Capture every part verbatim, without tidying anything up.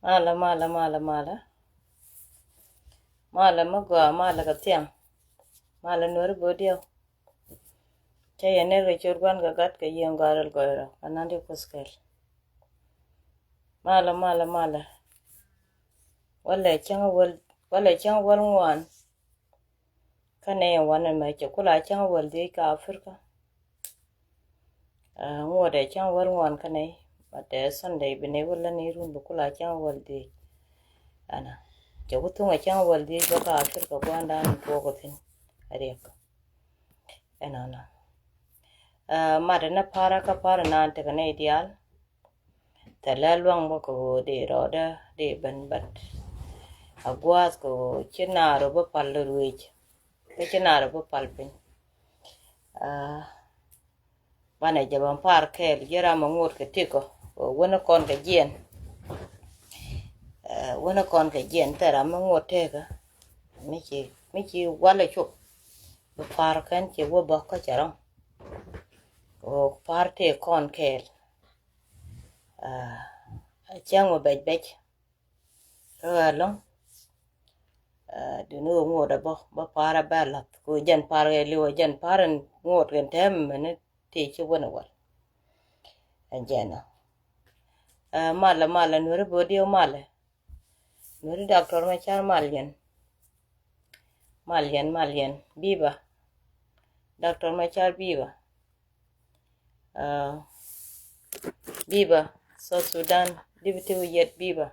Malɛ, malɛ, malɛ, malɛ. Malɛ mi gɔaa, malɛ kɛ thiaŋ. Malɛ Nuäri böödiɛw. Cä yɛ ner kɛ ciöt Gua̱n kɛ Gat kɛ Yiëë Gɔaa Rɛl Gɔɔy Rɔ kɛ Nandi Kuoth kɛl. Malɛ, malɛ, malɛ. Walɛ cäŋ wäl, walɛ cäŋ wäl ŋuan. Kä nɛy wanɛ mɛ cɛ kula cäŋ wäl dhiec kä Africa. Aa, ŋuɔtɛ cäŋ wäl ŋuan kä nɛy, but ɛ Sunday bi nɛy wä lä ni run bi kula cäŋ wäl dhiec. Ɛnɔ cɛ wä thuŋ ɛ cäŋ wäl dhiec bä kä Africa gua̱ndan tuɔɔk ɔ thi̱n. Ɛ riɛk. Ɛnɔnɔ. Aa, matɛ ni parä kä parä naan tekɛ nɛy diaal. Thilɛ luaŋ bä kɛ ɣöö dee rɔɔdä dee ben, but a gua̱a̱th kɛ ɣöö ci naar ɔ bä pal ruëëc. Kä ci naar ɔ bä pal piny. Aa, banɛ jɛ ban par kɛɛl, ji̱ ram ɛ ŋot kɛ tëkɔ, ɣöö wänä kɔn kɛ jiɛn. Aa, wänä kɔn kɛ jiɛn, thil ram ɛ ŋot tëkä. Mi ci, mi ci walɛ cop. Bi par kɛn ci wä bä kä cɛ rɔ̱ŋ. Ɣöö par tëë kɔn kɛɛl. Aa, cäŋ mi bɛc bɛc. Kä ɣä lɔ̱ŋ. Aa, duŋni ɣöö ŋot ɛ bä, bä par ɛ bä lath. Kɛ ɣöö jɛn par ɛ li̱w ɛ jɛn par ɛn ŋot kɛn tɛmɛ ni ti ci wän ɛ wäl. Ɛn jɛn ɔ. Aa, malɛ, malɛ, Nuäri böödiɛw malɛ. Nuäri Doctor Machar mal yɛn. Mal yɛn, mal yɛn. Biba. Doctor Machar biba. Aa, biba South Sudan, dibi ti wi̱i̱ yɛt biba.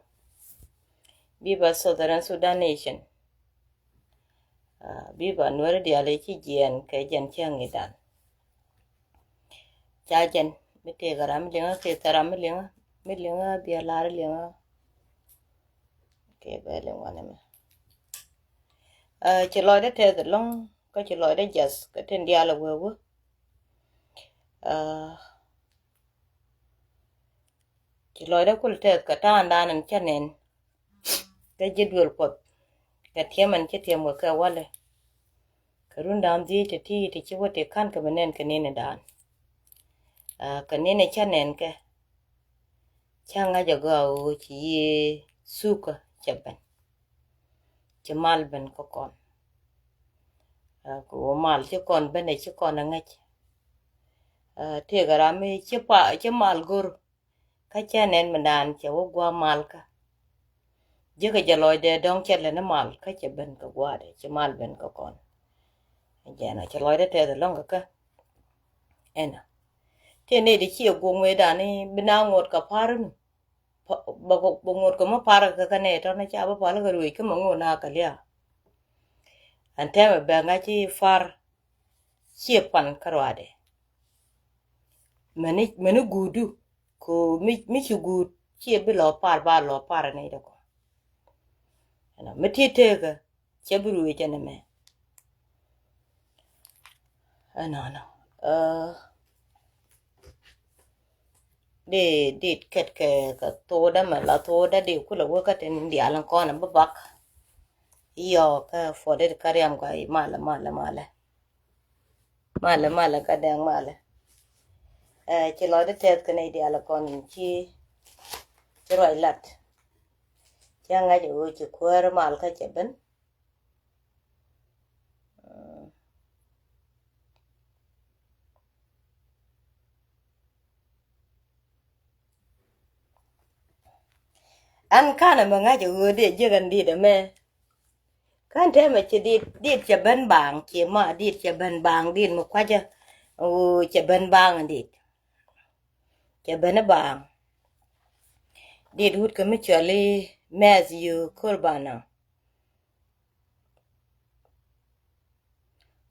Biba Southern Sudan Nation. Aa, biba Nuäri diaal i̱ ci jiɛɛn kɛ jɛn cäŋ i̱dan. Ca jɛn mi tëëkɛ ram mi liŋä kɛ thil ram mi liŋä, mi liŋä biɛ lar liŋä. Kɛ bɛ liŋ wanɛ mɛ. Aa, ci lɔcdä tɛth ɛlɔ̱ŋ kä ci lɔcdä jiath kɛ tin diaal ɛ wee wee. Aa, ci lɔcdä kul tɛth kɛ ta̱a̱ŋdan ɛn cä nɛn. Kä ji̱ duël Kuɔth kɛ tiɛm ɛn ci tiɛm kɛ kɛ walɛ. Kɛ rundan dhiec ti ti ti ci wä ti ka̱n kɛ mi nɛn kɛ ni̱n i̱dan. Aa, kɛ ni̱n ɛ cä nɛn kɛ. Cä ŋa̱c ɛ gɔaa ɣöö ci yiëë thukä cɛ ben. Ci mal ben kä kɔn. Aa, kɛ ɣöö mal ci kɔn ben ɛ ci kɔn ɛ ŋäc. Aa, tëëkɛ ram mi ci pa, ci mal go̱r. Kä cä nɛn mi naan cɛ wä gua̱a̱ mal kä. Jiäkä jɛ lɔcdɛ dɔ̱ŋ cɛ lɛ ni mal kä cɛ ben kɛ gua̱a̱dɛ, ci mal ben kɛ kɔn. Jɛn a cɛ lɔcdɛ tɛth ɛlɔ̱ŋ kɛ kä. Ɛnɔ. Tëë nɛy ti ciɛ guɔ̱ŋ mëëdan i̱ bi na ŋot kɛ pa̱r nu. Bɛ ŋot kɛ mi pa̱r kɛ kä nɛy tɔ̱ ni ca bi pal kɛ ruëëc kä mɛ ŋot na kɛ lia̱a̱. Ɛn tɛmɛ bɛ ŋa̱c i̱ pa̱r ciɛ pan kä ruaadɛ. Mɛni, mɛni guudu. Ko mi, mi ci guut ciɛ bi lɔ par ba lɔ par ni dɛ kɔ. Ɛnɔ mi ti tekä cɛ bi ruëëc ɛn ɛmɛ. Ɛnɔnɔ. Ɛ, di, di kɛt kɛ, kɛ thokdä mɛ la thokdä di kulɛ wä kä tin diaal in kɔn in bi bak. Iyɔ kɛ puɔt di kä riam kɔ i̱ malɛ, malɛ, malɛ. Malɛ, malɛ, kä dɛŋ malɛ. Ɛ, ci lɔcdä tɛth kɛn i̱ diaal kɔn ci, ci ruac lat. Cä ŋa̱c ɛ ɣöö ci kuäär mal kä cɛ ben. Ɛn kanɛ mɛ ŋa̱c ɛ ɣöö dee jiäk ɛn dit ɛmɛ. Kän tɛmɛ ci dit, dit cɛ ben baaŋ, ci ma dit cɛ ben baaŋ, dit mi kuacä. Ɣöö cɛ ben baaŋ dit. Cɛ ben baaŋ. Dit wut kɛ mi cɔl i̱ Matthew Kurbana.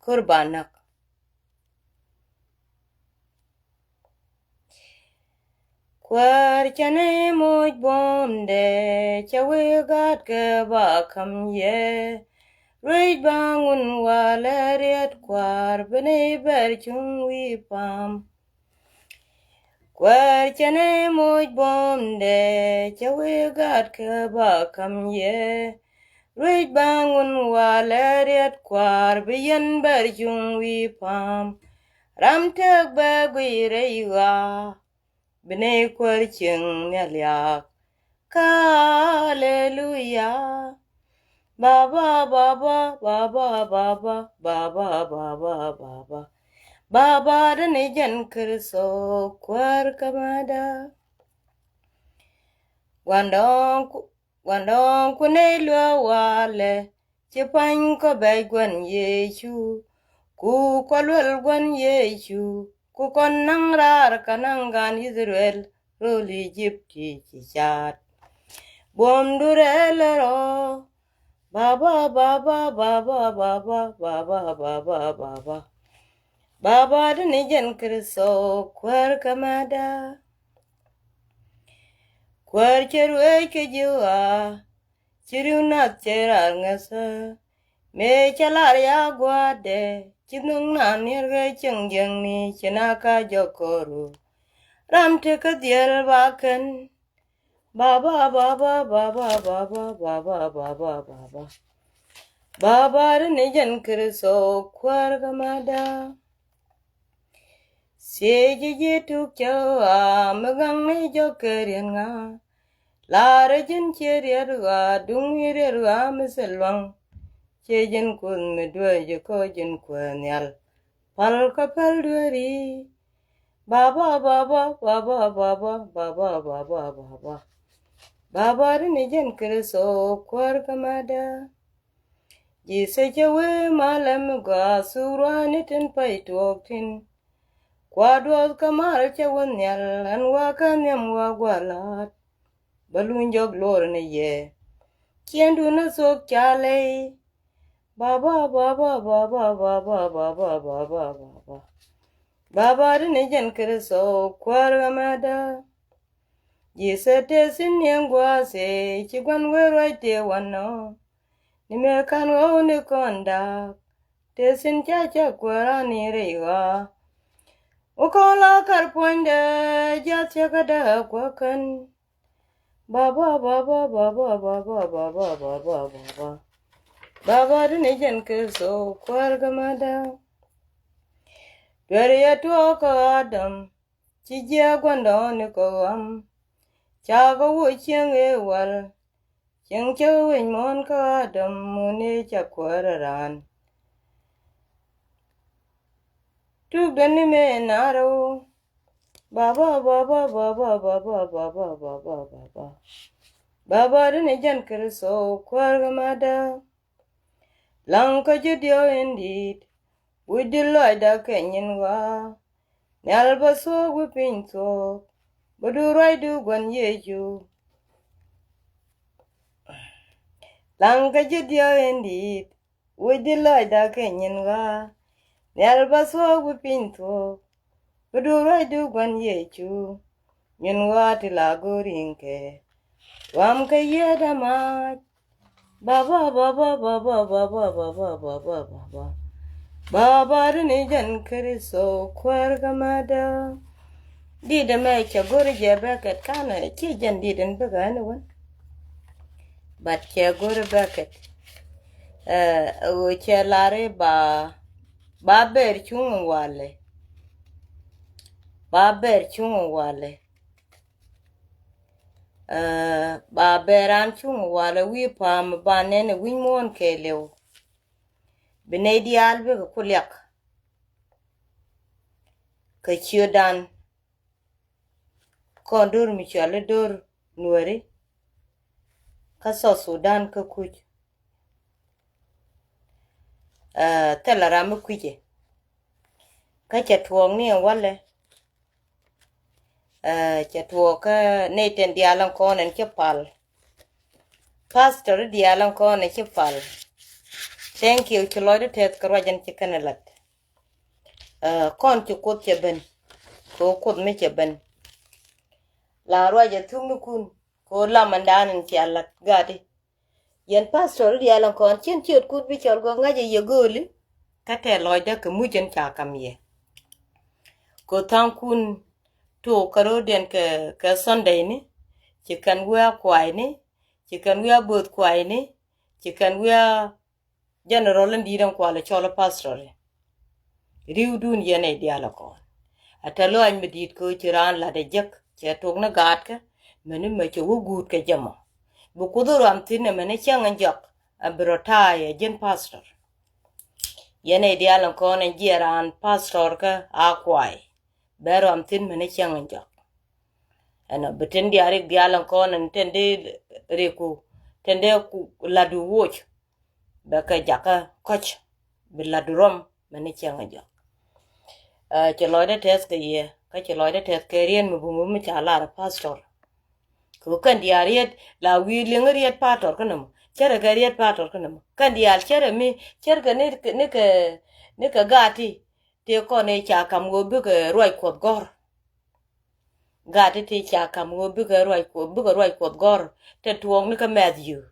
Kurbana. Kuäär cä ni moc buɔ̱mdɛ cä wee gat kɛ ba ka̱m yɛ. Ruec ba ŋun walɛ riet kua̱r bi ni bɛr cuŋ wi̱i̱ pam. Kuäär cä ni moc buɔ̱mdɛ cä wee gat kɛ ba ka̱m yɛ. Ruec ba ŋun walɛ riet kua̱r bi yɛn bɛr cuŋ wi̱i̱ pam. Ram tëk bɛ guiy rɛy ɣaa. Bi nɛy kuäär cieŋ nhial yak. Haleluya. Baba, baba, baba, baba, baba, baba, baba. Baba, dini jɛn Kritho kuäär kä mada. Guandɔŋ ku, guandɔŋ ku ney luɛ walɛ, ci pany kɔ bɛc guan Yecu, ku kɔ luɛl guan Yecu, ku kɔn naŋ raar ka naŋ gan Israel, rol Egypt ci caat. Buɔm du rɛl rɔ, baba, baba, baba, baba, baba, baba, baba. Baba, dini jɛn Kritho kuäär kä mada. Kuäär cɛ ruëëc kɛ ji̱ ɣaa, ci riw nath cɛ raar ŋäthä. Mëë cɛ lar ya gua̱a̱thdɛ, ci nhök naan niɛr kɛ cieŋ jiäkni, ci na ka jɔk kɔru. Ram tekä dhiɛl ba kɛn. Baba, baba, baba, baba, baba, baba, baba. Baba, dini jɛn Kritho kuäär kä mada. Thiec ji̱ ji̱ tuk cä ɣaa, mi gaŋ ni jɔk kɛ riet ŋa. Lar ji̱n ciɛ riet ɣaa, duŋ ni riet ɣaa mi thil luaŋ. Ciɛ ji̱n Kuoth mi duee ji̱ kɔ ji̱n kuäär nhial. Pal kä päl dueeri. Baba, baba, baba, baba, baba, baba, baba. Baba, dini jɛn Kritho kuäär kä mada. Ji̱ thecä wee malɛ mi gɔaa, thuk ruaani tin pay tuɔɔk tin. Kua duɔth kä mal cɛ wä nhial, ɛn wa kä nhiam wa gua la̱a̱t. Bä luny jɔk luɔr ni yɛ. Ciɛŋdu ni thok ca lɛy. Baba, baba, baba, baba, baba, baba, baba. Baba, dini jɛn Kritho kuäär kä mada. Ji̱ thecä te thi̱n ni ɛn gua̱a̱th ëë, ci gua̱n wee ruac tëë wanɔ. Ni mëë ka̱n ɣɔw ni kɔn da̱a̱k. Te thi̱n ca cä kuäär ani rɛy ɣɔaa. Wä kɔn la kar puɔ̱nydɛ, jiath cä kä däk kuäkän. Baba, baba, baba, baba, baba, baba, baba. Baba, dini jɛn Kritho kuäär kä mada. Duer yɛ tuɔɔk kä Adam, ci jiɛ gua̱ndɔɔŋni kɔ ɣam. Ca kɔ wä cieŋ ëë wal, cieŋ cä wec muɔ̱ɔ̱n kä Adam mun ëë ca kuäär raan. Tuk däni mëë naar ɣöö. Baba, baba, baba, baba, baba, baba, baba. Baba, dini jɛn Kritho kuäär kä mada. Laŋ kä ji̱ diɔ̱k in di̱i̱t, wi̱cdu lɔcdä kɛ nyin ɣɔaa. Nhial bä thuɔ̱k wi̱i̱ piny thuɔ̱k, bä du ruacdu gua̱n Yecu. Laŋ kä ji̱ diɔ̱k in di̱i̱t, wi̱cdu lɔcdä kɛ nyin ɣɔaa. Nhial bä thuɔ̱k wi̱i̱ piny thuɔ̱k, bä du ruacdu gua̱n Yecu. Nyin ɣɔaa ti la go̱o̱r i̱ŋkɛ, ɣɔam kɛ yiëëdä mac. Baba, baba, baba, baba, baba, baba, baba. Baba, dini jɛn Kritho kuäär kä mada. Di̱t ɛmɛ cɛ go̱r jɛ bɛkɛt kanɛ, ci jɛn di̱t ɛn bikɛ ɛn wän. But cɛ go̱r bɛkɛt. Ɛ, ɣöö cɛ lari ba, ba ber cuŋ walɛ. Ba ber cuŋ walɛ. Ɛ, ba ber an cuŋ walɛ wi̱i̱ pa̱a̱m ba nɛn ɛ wi̱ny muɔ̱ɔ̱n kɛɛliw. Bi nɛy diaal bikɛ ku liak. Kɛ ciötdan. Kɔn do̱r mi cɔal i̱ do̱r Nuääri kä South Sudan kä kuc. Ɛ, thilɛ ram mi kui̱cɛ. Kä cɛ tuɔɔk ni ɛn walɛ. Ɛ, cɛ tuɔɔk kä nɛy tin diaal ɛn kɔn ɛn ci pal. Pastor diaal ɛn kɔn ɛn ci pal. Thank you, ci lɔcdu tɛth kɛ ruac ɛn ci kɛn ɛ la̱t. Ɛ, kɔn ci Kuoth cɛ ben. Kɛ ɣöö Kuoth mi cɛ ben. La ruac ɛ thuk ni kun. Kɛ ɣöö lam ɛn daan ɛn cia la̱t gatdi. Yɛn pastor diaal ɛn kɔn cin ciöt kut bi cɔl gɔk ŋa̱c ɛ yɛ gööli. Kä tɛɛ lɔcdä kɛ muc ɛn ca kam yɛ. Kɛ ɣöö tha̱a̱ŋkun tok kä ro̱diɛn kɛ, kɛ Sunday ni. Ci kɛn wi̱i̱ a kuayni. Ci kɛn wi̱i̱ a bo̱o̱th kuayni. Ci kɛn wi̱i̱ a general in di̱i̱t ɛn kualɛ cɔl pastor. Ri̱wdun yɛn ɛ diaal ɛ kɔn. A te lɔaac mi di̱i̱t kɛ ɣöö ci raan la̱t ɛ jek, cɛ tok ni gaatkä, Mɛni mɛ cɛ wä guut kɛ jɛ mɔ. Bi Kuoth ruam thi̱n ɛmɛni cäŋ in jɔk, a bi rɔ ta̱a̱ ɛ ji̱n pastor. Yɛn ɛ diaal in kɔn in jiɛ raan pastor kä a kuay. Bɛ ruam thi̱n mɛni cäŋ in jɔk. Ɛn ɔ bi tin diaal rik diaal in kɔn in tin dee riku, tin dee ku lat du woc. Bɛ kɛ jakä kɔc bi lat du ruɔm mɛni cäŋ in jɔk. Ɛ, cɛ lɔcdä tɛth kɛ yɛ, kä cɛ lɔcdä tɛth kɛ riet mi bumbu mi ca lar pastor. Kɛ kɛn diaal riet la wi̱i̱ liŋ riet pastor kä nɛmɔ. Cärɛ kɛ riet pastor kä nɛmɔ. Kɛn diaal cärɛ mi, cärɛ kɛ ni, ni kɛ, ni kɛ gaat ti, ti kɔn i̱ ca kam ɣöö bikɛ ruac Kuɔth gɔ̱r. Gaat ti ti ca kam ɣöö bikɛ ruac Kuɔth, bikɛ ruac Kuɔth gɔ̱r. Te tuɔɔk ni kä Matthew.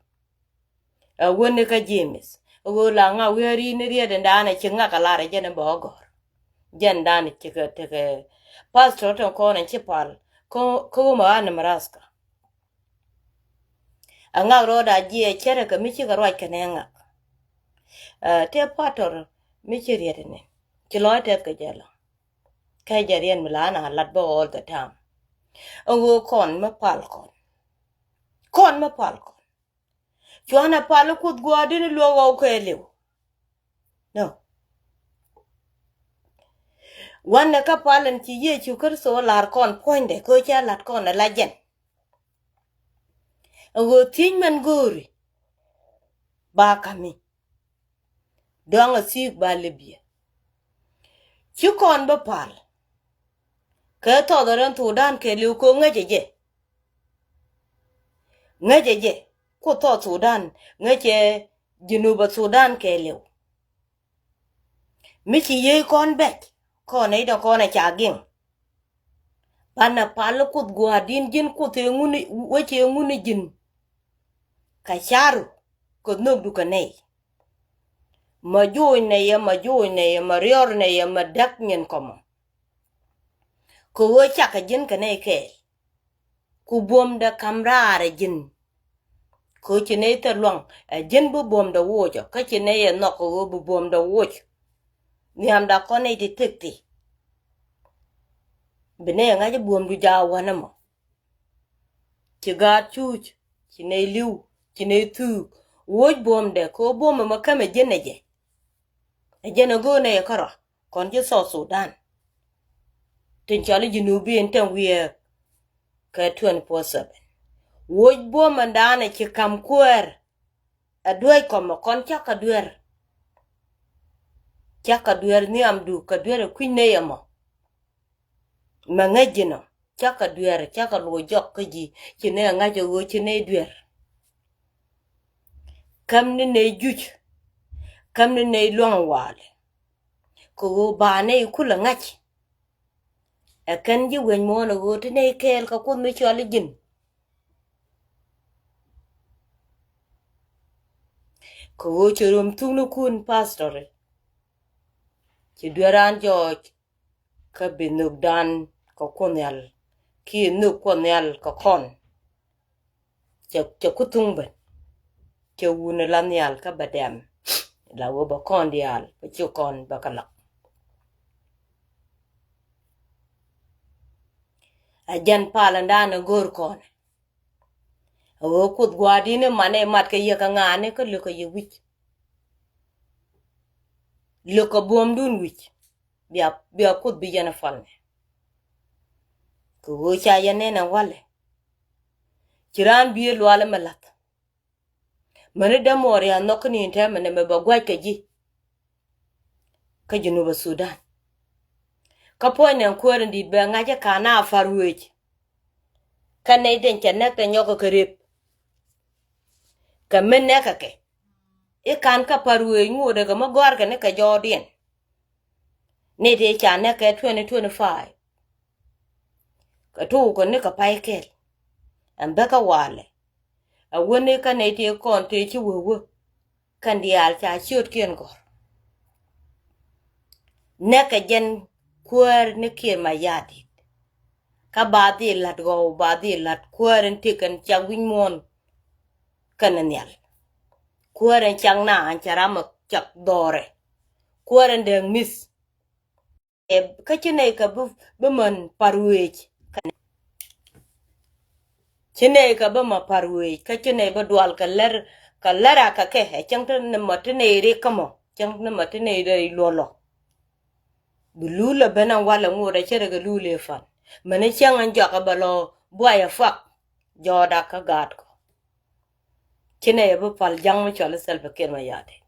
Ɛ wä ni kä James. Ɣöö la ŋa wi̱i̱ ri̱i̱n ni riet in daanɛ ci ŋak a lar ɛ jɛn in bɛ ɣä gɔ̱r. Jɛn daanɛ ci kɛ tekɛ pastor tin kɔn in ci pal. Kä, kä wä ma ɣä ni Nebraska. A ŋak rɔɔd a jiɛ cärɛ kɛ mi cikɛ ruac kɛnɛ ŋak. Ɛ, tëë pastor mi ci riet ni. Ci lɔc tɛth kɛ jɛ lɔ. Kɛ jɛ riet mi la na lat bä all the time. Ɛ ɣöö kɔn mi pal kɔn. Kɔn mi pal kɔn. Cuanɛ pal Kuoth gua̱a̱r dini luɔk ɣɔw kɛɛliw. No. Wanɛ kä pal in ci Yecu Kritho lar kɔn puɔ̱nydɛ kɛ ɣöö cɛ lat kɔn ala jɛn. Ɛ ɣöö thiec mɛn go̱o̱ri ba kami. Dɔaŋ a thi̱i̱k ba Libia. Ci kɔn bä pal. Kɛ thɔɔth ɛ rɛn Thudan kɛɛliw kɛ ŋäcɛ jɛ. Ŋäcɛ jɛ. Ku thɔɔth Thudan ŋäcɛ Junub Thudan kɛɛliw. Mi ci yiey kɔn bɛc kɔn ɛ idɔ kɔn ɛ ca giŋ. Banɛ pal Kuoth gua̱a̱r din ji̱n Kuoth ɛ ŋuni wecɛ ŋuni ji̱n. Kɛ caru kɛ nhökdu kɛ nɛy. Ma joc nɛy ɛ, ma joc nɛy ɛ, ma riɔr nɛy ɛ, ma däk nyin kɔmɔ. Kɛ ɣöö cakɛ ji̱n kɛ nɛy kɛɛl. Ku buɔ̱mdɛ ka̱m raar ɛ ji̱n. Kɛ ɣöö ci nɛy thil luaŋ ɛ ji̱n bi buɔ̱mdɛ woc ɔ, kä ci nɛy ɛ nhɔk kɛ ɣöö bi buɔ̱mdɛ woc. Nhiamda kɔn nɛy ti tëk ti. Bi nɛy ɛ ŋa̱c i̱ buɔ̱mdu jaak wanɛ mɔ. Ci gaat cuuc, ci nɛy li̱w, ci nɛy thuuk. Woc buɔ̱mdɛ kɛ ɣöö buɔ̱m ɛmɔ kämɛ ji̱n ɛ jɛ. Ɛ jɛn ɛ go̱o̱r nɛy ɛ kärɔa kɔn ji̱ South Sudan. Tin cɔal i̱ Junubin tin wiɛɛk kɛ twenty four seven. Woc buɔ̱m ɛn daanɛ ci ka̱m kuäär. Ɛ dueec kɔmɔ kɔn cakɛ duer. Cakɛ duer nhiamdu kɛ duer ɛ kui̱ny nɛy ɛmɔ. Mɛ ŋäc ji̱n ɔ cakɛ duer, cakɛ luɔc jɔk kä ji̱, ci nɛy ɛ ŋa̱c ɛ ɣöö ci nɛy duer. Käm ni nɛy juc, käm ni nɛy luaŋ walɛ. Kɛ ɣöö ba nɛy kulɛ ŋa̱c. Ɛ kɛn ji̱ wec muɔ̱ɔ̱n ɛ ɣöö ti nɛy kɛɛl kɛ Kuoth mi cɔal i̱ ji̱n. Kɛ ɣöö cɛ röm thuknikun pastori. Ci duer raan jɔɔc kä bi nhökdan kɛ Kuoth Nhial kiɛ nhök Kuoth Nhial kɛ kɔn. Cɛ, cɛ ku thuŋ ben. Cɛ wun la nhial kä bɛ dɛm. La wä bɛ kɔn diaal bɛ ci kɔn bɛ kɛ lak. A jɛn pal ɛn da̱a̱n ɛ go̱o̱r kɔn. A ɣöö Kuoth gua̱a̱r di̱n i̱ man ɛ mat kɛ yɛ kɛ ŋa̱a̱ni kä lök kɛ yɛ wi̱c. Lök kɛ buɔ̱mdun wi̱c. Bia, bia Kuoth bi yɛn ɛ pal ni. Kɛ ɣöö ca yɛn nɛn ɛ walɛ. Ci raan biee lualɛ mɛ lath. Mäni dämuɔɔr ya nhɔk kä ni̱n tɛmɛ nɛmɛ bɛ gua̱c kɛ ji̱. Kä Junub Sudan. Kä puɔ̱ny nɛn kuäär in di̱t bɛ ŋa̱c ɛ ka̱n a par wëëc. Kä nɛy den cɛ nɛk tɛ nyɔk kɛ rep. Kɛ min nɛkɛ kɛ. I̱ ka̱n kä par wëëc ŋotdɛ kɛ mi gɔ̱a̱rkɛ ni kɛ jɔɔdiɛn. Ni ti ca nɛk kɛ twenty twenty-five. Kɛ tuukɛ ni kɛ pay kɛl. Ɛn bäkä walɛ. A wäni kä nɛy ti kɔn tëë ci wee wä. Kɛn diaal ca ciötkiɛn gɔ̱r. Nɛkɛ jɛn kuäär ni Kiir Mayardit. Kä ba dhil la̱t ɣɔw, ba dhil la̱t kuäär in ti kɛn cak wi̱c muɔ̱ɔ̱n. Kɛn nhial. Kuäär in cak naaŋ cɛ ram cak dhɔrɛ. Kuäär in dee mi̱th. Ɛ, kä ci nɛy kɛ bi, bi män par wëëc. Kä nɛ-, Ci nɛy kɛ bä ma pa̱r wëë kä ci nɛy bä dual kɛ lär, kɛ lär a kɛ kɛ ɛ cäŋ ti ni ma ti nɛy ri kä mɔ, cäŋ ni ma ti nɛy ri luɔlɔ. Bi lul ɛ ben ɛn walɛ ŋot ɛ cɛ rɛ kɛ lul ɛ fan. Mɛn i̱ cäŋ ɛn jɔak ɛ bɛ lɔ buay ɛ fuak. Jɔɔda kä gaat kɔ. Ci nɛy ɛ bi pal ja̱ŋ mi cɔal i̱ Salva Kiir Mayardit.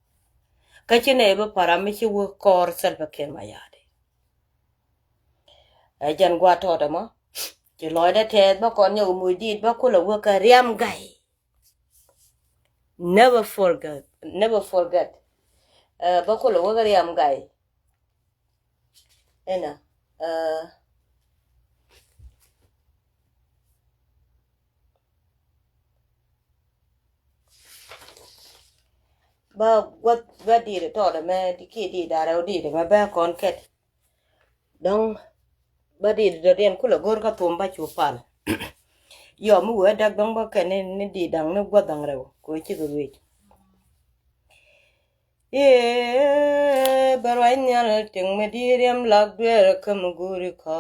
Kä ci nɛy ɛ bi pal ram mi ci wä kɔɔr Salva Kiir Mayardit. Ɛ jɛn gua̱a̱th tɔɔt ɛmɔ. Ci lɔcdä tɛth bä kɔn nyɔk muc dit bä kulɛ wä kɛ riam gay. Never forget, never forget. Ɛ bä kulɛ wä kɛ riam gay. Ɛnɔ ɛ bä gua̱th bä dit tɔɔt ɛmɛ kiɛ dit da̱rɛ wä dit ɛmɛ bä kɔn kɛt. Dɔ̱ŋ bä dit dɔ̱diɛn kulɛ go̱r kä thom bä cu pal. Yɔ mi wee däk dɔ̱ŋ bä kɛn ni dit da̱ŋ ni gua̱th da̱ŋ rɛw kɛ wee cikɛ ruëc. I̱ bɛ ruac nhial ti̱ŋ mi di̱i̱t riɛm lak dueer kä mi guuri kɔ.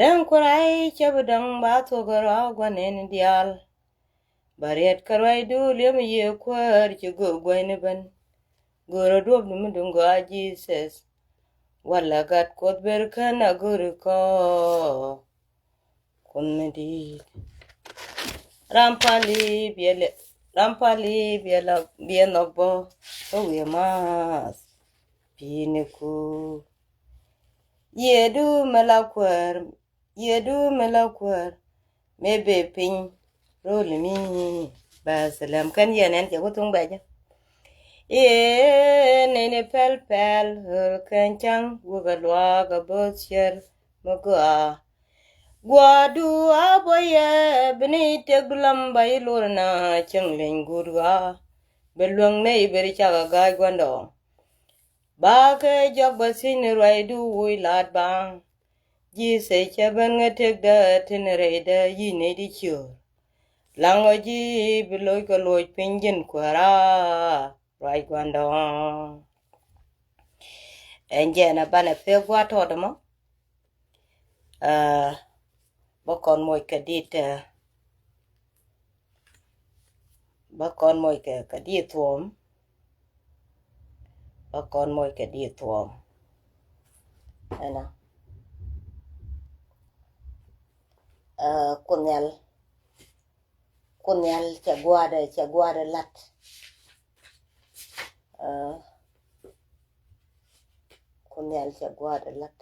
Rɛŋ kuray cä bi dɔ̱ŋ ba thuɔk rɔ gua̱n in diaal. Ba riet kä ruacdu li̱em yiëë kuäär ci göök guäcni ben. Go̱o̱rä duɔ̱p ni mi duŋ gɔaa Jesus. Walɛ gat Kuoth ber kän a go̱o̱ri kɔ. Kuoth mi di̱i̱t. Ram pali biɛ lɛ, ram pali biɛ la, biɛ nhɔk bɔ. Kä wiɛ math. Pi̱i̱ni ku. Yiëëdu mi la kuäär. Yiëëdu mi la kuäär mëë bëë piny rööl mi. Bɛ̈thlɛm kɛn yɛn ɛn cɛ wä thuŋ bɛcä. I̱ nɛy ni pɛl pɛl ɣöl kɛn ca̱ŋ wä kɛ luaak a bo̱o̱th ciɛr mi gɔaa. Gua̱a̱du a bä yɛ bi ni tëk du lam ba i̱ lor na cäŋ leny guut ɣaa. Bɛ luäŋ nɛy ber cak a ga̱a̱c gua̱ndɔɔŋ. Bakɛ jɔk bä thiec ni ruacdu woc la̱t baŋ. Ji̱ thec cɛ ben ŋä tëkdä tin rɛydä yic nɛy di ciöör. Laŋ ɔ ji̱ bi loc kɛ luɔc piny ji̱n kuäära ruac gua̱ndɔɔŋ. Ɛn jɛn a banɛ pek gua̱a̱t tɔɔt ɛmɔ. Aa, bä kɔn moc kɛ dit, aa, bä kɔn moc kɛ, kɛ dit thuɔ̱ɔ̱m. Bä kɔn moc kɛ dit thuɔ̱ɔ̱m. Ɛnɔ. Aa, Kuoth Nhial. Kuoth Nhial cɛ gua̱a̱dɛ, cɛ gua̱a̱dɛ la̱t. Aa, Kuoth Nhial cɛ gua̱a̱dɛ la̱t.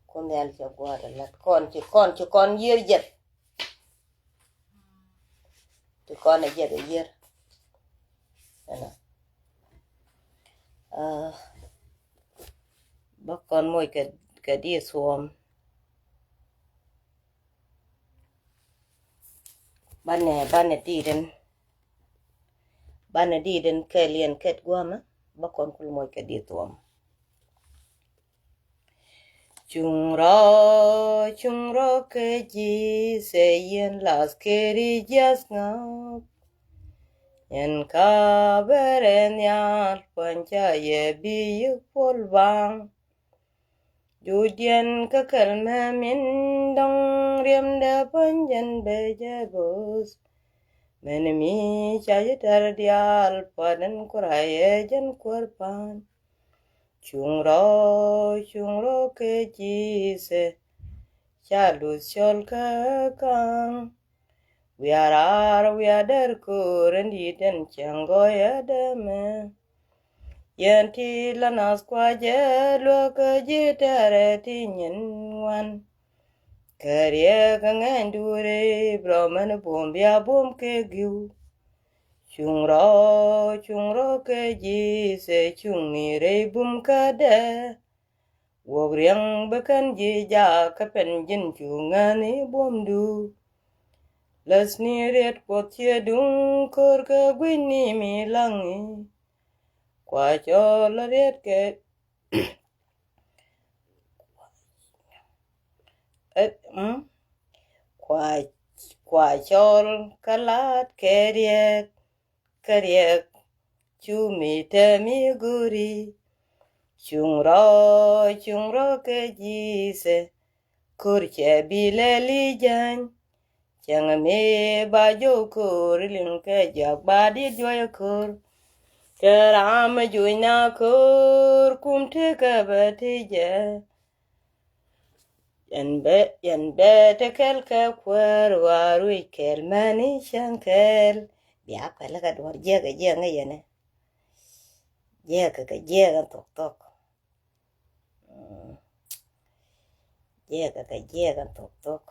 Kuoth Nhial cɛ gua̱a̱dɛ la̱t. Kɔn ci, kɔn ci, kɔn yiër jɛth. Ci kɔn ɛ jɛth ɛ yiër. Ɛnɔ. Aa, bä kɔn moc kɛ, kɛ dit thuɔ̱ɔ̱m. Banɛ, banɛ dit in, banɛ dit in kɛl yɛn kɛt gua̱a̱mɛ, bä kɔn kul moc kɛ dit thuɔ̱ɔ̱m. Cuŋ rɔ, cuŋ rɔ kɛ Ji̱thɛ yɛn lath kɛ ri jiath ŋa̱p. Yɛn ka bɛrɛ nhial pua̱ny ca yɛ bi yik puɔl baŋ. Juucdiɛn kä kɛl mɛ min dɔ̱ŋ riɛmdɛ pua̱ny jɛn bɛ jɛ bo̱o̱th. Mɛn mi ca ji̱ tɛr diaal pua̱t ɛn kuray ɛ jɛn kuäär pa̱a̱n. Cuŋ rɔ, cuŋ rɔ kɛ Ji̱thɛ. Ca luth cɔl kä ka̱a̱ŋ. Wiaa raar wiaa dɛr ko̱o̱r ɛn di̱t ɛn cäŋ gɔɔyä dämɛ. Yɛn ti la nath kuacɛ luäk kä ji̱ tɛrɛ ti nyin ŋuan. Kɛ riɛk kä ŋɛny duuri brɔ mɛn buɔ̱m bia buɔ̱m kɛ gi̱w. Cuŋ rɔ, cuŋ rɔ kɛ Ji̱thɛ cuŋ ni rɛy bum kädɛ. Wuɔk riɛŋ bä kän ji̱ jaak kä pɛn ji̱n cu ŋäni buɔ̱mdu. Läthni riet Kuɔth ciɛ duŋ ko̱r kä gui̱cni mi laŋi. Kua cɔl riet kɛ, ɛ, mm? Kua, kua cɔl kä la̱t kɛ riɛk. Kä riɛk cu mi tɛm i̱ go̱ri. Cuŋ rɔ, cuŋ rɔ kɛ Ji̱thɛ. ko̱r cɛ bi lɛl i̱ jäny. Cäŋ mi ba jɔw ko̱r liŋ kɛ jiak ba diet juɔc ko̱r. Kɛ ram mi juɔc na ko̱r kum tekɛ bɛ ti jɛ. Yɛn bɛ, yɛn bɛ te kɛl kɛ kuäär wa ruec kɛl mɛni cäŋ kɛl. Bia kuɛl kɛ duɔr jiɛk kɛ jiɛk ŋä yɛnɛ. Jiɛk kɛ jiɛk ɛn thok thok. Mm. Jiɛk kɛ jiɛk ɛn thok thok.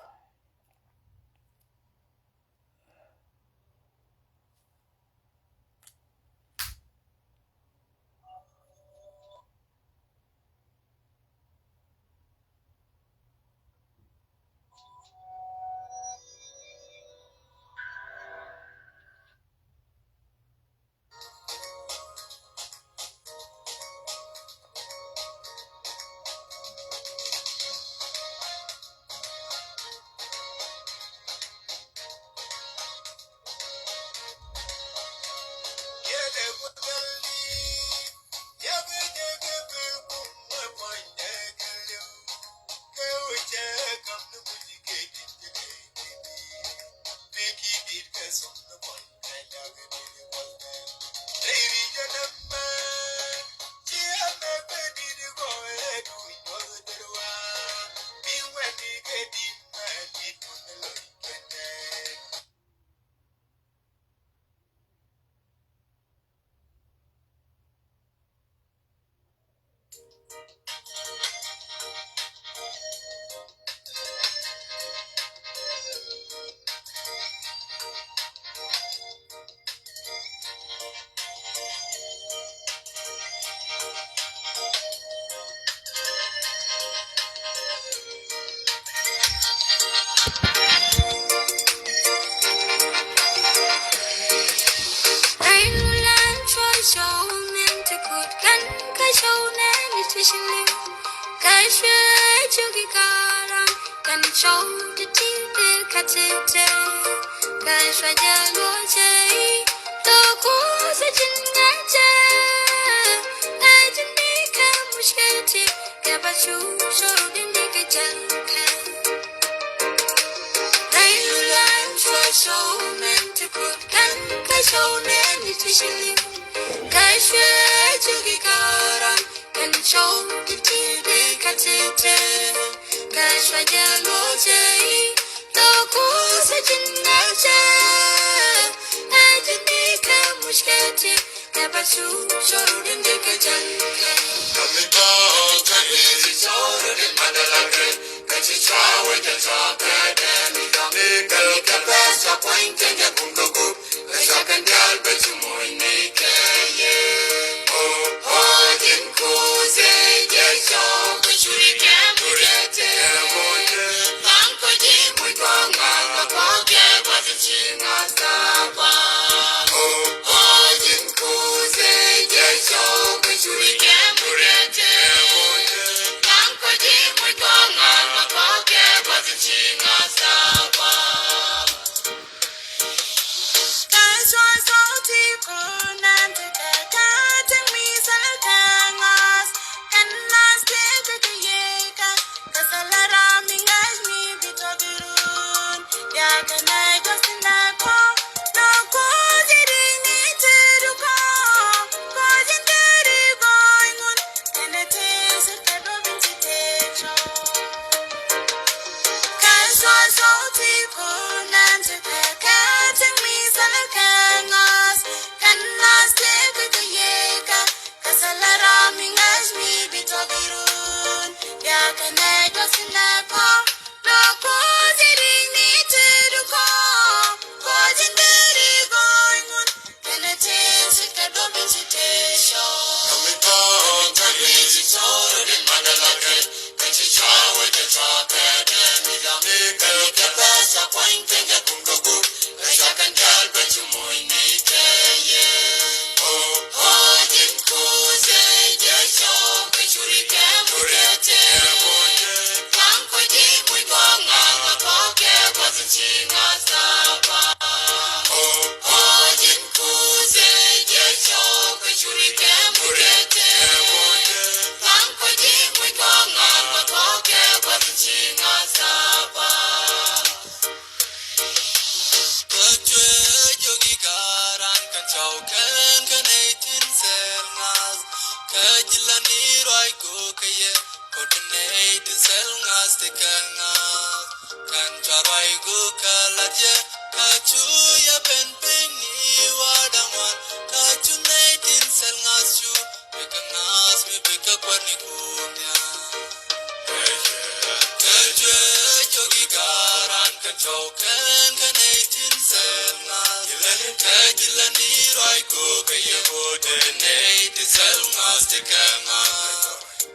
Kä ji̱ la ni ruac go̱o̱kä yɛ, kotdɛ nɛy ti thil ŋa̱th ti kɛ ŋa̱th. Kɛn cua ruac go̱o̱kä lat yɛ, kä cu yɛ ben piny ni wa̱a̱ da̱ŋ wan. Kä cu nɛy tin thil ŋa̱th cu, bikɛ ŋa̱th mi bikɛ kuäär ni kum ya. Kä cuɛ jɔki garan kɛ tɔw kɛn kɛ nɛy tin thil ŋa̱th. Kä ji̱ la ni ruac go̱o̱kä yɛ, kotdɛ nɛy ti thil ŋa̱th ti kɛ ŋa̱th.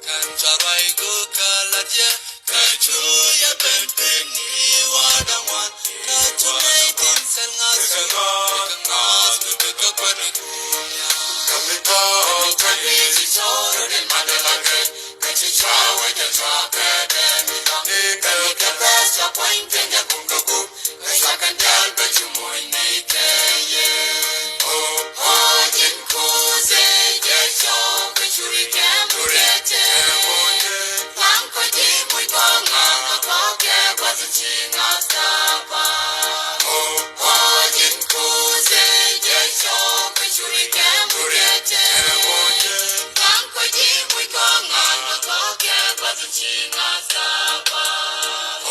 Kɛn cua ruac go̱o̱kä lat yɛ, kä cu yɛ ben piny ni wa̱a̱ da̱ŋ wan. Kä cu nɛy tin thil ŋa̱th cu, bikɛ ŋa̱th mi bikɛ kuäär ni kum ya. Kä mi tɔ̱ kä mi ci cɔɔr in madɛ la kɛ. Kä ci cua wä jɛ cua kɛ dee mi dɔ̱ŋ. Kä mi kɛ bɛs cua kuany kɛ nyɛ kum kɛ kum. Kä cua kɛ diaal bɛ ci muɔ̱ny ni kɛ yɛ. O, o, ji̱n Kuoth ɛ jɛ cɔw kɛ curi kɛ muriɛtɛ. Thaŋ kɔ ji̱ muc kɔ ŋa̱ kɔ kɛ gua̱th ci ŋa̱ thapa. O, o, ji̱n Kuoth ɛ jɛ cɔw kɛ curi kɛ muriɛtɛ. Thaŋ kɔ ji̱ muc kɔ ŋa̱ kɔ kɛ gua̱th ci ŋa̱ thapa.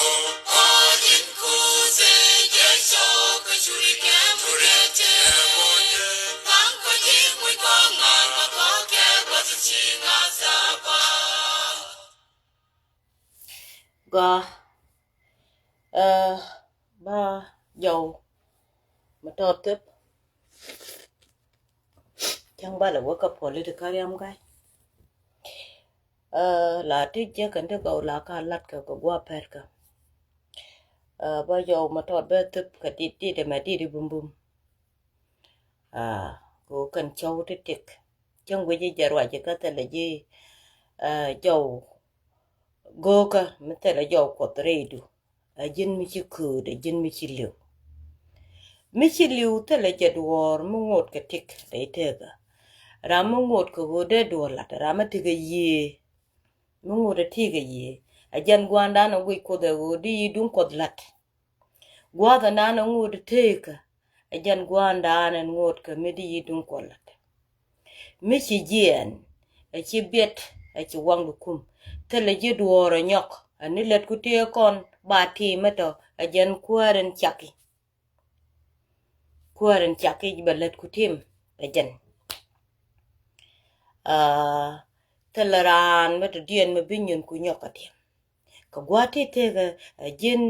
O, o, ji̱n Kuoth ɛ jɛ cɔw kɛ curi kɛ muriɛtɛ. Thaŋ kɔ ji̱ muc kɔ ŋa̱ kɔ kɛ gua̱th ci ŋa̱ thapa. Gɔaa. Ɛ, ba jɔw mi tɔt thip. Cäŋ ba lɛ wä kä political yam ga̱y. Ɛ, la ti jɛ kɛn ti gɔw la ka lat kɛ kɛ gua̱a̱ pɛr kä. Ɛ, ba jɔw mi tɔt bɛ thip kɛ dit dit ɛmɛ dit i̱ bum bum. Aa, kɛ ɣöö kɛn cɔw ti tik. Cäŋ guic i̱ jɛ ruac ikä thilɛ ji̱, aa, jɔw go̱o̱kä mi thilɛ jɔw Kuɔth rɛydu. Ɛ ji̱n mi ci kööt, ɛ ji̱n mi ci li̱w. Mi ci li̱w thilɛ jɛ duɔ̱ɔ̱r mi ŋot kɛ tik rɛy tekä. Ram mi ŋot kɛ ɣöö dee duɔ̱ɔ̱r la̱t, ram mi tikɛ yiëë. Mi ŋot ɛ tikɛ yiëë. Ɛ jɛn gua̱a̱ndan ɛ guic Kuoth ɛ ɣöö di yi duŋ Kuɔth la̱t. Gua̱a̱th ɛnan ɛ ŋot ɛ tekä, ɛ jɛn gua̱a̱ndan ɛn ŋot kɛ mi di yi duŋ Kuɔth la̱t. Mi ci jiɛɛn, ɛ ci biɛt, ɛ ci waŋ di kum. Thilɛ ji̱ duɔ̱ɔ̱r ɛ nyɔk, ɛ ni lät ku tëë kɔn, ba ti̱i̱m ɛ tɔ, ɛ jɛn kuäär ɛn caki. Kuäär ɛn caki bɛ lät ku ti̱i̱m, ɛ jɛn. Aa, thilɛ raan mi tɔ diɛn mi bi nyin ku nyɔk ɛ ti̱i̱m. Kɛ gua̱a̱th ti tëëkɛ, ɛ ji̱n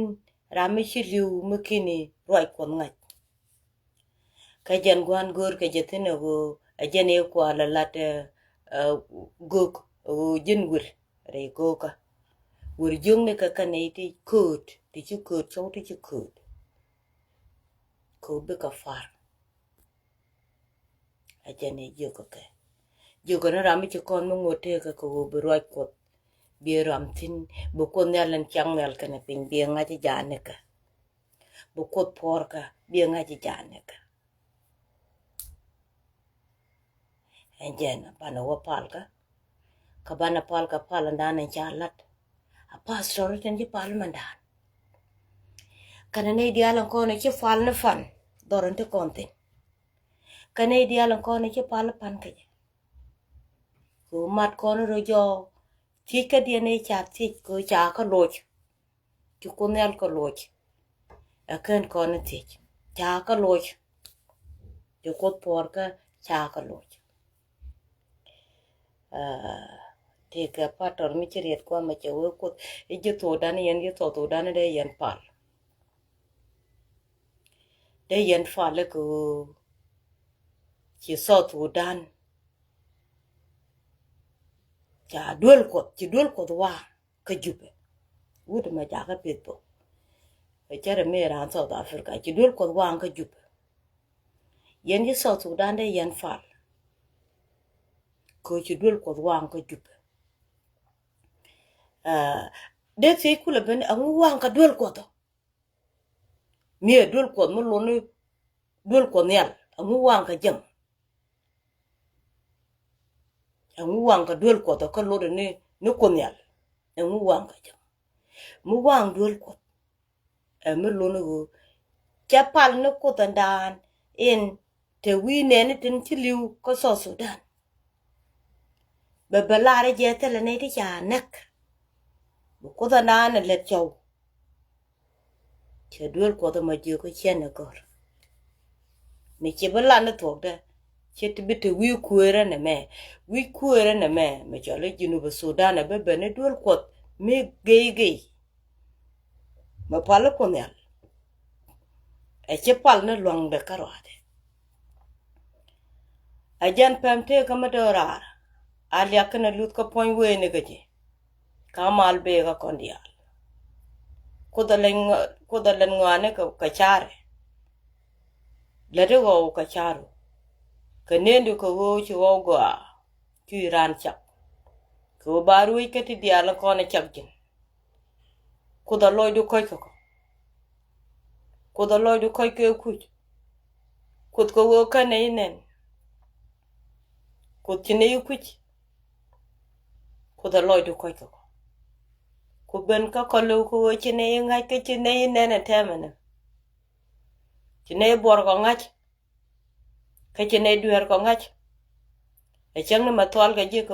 ram mi ci li̱w mi kini ruac Kuɔth ŋa̱c. Kä jɛn gua̱a̱n go̱o̱r kɛ jɛ thi̱n ɛ ɣöö ɛ jɛn i̱ kual ɛ lat, ɛ, ɛ, göök ɛ ɣöö ji̱n wir rɛy göökä. Wir jiökni kɛ kɛn i̱ ti kööt, ti ci kööt, cɔw ti ci kööt. Kɛ ɣöö bikɛ far. A jɛn i̱ jiök kɛ kɛ. Jiök kɛ ni ram mi ci kɔn mi ŋot tëëkɛ kɛ ɣöö bi ruac Kuɔth. Bi ram thi̱n, bi Kuoth Nhial in ciaŋ nhial kɛnɛ piny, bi ŋa̱c ja̱a̱n ni kɛ. Bi Kuoth puɔ̱ɔ̱rkä, bi ŋa̱c ja̱a̱n ni kɛ. Ɛn jɛn banɛ wä palkä. Kä banɛ palkä paländan in ca la̱t. A pastor tin ci pal mɛndan. Kɛnɛ nɛy diaal in kɔn ci pal ni pan. Dhɔr in ti kɔn thi̱n. Kɛnɛ nɛy diaal in kɔn ci pal pan kɛ jɛ. Kɛ mat kɔn rɔ jɔɔk. Thiec kädiɛn i̱ ca thiec kɛ ca kä loc. Ci Kuoth Nhial kä loc. Ɛ kɛn kɔn i̱ thiec. Ca kä loc. Ci Kuoth puɔ̱ɔ̱rkä ca kä loc. Aa, tëëkɛ pastor mi ci riet kuamɛ cɛ wee Kuoth i̱ ji̱ Thudan, yɛn ji̱ South Sudan dee yɛn pal. Dee yɛn pal i̱ kɛ ɣöö ci South Sudan. Ca duel Kuɔth, ci duel Kuɔth waŋ kä Jubɛ. Wut mɛ jakä pith bä. Ɛ cärɛ mi raan South Africa, ci duel Kuɔth waŋ kä Jubɛ. Yɛn ji̱ South Sudan dee yɛn pal. Kɛ ɣöö ci duel Kuɔth waŋ kä Jubɛ. Aa, dee thiec kulɛ ben ɛŋu waŋ kä duel Kuɔth ɔ. Mi ɛ duel Kuɔth mi luni duel Kuɔth Nhial, ɛŋu waŋ kä jäŋ. Ɛŋu waŋ kä duel Kuɔth ɔ kä lotdɛ ni, ni Kuoth Nhial. Ɛŋu waŋ kä jäŋ. Mi waŋ duel Kuɔth. Ɛ mi luni ɣöö cɛ pal ni Kuoth ɛndan in te wi̱i̱ nɛɛni tin ci li̱w kä South Sudan. Bɛ bɛ lar jɛ thilɛ nɛy ti ca näk. Bi Kuoth ɛ naan ɛ lät cɔw. Cɛ duel Kuɔth ɛmɔ jiök kä ciɛn ɛ gɔ̱r. Ni ci bi lan ni thuɔkdɛ. Cɛ ti bi te wi̱i̱ kueerä nɛmɛ. Wi̱i̱ kueerä nɛmɛ mɛ cɔl i̱ Junub Sudan ɛ bä ben ni duel Kuɔth mi gey gey. Mɛ pal i̱ Kuoth Nhial. Ɛ ci pal ni luaŋdɛ kä ruaadɛ. Ɛ jɛn pɛm tëëkä mi döör raar. A liak kɛnɛ luth kä puɔ̱ny wee ni kä ji̱. Ka mal bee kä kɔn diaal. Kuoth ɛ lɛn ŋɔaani kɛ carɛ. Läti ɣɔw kɛ caru. Kɛ neendu kɛ ɣöö ci ɣɔw gɔaa. Cuc raan cak. Kɛ ɣöö ba ruec kä ti diaal kɔn ɛ cak ji̱n. Kuoth ɛ lɔcdu kɔc kɛ kɔ. Kuoth ɛ lɔcdu kɔc kɛ kuc. Kuoth kɛ ɣöö kä nɛy nɛn. Kuoth ci nɛy kuc. Kuoth ɛ lɔcdu kɔc kɛ kɔ. Ku ben kä kɔl i̱ ku ɣöö ci nɛy ŋa̱c kä ci nɛy nɛn ɛ tɛmɛ ni. Ci nɛy buɔr kɔ ŋa̱c. Kä ci nɛy dueer kɔ ŋa̱c. Ɛ cäŋ ni mɛ thual kɛ ji̱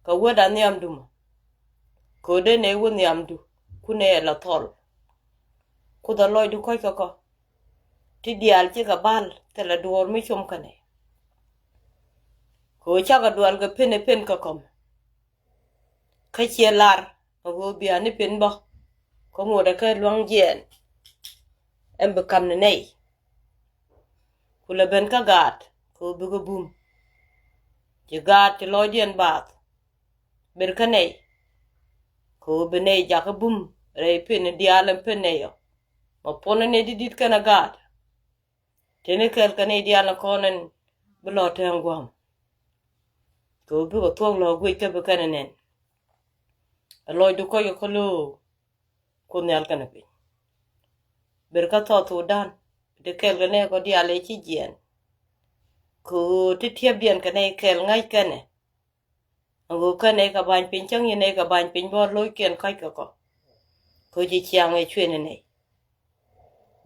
kɛ wä da̱ nhiamdu mɔ. Kɛ ɣöö dee nɛy wä nhiamdu ku nɛy ɛ la thɔl. Kuoth ɛ lɔcdu kɔc kɛ kɔ. Ti diaal cikɛ bal thilɛ duɔɔr mi com kä nɛy. Kɛ ɣöö cakɛ dual kɛ pen ɛ pen kɛ kɔm. Kä ciɛ lar ɛ ɣöö bia ni pen bä kä ŋotdɛ kä luaŋ jiɛɛn. Ɛn bi kam ni nɛy. Ku lɛ ben kä gaat kɛ ɣöö bikɛ bum. Ci gaat ci lɔcdiɛn baath. Ber kä nɛy. Kɛ ɣöö bi nɛy jakä bum rɛy pen diaal ɛn pen nɛy ɔ. Mɛ puɔnɛ nɛy di̱t di̱t kɛnɛ gaat. Teni kɛɛl kɛ nɛy diaal ni kɔn ɛn bi lɔ tɛɛŋ gua̱a̱m. Kɛ ɣöö bikɛ thuɔ̱k lɔ guic kä bi kɛn ɛ nɛn. Ɛ lɔcdu kɔc kɛ kä lo̱o̱. Kuoth Nhial kɛnɛ piny. Ber kä South Sudan. Ti kɛɛl kɛ nɛy kɔ diaal ɛ ci jiɛɛn. Kɛ ɣöö ti tiɛpdiɛn kɛ nɛy kɛɛl ŋa̱c kɛnɛ. Aŋö kä nɛy kɛ ba̱ny piny cäŋ yi nɛy kɛ ba̱ny piny bä lo̱ckiɛn ka̱c kɛ kɔ. Kä ci ciaŋ ɛ cuënɛ nɛy.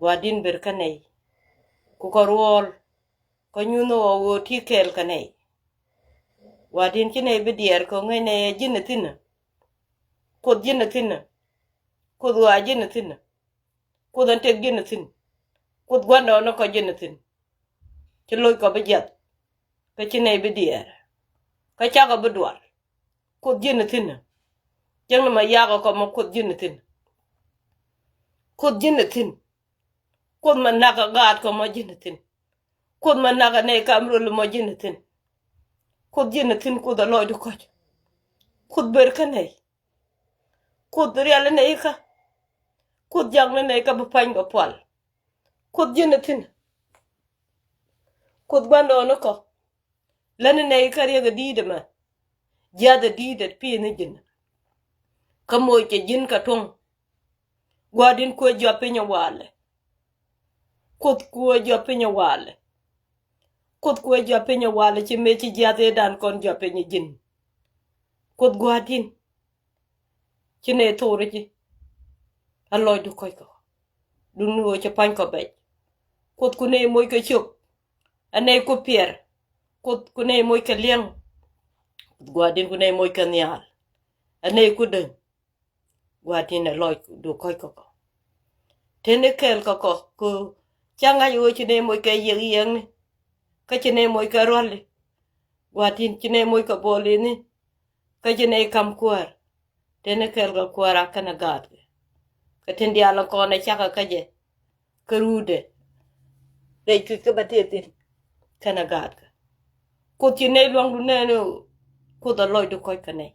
Gua̱di̱n ber kä nɛy. Ku kɛ ruɔl. Kä nyuthni ɣɔw ɣöö ti kɛɛl kɛ nɛy. Gua̱di̱n ci nɛy bi diɛɛr kɛ ŋäc nɛy ɛ ji̱n ɛ thi̱n ɛ. Kuoth ji̱n ɛ thi̱n ɛ. Kuoth ɣɔaa ji̱n ɛ thi̱n ɛ. Kuoth ɛn tëk ji̱n ɛ thi̱n. Kuoth gua̱ndɔɔŋni kɔ ji̱n ɛ thi̱n. Ci loc kɔ bi jiath. Kä ci nɛy bi diɛɛr. Kä cakɔ bi dual. Kuoth ji̱n ɛ thi̱n ɛ. Cäŋ ni ma yakɔ kɔ mɔ Kuoth ji̱n ɛ thi̱n. Kuoth ji̱n ɛ thi̱n. Kuoth ma nakä gaat kɔ mɔ ji̱n ɛ thi̱n. Kuoth ma nakä nɛy kam rol mɔ ji̱n ɛ thi̱n. Kuoth ji̱n ɛ thi̱n Kuoth ɛ lɔcdu kɔc. Kuoth ber kä nɛy. Kuoth rial ni nɛy kä. Kuoth jak ni nɛy kä bi pa̱ny kɛ pual. Kuoth ji̱n ɛ thi̱n. Kuoth gua̱ndɔɔŋni kɔ. Lätni nɛy kä riɛk ɛ di̱i̱t ɛmɛ. Jiath ɛ di̱i̱t ɛ pi̱i̱ni ji̱n. Kä moc kɛ ji̱n kɛ tuɔ̱ŋ. Gua̱di̱n kuɛ jɔap piny ɛ walɛ. Kuoth kuɛ jɔap piny ɛ walɛ. Kuoth kuɛ jɔap piny ɛ walɛ ci mëë ci jiath ëëdan kɔn jɔap piny ɛ ji̱n. Kuoth gua̱di̱n. Ci nɛy thori ji̱. A lɔcdu kɔc kɔ. Duŋni ɣöö cɛ pa̱ny kɔ bɛc. Kuoth ku nɛy moc kɛ ciök. Ɛ nɛy ku piɛr. Kuoth ku nɛy moc kɛ liɛŋ. Kuoth gua̱di̱n ku nɛy moc kɛ nhial. Ɛ nɛy ku däny. Gua̱di̱n ɛ lɔcdu kɔc kɔ kɔ. Teni kɛɛl kɔ kɔ kɛ ca ŋa̱c ɣöö ci nɛy moc kɛ yiëk yiëkni. Kä ci nɛy moc kɛ ruali. Gua̱di̱n ci nɛy moc kɛ buɔlini. Kä ci nɛy kam kuäär. Teni kɛɛl kɛ kuäär a kɛnɛ gaatkɛ. Kɛ tin diaal in kɔn ɛ cakɛ kä jɛ. Kä ruudɛ. Rɛy cuc kä bä tëë thi̱n. Kɛnɛ gaatkɛ. Kuoth ci nɛy luaŋdu nɛɛni. Kuoth a lɔcdu kɔc kɛ nɛy.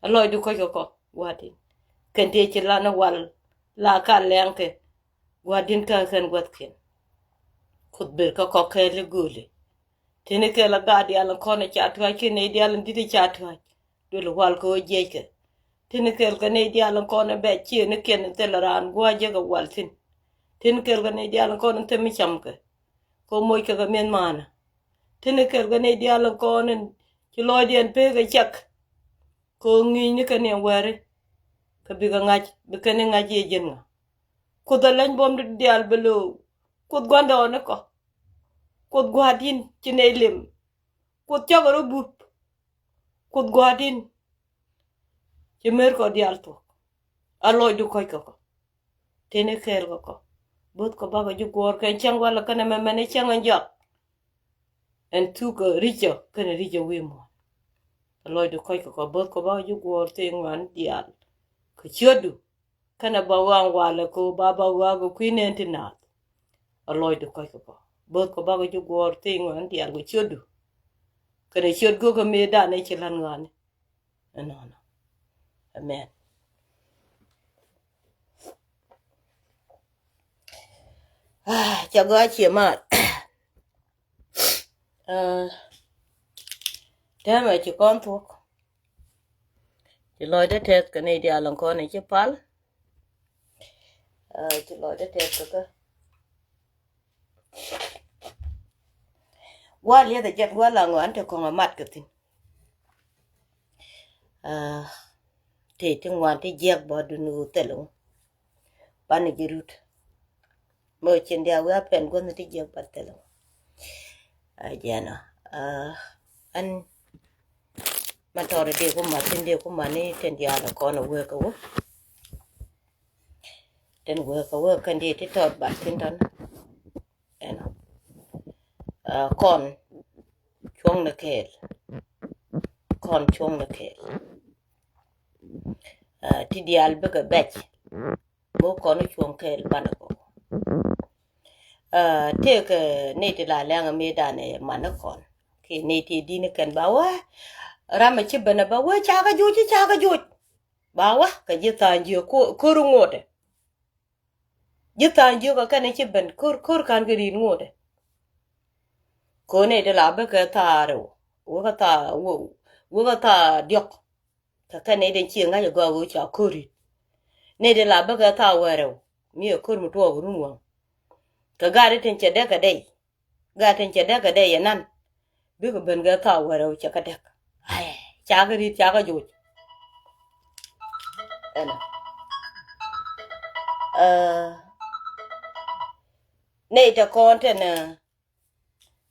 A lɔcdu kɔc kɛ kɔ gua̱di̱n. Kɛn tëë ci lan wal la ka lɛŋkɛ. Gua̱di̱n kä kɛn gua̱thkiɛn. Kuoth ber kä kɔ kɛɛl i̱ gööli. Teni kɛɛl a gaat diaal in kɔn ɛ ca tua̱c kiɛ nɛy diaal in di̱t ɛ ca tua̱c. Duël wal kɛ ɣöö jiɛckɛ. Tin kɛɛl kɛ nɛy diaal in kɔn in bɛ ciëënikiɛn in thilɛ raan gua̱a̱c jɛ kɛ wal thi̱n. Tin kɛɛl kɛ nɛy diaal in kɔn in thil mi camkɛ. Kɛ ɣöö moc kɛ kɛ mi̱eth maanä. Tin kɛɛl kɛ nɛy diaal in kɔn in ci lɔcdiɛn pek kɛ cɛk. Kɛ ɣöö ŋi̱i̱cni kɛ ni in wääri. Kɛ bikɛ ŋa̱c bikɛ ni ŋa̱c yɛ ji̱n ŋa. Kuoth a leny buɔ̱mdi diaal bɛ lo̱o̱. Kuoth gua̱ndɔɔŋni kɔ. Kuoth gua̱a̱di̱n ci nɛy lim. Kuoth cakɛ rɔ bup. Kuoth gua̱a̱r din. Ci mer kɔ diaal thuɔ̱k. A lɔcdu kɔc kɛ kɔ. Tëë ni kɛɛl kɛ kɔ. Bo̱th kɔ bakɔ ji̱ guɔ̱ɔ̱r kɛn cäŋ walɛ kɛnɛ mɛmɛn i̱ cäŋ ɛn jɔak. Ɛn thuk kɛ ri̱cä kɛnɛ ri̱cä wi̱i̱ muɔ̱ɔ̱n. A lɔcdu kɔc kɛ kɔ bo̱th kɔ bakɔ ji̱ guɔ̱ɔ̱r thil ŋuan diaal. Kɛ ciötdu. Kɛnɛ ba ɣɔaa walɛ kɛ ɣöö ba ba ɣɔaa kɛ kui̱ nɛn ti naath. A lɔcdu kɔc kɛ kɔ. Bo̱th kɔ bakɔ ji̱ guɔ̱ɔ̱r thil ŋuan diaal kɛ ciötdu. Kɛnɛ ciöt go̱o̱kä mëëdan ëë ci la̱t ŋɔaani. Ɛnɔnɔ. Amen. Ah, ca gɔaa cie maar. Ah, täämɛ ci kɔn thuɔ̱k. Ci lɔcdä tɛth kɛ nɛy diaal in kɔn in ci pal. Ah, ci lɔcdä tɛth kɛ kä. Gua̱a̱r liɛth a jɛt gua̱a̱r la ŋɔaani te kɔŋ a mat kɛ thi̱n. Ah, te ti ŋuan ti jiɛk bä duni wu thil wu. Banɛ ji̱ rut. Mɛ cin diaal wi̱i̱ a pɛn gua̱thni ti jiɛk bä thil wu. A jɛn ɔ. Ah, ɛn ma tɔɔri dee ku mat thi̱n dee ku mat ni tin diaal kɔn a wek a wä. Tin wek a wä kɛn dee ti tɔɔt bat thi̱n tɔn. Ɛnɔ. Ah, kɔn cuɔ̱ŋ ni kɛɛl. Kɔn cuɔ̱ŋ ni kɛɛl. Ah, ti diaal bikɛ bɛc. Bä kɔn cuɔ̱ŋ kɛɛl banɛ kɔ. Ah, tëëkɛ nɛy ti la lɛŋ mëëdan ɛ man ni kɔn. Kɛ nɛy ti di̱n kɛn ba wä. Ram ɛ ci ben ɛ ba wä cakɛ joc, cakɛ joc. Ba wä kɛ ji̱ tha̱a̱ŋ ji̱ ko̱r ŋotɛ. Ji̱ tha̱a̱ŋ jiök ɛ kɛn i̱ ci ben ko̱r, ko̱r ka̱n kɛ ri̱t ŋotdɛ. Ko̱n i̱ ti la bikɛ thaar i̱ wä, wä kɛ thaar, wä, wä kɛ thaar diɔ̱k. Kɛ kɛn i̱ den ci ŋa̱c ɛ gɔaa wä ca ko̱r ri̱t. Ni ti la bikɛ thaar wɛɛr i̱ mi ɛ ko̱r mi tuɔɔk run waŋ. Kɛ gat i̱ tin cɛ dɛk kɛ dɛy. Gat tin cɛ dɛk kɛ dɛy yɛ nan. Bikɛ ben kɛ thaar wɛɛr i̱ cɛ kɛ dɛk. Ay, cakɛ ri̱t cakɛ joc. Ɛnɔ. Ɛ, nɛy tɛ kɔn tɛn, ɛ,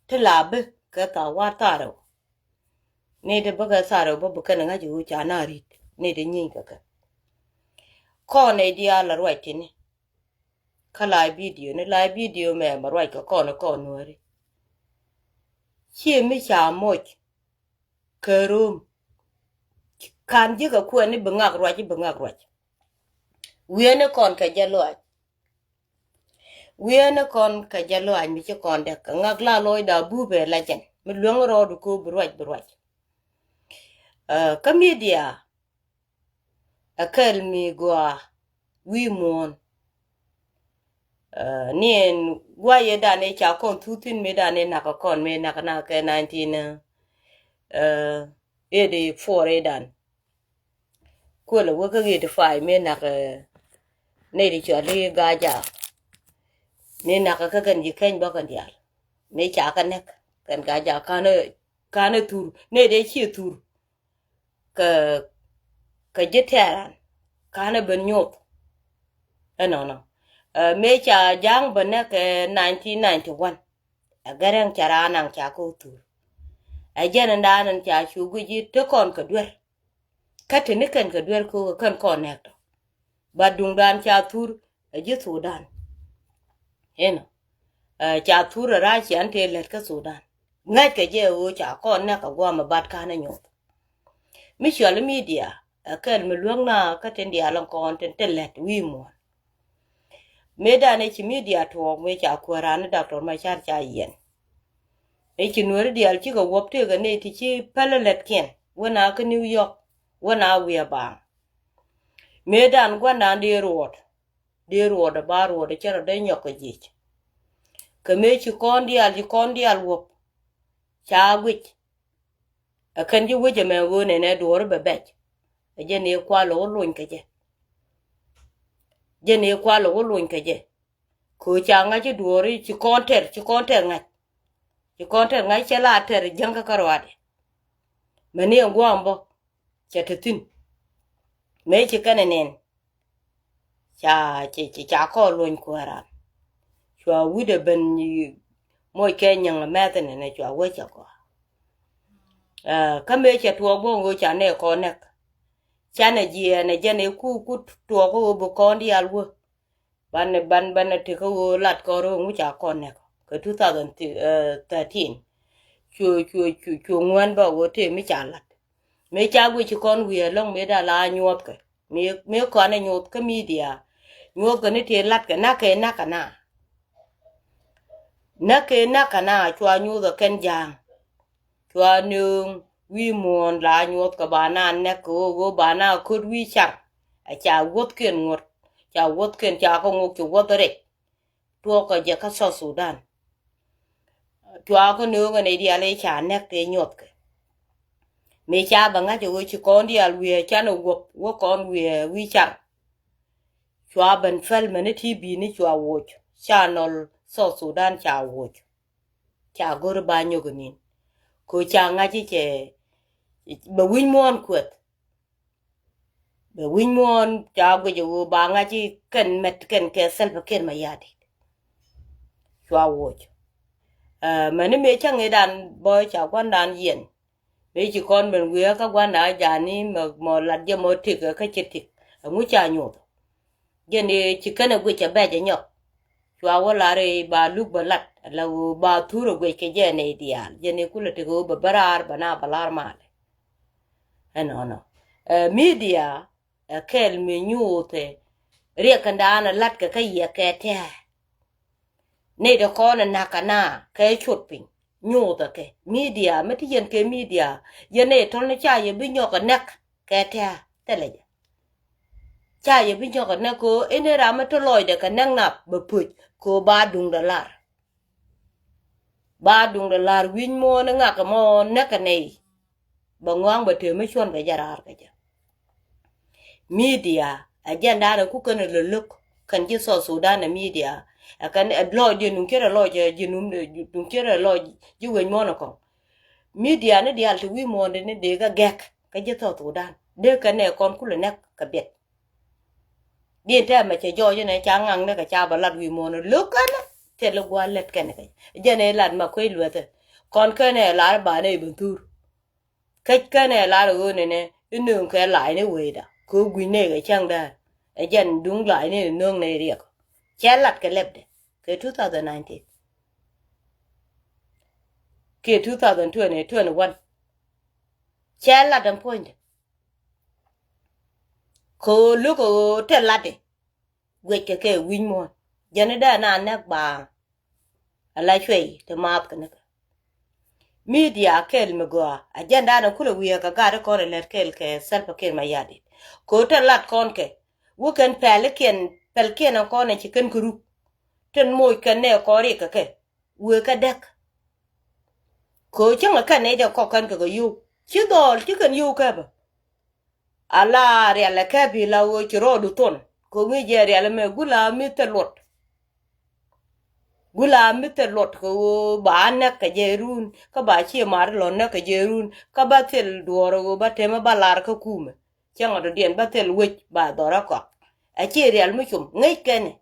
ti la bi kɛ thaar war thaar rɛw. Nɛy tɛ bi kɛ thaar rɛw bä bi kɛn ŋa̱c i̱ ɣöö ca na ri̱t. Nɛy tɛ nyieeny kɛ kɛ. Kɔn nɛy diaal la ruac tini. Kä live video ni live video mɛ ma ruac kɛ kɔn kɔn nuääri. Ciɛ mi ca moc. Kɛ rom. Kan ji̱ kɛ kuɛn ni bi ŋak ruac, bi ŋak ruac. Wi̱i̱ ni kɔn kɛ jɛ luaac. Wi̱i̱ ni kɔn kɛ jɛ luaac mi ci kɔn dɛk kɛ ŋak la lɔcda bupɛ la jɛn. Mi luäŋ rɔɔdu ko̱ bi ruac, bi ruac. Ɛ, kä media. Ɛ kɛl mi gɔaa wi̱i̱ muɔ̱ɔ̱n. Ɛ, ni ɛn guayɛ dan ɛ ca kɔn thuthin mi dan ɛ nak kɔn mi nak na kɛ nineteen, ɛ, eighty four ɛ dan. Kuɔlɛ wä kä eighty five mi nak, ɛ, nɛy di cɔal i̱ Gaja. Mi nak kä kɛn ji̱ keny bä kɛn diaal. Mi ca kɛ nɛk kɛn Gaja kanɛ, kanɛ thur nɛy di ciɛ thur. Kɛ, kɛ ji̱ tɛɛran kanɛ ben nyoth. Ɛnɔnɔ. Ɛ, mëë ca ja̱a̱ŋ bä nɛ kɛ nineteen ninety one. Ɛ gɛrɛŋ ca raan naŋ ca kɛ wä thur. Ɛ jɛn ɛn daan ɛn ca cu guic i̱ te kɔn kɛ duer. Kä te ni kɛn kɛ duer kɛ wä kɛn kɔn nɛk tɔ. Ba duŋdan ca thur ɛ ji̱ Thudan. Inɔ. Ɛ, ca thur ɛ ra̱a̱ cian tëë lät kä Thudan. Ŋäc kɛ jɛ ɣöö ca kɔn nɛk kɛ gua̱a̱m ɛ bat ka̱n ɛ nyoth. Mi cual i̱ media ɛ kɛl mi luäk na kä tin diaal ɛn kɔn tin te lät wi̱i̱ muɔ̱ɔ̱n. Mëëdan ɛ ci media tuɔɔk mëë ca kuäär raan i̱ Doctor Machar ca yiɛn. Ëë ci nuääri diaal cikɛ wuɔp tëëkɛ nɛy ti ci pälä lätkiɛn wä na kä New York wä na wi̱i̱ a baaŋ. Mëëdan gua̱ndan dee ruɔɔt. Dee ruɔɔt ɛ ba ruɔɔt ɛ cɛ rɔ dee nyɔk kɛ jiec. Kɛ mëë ci kɔn diaal ci kɔn diaal wuɔp. Ca guic. Ɛ kɛn ji̱ wec ɛmɛ ɣöö nɛnɛ duɔɔri bɛ bɛc. Ɛ jɛn ëë kual ɛ wä lony kɛ jɛ. Jɛn ëë kual ɛ wä lony kɛ jɛ. Kɛ ɣöö ca ŋa̱c i̱ duɔɔri ci kɔn tɛr, ci kɔn tɛr ŋa̱c. Ci kɔn tɛr ŋa̱c cɛ la tɛr jiäŋ kä kä ruaadɛ. Mɛni ɛn gua̱a̱m bä cɛ te thi̱n. Mëë ci kɛn ɛ nɛn. Ca, ca, ca, ca kɔn luɔny kuääran. Cua wi̱cdɛ ben moc kɛ nyaŋ mɛth nɛnɛ cua wec cɛ kɔn. Kä mëë cɛ tuɔɔk bä ɣöö ca nɛ kɔn nɛk. Canɛ jiɛɛn ɛ jɛn ɛ ku ku tuɔɔk ɣöö bi kɔn diaal wä. Banɛ ban banɛ tekä ɣöö lat kɔn rööŋ mi ca kɔn nɛk kɛ two thousand thirteen. Cuɛ cuɛ cuɛ ŋuɛn bä ɣöö tëë mi ca lat. Mëë ca guic ci kɔn wi̱i̱ ɛlɔ̱ŋ mëë da la nyuɔthkɛ. Mëë kɔn ɛ nyuɔth kä midia. Nyuɔthkɛ ni tëë latkɛ na̱kɛ na̱kɛ na. Näk kɛ näk kɛ na cua nyuuth ɛ kɛn ja̱a̱ŋ. Cua nööŋ wi̱i̱ muɔ̱ɔ̱n la nyuɔ̱th kɛ ba na näk kɛ ɣöö ɣöö ba na köt wi̱i̱ car. Ɛ ca wuɔ̱thkiɛn ŋuɔ̱t ca wuɔ̱thkiɛn ca kɛ ŋok ci wuɔ̱th rɛc. Tuɔɔk kɛ jɛ kä South Sudan. Cua kɛ nööŋ ɛ nɛy diaal ëë ca näk tëë nyuɔ̱thkɛ. Mëë ca bɛ ŋa̱c ɛ ɣöö ci kɔn diaal wi̱i̱ ɛ canɛ wuɔ̱p wä kɔn wi̱i̱ ɛ wi̱i̱ car. Cua ben pɛl mɛni ti bi̱i̱ni cua woc ca nɔl South Sudan ca woc. Ca go̱ri ba nyök inin. Ko ca ŋa̱c i̱ cɛ bɛ wi̱ny muɔ̱ɔ̱n kuɛth. Bɛ wi̱ny muɔ̱ɔ̱n ca guic i̱ ɣöö ba ŋa̱c i̱ kɛn mɛt kɛn kɛ Salva Kiir Mayardit. Cua woc. Mɛni mëë cä ŋi̱dan bä ca gua̱ndan yiɛn. Mëë ci kɔn ben wiee kä gua̱ndan jani mɔ lat jɛ mɔ tik kä ci tik. Ɛŋu ca nyuɔth. Jɛn i̱ ci kɛn ɛ guic ɛ bɛc ɛ nyɔk. Cua wä lar i̱ ba luk bä lat ala ɣöö ba thur ɛ guic kɛ jɛ nɛy diaal jɛn i̱ kulɛ tek ɣöö bɛ bä raar bɛ na bɛ lar malɛ. Ɛnɔnɔ. Ɛ midia ɛ kɛl mi nyuuthɛ. Riɛk kɛn daanɛ lat kɛ kä yɛ kɛ tɛɛ. Nɛy dɛ kɔn ɛ nak kɛ na kɛ cot piny. Nyuuthɛ kɛ midia mi ti yɛn kɛ midia. Yɛn nɛy tɔl ni ca yɛ bi nyɔk ɛ nɛk kɛ tɛɛ thilɛ jɛ. Ca yɛ bi nyɔk ɛ nɛk ko in ram mi ti lɔcdɛ kɛ nɛk nap bɛ puc ko ba duŋdɛ lar. Ba duŋdɛ lar wi̱ny muɔ̱ɔ̱n iŋak ɛmɔ näk ɛ nɛy. Bɛ ŋɔaŋ bɛ tëë mi cuɔn kɛ jɛ raar kɛ jɛ. Midia ɛ jɛn daanɛ ku kɛn ɛ lölök kɛn ji̱ South Sudan ɛ midia. Ɛ kɛn ɛ lɔc diɛ nuŋ cierɛ lɔc ɛ ji̱ nuŋ duŋ cierɛ lɔc ji̱ wec muɔ̱ɔ̱n ɛ kɔŋ. Midia ni diaal ti wi̱i̱ muɔ̱ɔ̱n di ni dee kɛ gɛk kɛ ji̱ South Sudan dee kɛn ɛ kɔn kulɛ nɛk kɛ biɛt. Din tɛmɛ cɛ jɔɔc inɛ ca ŋaŋ ni kɛ ca bɛ lat wi̱i̱ muɔ̱ɔ̱n lo̱k kɛnɛ. Thil i̱ gua̱a̱r lät kɛnɛ kɛ jɛn i̱ lat ma kuec luɛthɛ. Kɔn kɛnɛ lar ba nɛ i̱ ben thur. Käc kɛnɛ lar i̱ ɣöö nɛnɛ i̱ nööŋ kɛ lac ni wecda kɛ ɣöö gui̱ny nɛ kɛ cäŋ däär. Ɛ jɛn duŋ lac ni nööŋ nɛ riɛk. Cɛ lat kɛ lɛpdɛ kɛ two thousand nineteen kiɛ two thousand twenty, twenty-one. Cɛ lat ɛn puɔ̱nydɛ. Kɛ ɣöö lo̱k ɛ ɣöö tɛ latdɛ. Guic kɛ kɛ wi̱ny muɔ̱ɔ̱n jɛn i̱ dee na nɛk baaŋ. Ala cuɛy ti maath kɛ nikɛ. Midia kɛl mi gɔaa a jɛn daanɛ kulɛ wi̱i̱ kɛ gat i̱ kɔn ilɛt kɛl kɛ Salva Kiir Mayardit. Kɛ ɣöö tɛ lat kɔn kɛ wä kɛn pɛl ikiɛn pɛl kiɛn ɛn kɔn ɛ ci kɛn kɛ ruk. Tin moc kɛn nɛ kɔn rik kɛ kɛ. Wëë kɛ däk. Kɛ ɣöö cäŋɛ kɛn nɛy dee kɔk kɛn kɛ kɛ yio̱w ci dhɔɔl ci kɛn yio̱w kɛpɛ. Ala rial ɛ kɛp i̱ la ɣöö ci rɔɔdu thon kɛ ŋi̱i̱c jɛ rial ɛmɛ gula mi thil luɔt. Gula mi thil luɔt kɛ ɣöö ba näk kɛ jɛ run kä ba ci mar lɔ näk kɛ jɛ run kä ba thil duɔɔr ɣöö ba temɛ ba lar kä kumɛ. Cäŋɛ dɔ̱diɛn ba thil wec ba dhɔr ɛ kɔk. Ɛ ci rial mi cum ŋäc kɛnɛ.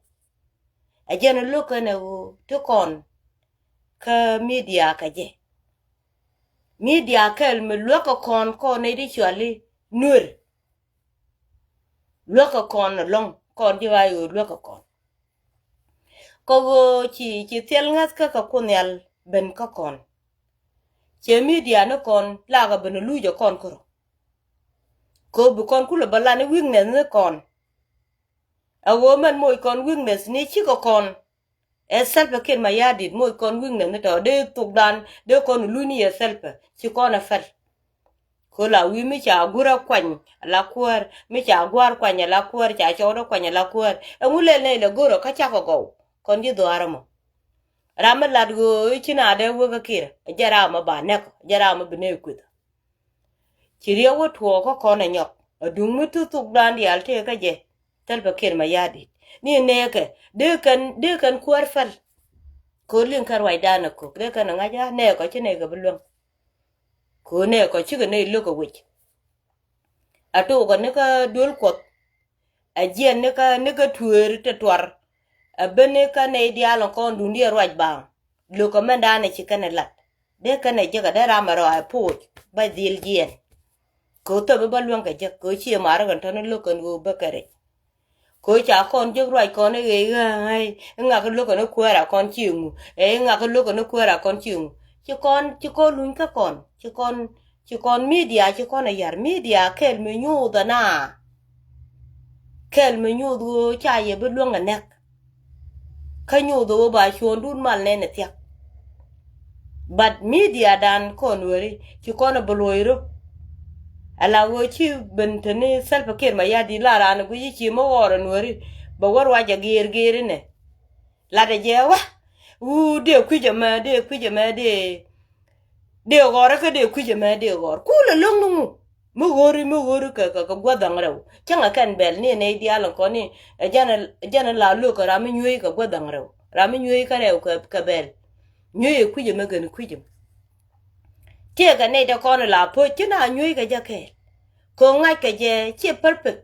Ɛ jɛn lo̱k kɛnɛ ɣöö ti kɔn kä midia kɛ jɛ. Midia kɛl mi luäk kɛ kɔn kɔn nɛy ti cuali nuer. Luäk kɛ kɔn ɛlɔ̱ŋ kɔn ji̱ ɣa̱c ɣöö luäk kɛ kɔn. Kɛ ɣöö ci ci thil ŋäth kä kɛ kun nhial ben kä kɔn. Cɛ midia ni kɔn lakɛ ben luc ɛ kɔn kärɔ. Kɛ ɣöö bi kɔn kulɛ bä lan i̱ weakness ni kɔn. Ɛ ɣöö mɛn moc kɔn weakness ni cikɛ kɔn. Ɛ Salva Kiir Mayardit moc kɔn weakness ni tɔ dee thokdan dee kɔn luny ni yɛ Salva ci kɔn ɛ pɛl. Kɛ la wi̱i̱ mi ca guur ɛ kuany ala kuäär mi ca gua̱a̱r kuany ala kuäär ca cɔwdä kuany ala kuäär ɛŋu lɛl nɛy lɛ go̱rä kä cakɔ gɔw kɔn ji̱ dhuaar ɛmɔ. Ram mi lat ɣöö i̱ ci na dee wek ɛ Kiir ɛ jɛ ram mi ba nɛk ɛ jɛ ram mi bi nɛy kueth. Ci riɛk wä tuɔɔk kä kɔn ɛ nyɔk ɛ duŋ mi ti thokdan diaal tëë kä jɛ. Thil pɛ Kiir Mayardit ni nɛɛkɛ dee kɛn dee kɛn kuäär pɛl. Kɛ ɣöö liŋ kɛ ruacdan ɛ kök dee kɛn ɛ ŋa̱c a nɛɛkɔ ci nɛɛkɛ bi luäŋ. Kɛ ɣöö nɛɛkɔ cikɛ nɛy lo̱k ɛ wec. A tokɛ ni kä duel kuɔth. A jiɛn ni kä ni kä tueeri ti tuar. A ben ni kä nɛy diaal in kɔn duŋdiɛn ruac baaŋ. Lo̱kɛ mɛndan ɛ ci kɛn ɛ lat. Dee kɛn ɛ jek ɛ dee ram ɛ rɔ ɛ puuc bä dhil jiɛn. Kɛ ɣöö thop i̱ bä luäŋ kɛ jek kɛ ɣöö ciɛ ma̱a̱r kɛn tɔ̱ni lo̱k kɛn ɣöö bä kɛ rɛc. Kɛ ɣöö ca kɔn jek ruac kɔn i̱ ɣɛy ɣäy i̱ ŋak i̱ lo̱k kɛn i̱ kuäärä kɔn ci ŋu ɛ i̱ ŋak i̱ lo̱k kɛn i̱ kuäärä kɔn ci ŋu. Ci kɔn ci kɔn luny kä kɔn ci kɔn ci kɔn midia ci kɔn ɛ ya̱r midia kɛl mi nyuuth ɛna. Kɛl mi nyuuth ɣöö ca yɛ bi luäŋ ɛ nɛk. Kä nyuuth ɣöö ba cuɔ̱ɔ̱ŋdun mal nɛn ɛ thia̱k. But midia dan kɔn weri ci kɔn ɛ bi luɔ̱c rop. Ala ɣöö ci ben te ni Salva Kiir Mayardit la raan ɛ guic i̱ ci mi ɣɔr ɛ nueri bɛ wä ruac ɛ giir giir inɛ. Lat ɛ jɛ wä wuu dee kui̱c ɛmɛ dee kui̱c ɛmɛ dee dee ɣɔr kä dee kui̱c ɛmɛ dee ɣɔr kulɛ lo̱ŋ ni ŋu. Mi ɣöri mi ɣöri kɛ kɛ kɛ gua̱dhaŋ rɛw cäŋɛ kɛn bɛl ni nɛy diaal in kɔn ni ɛ jɛn ɛ jɛn ɛ la lo̱k kɛ ram mi nyueec kɛ gua̱dhaŋ rɛw ram mi nyueec kä rɛw kɛ kɛ bɛl. Nyueec ɛ kui̱c ɛmɛ gɛn kui̱c ɛmɛ. Tiɛɛkɛ nɛy te kɔn la po̱c ci na nyueec kɛ jɛ kɛɛl. Kɛ ŋa̱c kɛ jɛ ciɛ perfect.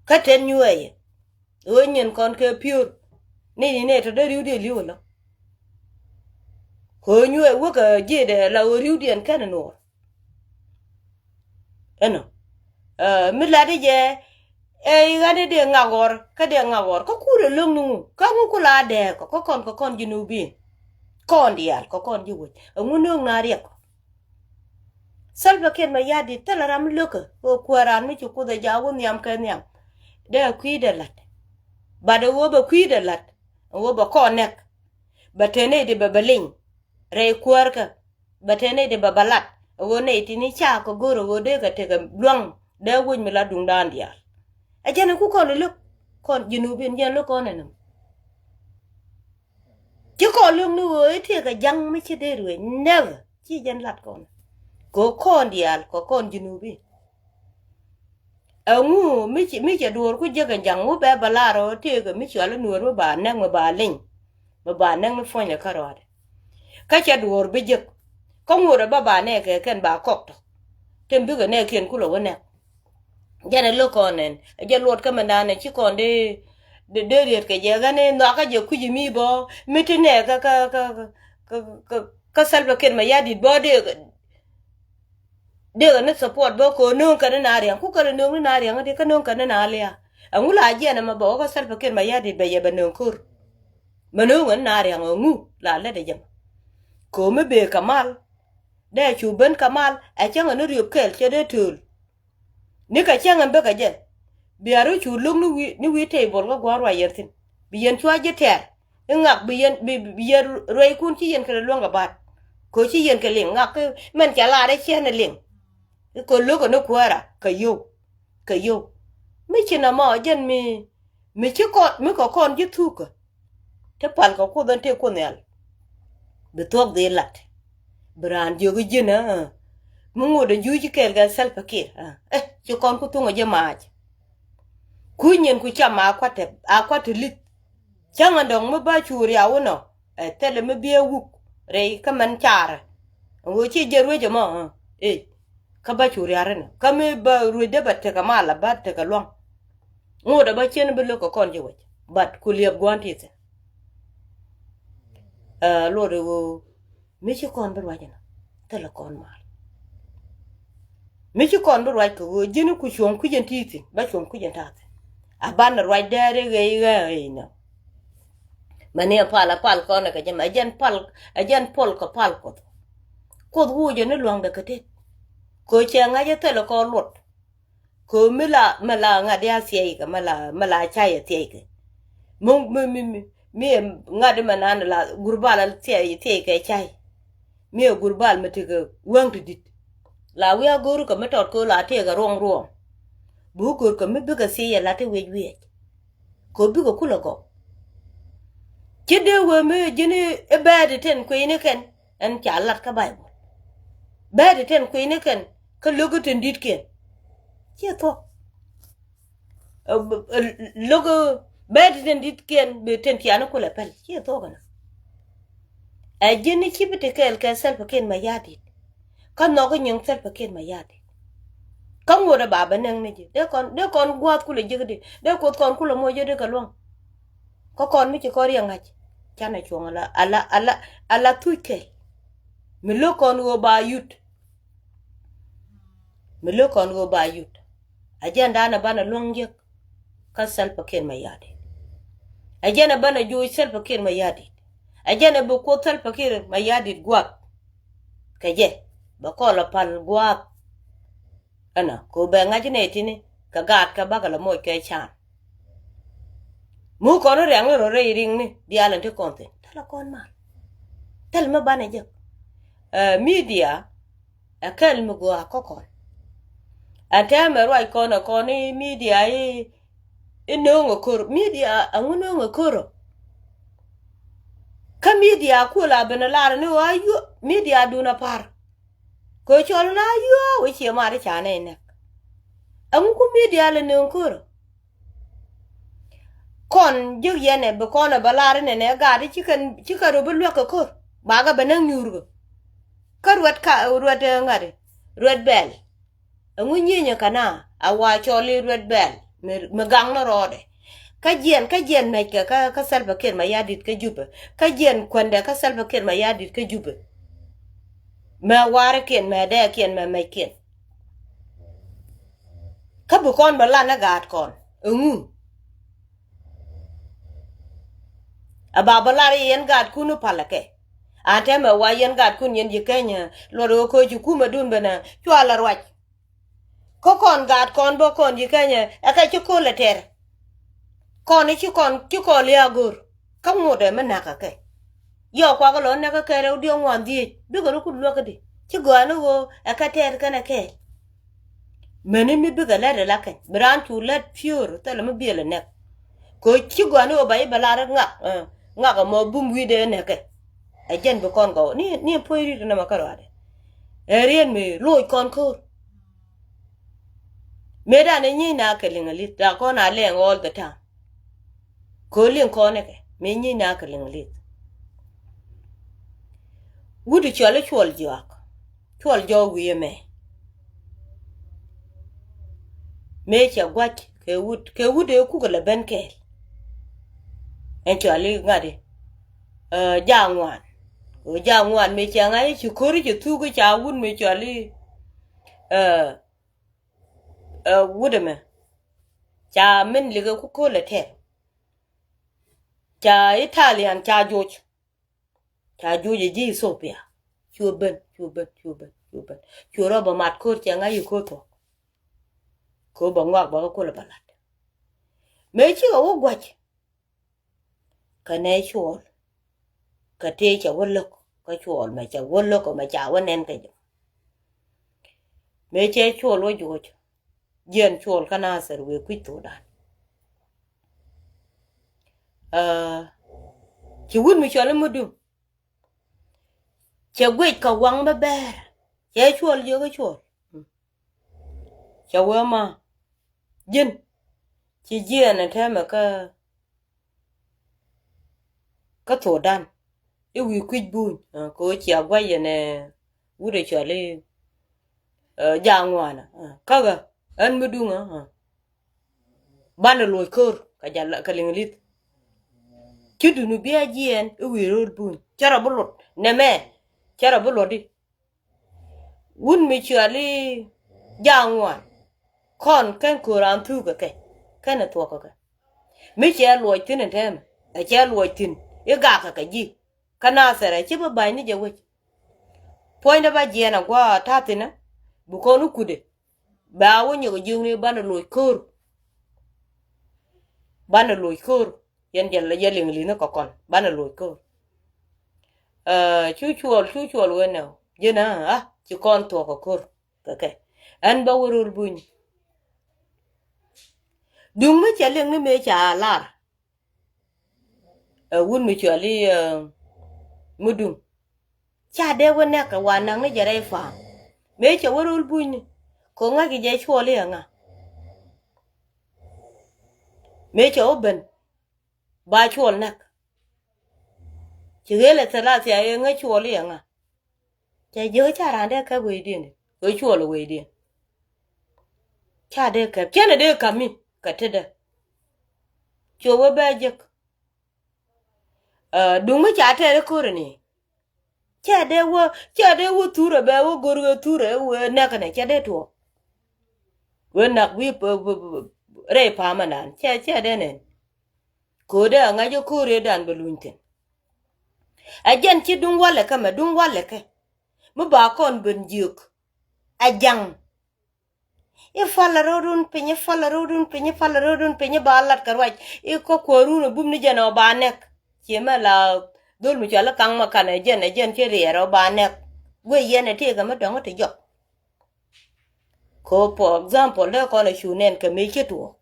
Kä ten nyueec ɛ ɣöö nyin kɔn kɛ piöör. Ni ni nɛy tɔ dee ri̱wdiɛn li̱w ɛlɔ. Kɛ ɣöö nyueec wäkɛ ji̱dɛ la ɣöö ri̱wdiɛn kɛn nuɔɔr. Ɛnɔ mi lat i̱ jɛ ɛ i̱ ɣän i̱ dee ŋak ɣɔr kä dee ŋak ɣɔr kä kur ɛ lo̱ŋ ni ŋu kä ŋu ku la dɛɛk kɔ kä kɔn kɛ kɔn ji̱ nubiin. Kɔn diaal kɛ kɔn ji̱ wec ɛŋu nööŋ na riɛk kɔ. Salva Kiir Mayardit thilɛ ram mi lo̱kä ɣöö kuäär raan mi ci kuoth ɛ jaak wä nhiam kɛ nhiam. Dee kui̱dɛ la̱t. Bat ɛ ɣöö bɛ kui̱dɛ la̱t ɛ ɣöö bɛ kɔn nɛk. Bɛ te nɛy di bɛ bɛ liny rɛy kuäärkä. Bɛ te nɛy di bɛ bɛ la̱t ɛ ɣöö nɛy tini ca kɛ go̱r ɛ ɣöö dee kɛ tekɛ lua̱ŋ dee wec mi la duŋdan diaal. Ɛ jɛn ɛ ku kɔn ɛ lo̱k kɔn ji̱ nubiin jɛn lo̱k kɔn ɛ nɛm. Ci kɔn lo̱k ni ɣöö i̱ tiɛɛkɛ ja̱ŋ mi ci dee ruëëc never ci jɛn lat kɔn. Kɛ kɔn diaal kɛ kɔn ji̱ nubi. Ɛŋu mi ci mi cɛ duɔ̱ɔ̱r ku jek ɛn ja̱ŋ ŋu bɛ bɛ lar ɣöö tiɛɛkɛ mi cual i̱ nuɔ̱ɔ̱r mi ba nɛk mi ba leny. Mi ba nɛk ni puɔ̱nydɛ kä rɔɔdɛ. Kä cɛ duɔ̱ɔ̱r bi jek kä ŋuɔ̱ɔ̱rɛ bä ba nɛɛkɛ kɛn ba kɔk tɔ. Tin bikɛ nɛɛkiɛn kulɛ wä nɛk. Jɛn ɛ lo̱k kɔn nɛn ɛ jɛ luɔt kä mɛndan ɛ ci kɔn dee dee riet kɛ jɛ ɣän ɛ nhɔakä jɛ kui̱c mi bɔ mi ti nɛ kä kä kä kä kä Salva Kiir Mayardit bɔ dee dee ɣän ni support bɔ kɛ nööŋ kɛn ni na riaŋ ku kɛn nööŋ ni na riaŋ di kä nööŋ kɛn ni na lia. Ɛŋu la jiɛn ɛmɛ bɛ wä kä Salva Kiir Mayardit bɛ yɛ bɛ nööŋ ko̱r. Mɛ nööŋ ɣän ni na riaŋ ɛŋu la lät ɛ jɛ mɛ. Kɛ mi bee kɛ mal dee cu ben kɛ mal ɛ cäŋ ɛ ni riöp kɛl cɛ dee tööl. Ni kɛ cäŋ ɛn bäkɛ jɛ bia rɔ cu lo̱k ni wi̱i̱ ni wi̱i̱ table kä gua̱a̱r ruac yɛn thi̱n. Bi yɛn cua ji̱ tɛ̈r i̱ ŋak bi yɛn bi bi yɛn rueckun ci yɛn kɛnɛ luäŋ kɛ ba̱a̱t. Kɛ ci yɛn kɛ liŋ ŋak mɛn ca lar i̱ ciɛn ɛ liŋ. I̱ kɛ lo̱k ɛ ni kuäärä kɛ yio̱w kɛ yio̱w. Mi ci nɔmɔ jɛn mi mi ci kɔn mi kɛ kɔn ji̱ thukä. Ti pal kɛ kuoth ɛn tëë kuoth nhial. Bi thuɔ̱k dhil lat bi raan jiök i̱ ji̱n ɛ mi ŋot ɛn juuc i̱ kɛɛl kɛ Salva Kiir ɛ ci kɔn ku thuŋ ɛ ji̱ maac. Kuc nyin ku cam a kuat te a kuat te li̱th. Cäŋ ɛn dɔ̱ŋ mi ba cu riaw inɔ ɛ thilɛ mi biɛ wuk rɛy kä mɛn carɛ. Ɛn ɣöö ci jɛ ruec ɛmɔ ɛ kä ba cu riaw inɔ kä mi ba ruecdä ba tekɛ mal a ba tekɛ lua̱ŋ. Ŋot ɛ ba cien bi lo̱k kɛ kɔn ji̱ wec but ku liɛp gua̱n ti thil. Ɛ luɔt ɛ ɣöö mi ci kɔn bi ruac ɛnɔ thilɛ kɔn mal. Mi ci kɔn bi ruac kɛ ɣöö ji̱n ku cuɔ̱ŋ kui̱c ɛn ti thi̱n ba cuɔ̱ŋ kui̱c ɛn ta̱a̱ thi̱n. A banɛ ruac dɛɛri ɣɛy ɣɛy nɔ. Mɛ ni ɛ pal ɛ pal kɔn ɛ kɛ jɛ mɛ ɛ jɛn pal ɛ jɛn pal kɛ pal kuoth. Kuoth wuucɛ ni lua̱ŋdɛ kɛ tet. Kɛ ɣöö cɛ ŋa̱c ɛ thilɛ kɔn luɔt. Kɛ mi la mi la ŋa̱t ya thiɛckɛ mi la mi la cay a thiɛckɛ. Mi mi mi mi mi ŋa̱t mɛ nan la gurbal a thiɛc thiɛckɛ cay. Mi a gurbal mi tekɛ wäŋ ti dit. La wi̱i̱ a go̱o̱r kɛ mi tɔt kɛ la tekɛ ruɔ̱ŋ ruɔ̱ŋ. Bi wä go̱o̱r kɛ mi bikɛ thiec a la ti wiec wiec. Kɛ bikɛ kulɛ gɔw. Ci dee wee mi ji̱n i̱ bɛɛt i̱ ten kui̱ni kɛn ɛn ca lat kä Baibol. Bɛɛt i̱ ten kui̱ni kɛn kä lo̱k i̱ ten di̱tkiɛn. Ciɛ thuɔ̱k. Lo̱k i̱ bɛɛt i̱ ten di̱tkiɛn bi ten tiani kulɛ pɛl ciɛ thuɔ̱k ɛnɔ. Ɛ ji̱n i̱ ci bi ti kɛɛl kɛ Salva Kiir Mayardit. Kä nhɔk i̱ nyiŋ Salva Kiir Mayardit. Kä ŋot ɛ ba bɛ nɛŋ ni ji̱ dee kɔn dee kɔn gua̱a̱th kulɛ ji̱kdi dee kuoth kɔn kulɛ moc jɛ dee kɛ luäŋ. Kä kɔn mi ci kɔn riɛk ŋa̱c canɛ cuɔ̱ŋ ala ala ala ala thuc kɛl. Mi lo̱k kɔn ɣöö ba yut. Mi lo̱k kɔn ɣöö ba yut. Agenda ni banɛ luäŋ jek kä Salva Kiir Mayardit. Agenda banɛ joc Salva Kiir Mayardit. Agenda bi Kuoth Salva Kiir Mayardit gua̱a̱th. Kɛ jɛ bɛ kɔn la pal gua̱a̱th. Ɛnɔ kɛ ɣöö bɛ ŋa̱c nɛy tini kɛ gaat kɛ bakɛ la moc kɛ can. Mi kɔn riaŋni rɔ rɛy riŋni diaal in ti kɔn thin thilɛ kɔn mal. Thilɛ mi banɛ jek. Ɛ, media ɛ kɛl mi gɔaa kä kɔn. Ɛn tɛmɛ ruac kɔn ɛ kɔn i̱ media i̱, i̱ nööŋ ɛ kör. Media ɛŋu nööŋ ɛ kör ɔ? Kä media kuɔl a ben ɛ lar ni ɣöö a yuɔ media dun a par. Kɛ cɔl na yuɔ wec ciɛ mar i̱ ca nɛy nɛk. Ɛŋu ku media lɛ nööŋ kör ɔ? Kɔn jiök yɛn ɛ bi kɔn ɛ bä lar inɛnɛ gaat i̱ cikɛ, cikɛ rɔ bi luäk kɛ kör. Bakɛ bɛ näk nyuurkɛ. Kä ruɛt ka, ruɛt, eh, ŋa̱t i̱ ruɛt bɛl. Ɛŋu nyinyɛ kɛ na a wa cɔl i̱ ruɛt bɛl mi, mi gaŋ ni rɔɔdɛ. Kä jiɛn, kä jiɛn mɛckɛ kä, kä Salva Kiir Mayardit kä Jubɛ. Kä jiɛn kuändɛ kä Salva Kiir Mayardit kä Jubɛ. Mɛ warikiɛn, mɛ dɛɛkiɛn, mɛ mɛckiɛn. Kä bi kɔn bɛ lat ni gaatkɔn ɛŋu? A ba bä lar i̱ yɛn gaatkun i̱ palä kɛ. An tɛmɛ wa yɛn gaatkun yɛn ji̱ Kenya luɔt ɣöö kööc i̱ kumɛdun ben ɛ cua la ruac. Kä kɔn gaatkɔn bä kɔn ji̱ Kenya ɛ kɛ ci köl ɛ tɛr. Kɔn i̱ ci kɔn, ci kɔn lia̱a̱ go̱r. Kä ŋotdɛ mi na̱k ɛ kɛ. Yɔɔk kuak lɔ näk kä kɛɛl rɛw diɔ̱k ŋuan dhieec bikɛ rɔ kut luäk kädi ci gɔaa ni ɣöö ɛ kɛ tɛɛt kɛnɛ kɛɛl. Mäni mi bikɛ lät ɛ la kɛny bi raan cu lät piöör thilɛ mi biɛl ɛ nɛk. Kɛ ɣöö ci gɔaa ni ɣöö ba i̱ bɛ lar ŋak, eh, ŋak ɛmɔ bum wi̱i̱dɛ ɛ nɛkɛ. Ɛ jɛn bi kɔn gɔw ni, ni puɔ̱ny ri̱t ɛnɛmɛ kä ruaadɛ. Ɛ riet mi loc kɔn ko̱r. Mëëdan ɛ nyiey na kɛ liŋ ɛ li̱th la kɔn a lɛŋ all the time. Kɛ ɣöö liŋ kɔn ɛ kɛ mëë nyiey na kɛ liŋ ɛ li̱th. Wut i̱ cɔl i̱ cuɔl jɔak. Cuɔl jɔak wi̱i̱ ɛmɛ. Mëë cɛ gua̱c kɛ wut, kɛ wut ëë kukɛ lɛ ben kɛɛl. Ɛn cɔal i̱ ŋa̱t i̱, eh, jaak ŋuan. Ɣöö jaak ŋuan mëë cɛ ŋa̱c i̱ ci ko̱ri cɛ thuk i̱ ca wut mëë cɔal i̱, eh, eh, wut ɛmɛ. Ca min likɛ ku ko̱l ɛ tɛr. Ca Italian ca joc. Ca juuc ɛ ji̱ Ethiopia. Cu ben, cu ben, cu ben, cu ben. Cu rɔ bɛ mat ko̱r cɛ ŋa̱c i̱ ko̱r thuɔ̱k. Ko̱r bɛ ŋɔak bɛ kä kulɛ bɛ lat. Mëë cikɛ wä gua̱c. Kɛ nɛ cuɔl. Kɛ tëë cɛ wä lo̱k kä cuɔl mɛ cɛ wä lo̱k mɛ ca wä nɛn kɛ jɛ. Mëë cɛ cuɔl wä juɔc. Jiɛn cuɔl kä Nathir wëë kui̱c thokdan. Aa, ci wut mi cɔl i̱ Mudum. Cɛ guic kɛ waŋ bä bɛɛr. Cɛ cuɔl jiök i̱ cuɔl. Cɛ wee ma ji̱n ci jiɛn ɛ tɛmɛ kä kä thokdan i̱ wi̱i̱ kui̱c buny, aa, kɛ ɣöö cia gua̱c yɛn ɛ wut ɛ cɔl i̱, aa, jaak ŋuanä, aa, kä ɣä ɣän mi duŋä, aa. Banɛ loc ko̱r kɛ jɛ la, kɛ liŋ li̱th. Ci duni bia jiɛɛn i̱ wi̱i̱ ro̱l buny cä rɔ bi luɔt nɛmɛ. Cä rɔ bi luɔt i̱ wut mi cɔal i̱ jaak ŋuan. Kɔn kɛn ko̱r an thuukɛ kɛ kɛn ɛ thuɔ̱kɛ kɛ. Mi cɛ luɔc thi̱n ɛn tɛmɛ ɛ cɛ luɔc thi̱n i̱ gakɛ kɛ ji̱. Kä Nathir ɛ ci bi ba̱ny ni jɛ wec. Puɔ̱nydɛ ba jiɛɛn a gua̱a̱ ta̱thi̱nä bi kɔn wä kutdɛ. Ba wä nyɔk jiökni banɛ loc ko̱r. Banɛ loc ko̱r. Yɛn jɛ la yɛ liŋ li̱n kɛ kɔn banɛ loc ko̱r. Aa, cu cuɔl, cu cuɔl wen nɛ ji̱n a, a ci kɔn thuɔk kɛ ko̱r kɛ kɛ. Ɛn bä wä rol buny. Duŋ mi cɛ liŋ ni mëë ca lar. Ɛ wut mi cuali, ɛ, Mudum. Ca dee wä nɛk kɛ wa naŋ ni jɛ rɛy fa̱a̱m. Mëë cɛ wä rol bunyni kɛ ŋa̱c kɛ jɛ cuɔl i̱ ɛŋa. Mëë cɛ wä ben ba cuɔl nɛk. Ci ɣel ɛ thɛlathia i̱ ɛŋa cuɔl i̱ ɛŋa. Cɛ jiök ca raan dee kɛp wecdiɛn, wec cuɔl wecdiɛn. Ca dee kɛp, cɛn ɛ dee ka̱m mi kɛ tetdä. Cuɔ wee bɛ jek. Aa, duŋ mi ca tɛɛr i̱ ko̱r ini. Cɛ dee wä, cɛ dee wä thurɛ bɛ wä go̱r wä thurɛ wä näk kɛnɛ cɛ dee tuɔɔk. Wä näk wi̱i̱ rɛy pa̱a̱m ɛnan cɛ, cɛ dee nɛn. Ko̱dɛ a ŋa̱c ɛ ko̱r ëëdan bɛ luny thi̱n. Ɛ jɛn ci duŋ walɛ kɛ mɛ duŋ walɛ kɛ. Mi ba kɔn ben jiök. Ɛ jaŋ. I̱ palɛ ro̱o̱dun piny, i̱ palɛ ro̱o̱dun piny, i̱ palɛ ro̱o̱dun piny, i̱ ba lat kɛ ruac i̱ kä kuäärun ɛ bum ni jɛn ɔ ba nɛk. Ciɛ mɛ la dhol mi cual i̱ kaŋ ma kanɛ jɛn ɛ jɛn ci riɛɛr ɔ ba nɛk. Guiy yɛn ɛ tëëkɛ mi dɔ̱ŋ i̱ ti jɔk. Ko for example dee kɔn ɛ cu nɛn kɛ mëë ci tuɔɔk.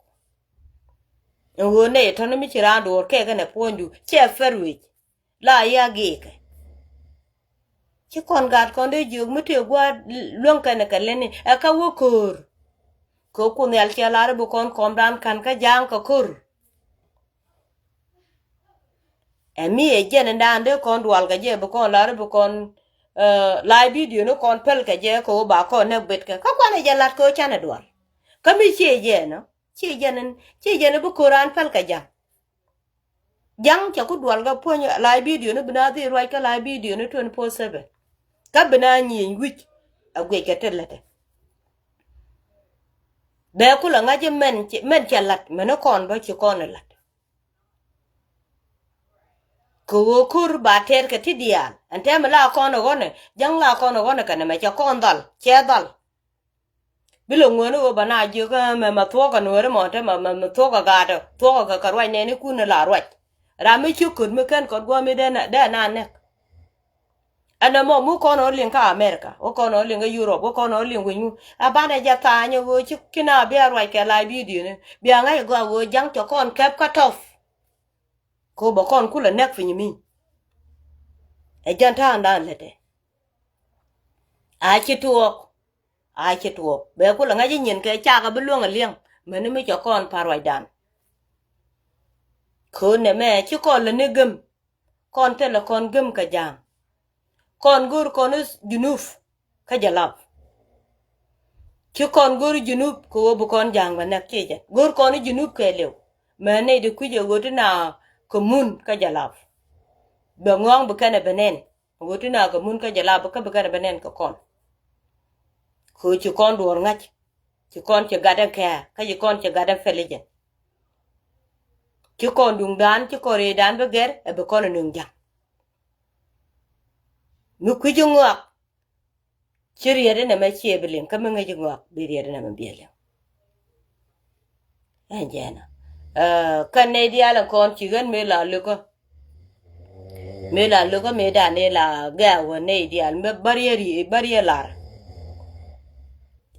Ɛn ɣöö nɛy tɔ̱ni mi ci raan duɔɔr kɛɛkɛ nɛ puɔ̱nydu cɛ fɛr wec. La ya giikɛ. Ci kɔn gat kɔn dee jiök mi tëë gua̱a̱r luäŋ kɛnɛ kɛ leni ɛ kä wä köör. Kɛ kun nhial cɛ lar bi kɔn kɔmdan ka̱n kä ja̱a̱ŋ kɛ ko̱r. Ɛ mi ɛ jɛn in daan dee kɔn dual kɛ jɛ bi kɔn lar bi kɔn, eh, live video ni kɔn päl kɛ jɛ kɛ wä ba kɔn nɛk bet kɛ kä kuan ɛ jɛ lat kɛ wä canɛ dual. Kä mi ciɛ jɛ nɔ ciɛ jɛn in ciɛ jɛn in bi ko̱r an päl kɛ ja̱a̱ŋ. Ja̱ŋ cɛ ku dual kä puɔ̱ny live video ni bi na dhil ruac kä live video ni twenty four seven. Kä bi na nyieny wi̱c a guic kɛ ti lätɛ. Bɛ kulɛ ŋa̱c mɛn, mɛn cɛ la̱t mɛn kɔn bä ci kɔn la̱t. Kɛ ɣöö ko̱r ba tɛɛr kɛ ti diaal ɛn tɛmɛ la kɔn ɛ ɣɔnɛ ja̱ŋ la kɔn ɛ ɣɔnɛ kɛ nɛmɛ cɛ kɔn dhal cɛ dhal. Bi lɛ ŋuäni ɣöö bä na jiök mɛ mɛ thuɔ̱kä nuääri mɔ te mɛ mɛ thuɔ̱kä gaatɔ thuɔ̱kä kɛ kɛ ruac nɛɛni kun ni la ruac. Ram mi ci köt mi ken kɔt gua̱a̱mi dee na nɛk. Ɛn ɛmɔ mi kɔn ɔ liŋ kä America wä kɔn ɔ liŋ kä Europe wä kɔn ɔ liŋ wi̱c ŋu. A banɛ jɛ tha̱a̱ny ɛ ɣöö ci na bia ruac kɛ la bidioni bia ŋa̱c ɛ gɔaa ɣöö ja̱ŋ cɛ kɔn kɛp kä tɔp. Ko bä kɔn kulɛ nɛk piny mi. Ɛ jɛn ta̱a̱ŋdan lätɛ. A ci tuɔɔk. A ci tuɔɔk bɛ kulɛ ŋa̱c i̱ nyin kɛ cakɛ bi luäŋ ɛ liɛŋ. Mäni mi cɛ kɔn pa̱r ruacdan. Ko̱n nɛmɛ ci kɔn lä ni gem. Kɔn thilɛ kɔn gem kɛ ja̱a̱ŋ. Kɔn go̱o̱r kɔn i̱ junuf kä jɛ lap. Ci kɔn go̱o̱r i̱ junub kɛ ɣöö bi kɔn ja̱a̱ŋ bɛ nɛk ciecɛ go̱o̱r kɔn i̱ junub kɛ liw. Mɛ nɛy di kui̱c ɛ ɣöö ti na kɛ mun kä jɛ lap. Bɛ ŋɔ̱ɔ̱ŋ bi kɛn ɛ bɛ nɛn. Ɣöö ti na kɛ mun kä jɛ lap kä bi kɛn ɛ bɛ nɛn kɛ kɔn. Kɛ ɣöö ci kɔn duɔ̱ɔ̱r ŋa̱c. Ci kɔn ci gat ɛn kɛɛ kä ci kɔn ci gat ɛn pɛl i̱ jɛ. Ci kɔn duŋdan ci kɔn rëëdan bi gɛr ɛ bi kɔn ɛ nöŋ ja̱ŋ. Mi kui̱c i̱ ŋɔak. Ci riet inɛ mɛ ciɛ bi liŋ kä mi ŋäc iŋɔak bi riet inɛ mɛ biɛ liŋ. Ɛn jɛn ɛ kɛn nɛy diaal in kɔn ci ɣän mëë la lokä. Mëë la lokä mëë dan ëë la gɛ̈ɛ̈ wä nɛy diaal mi bä riet ri bä riet lar.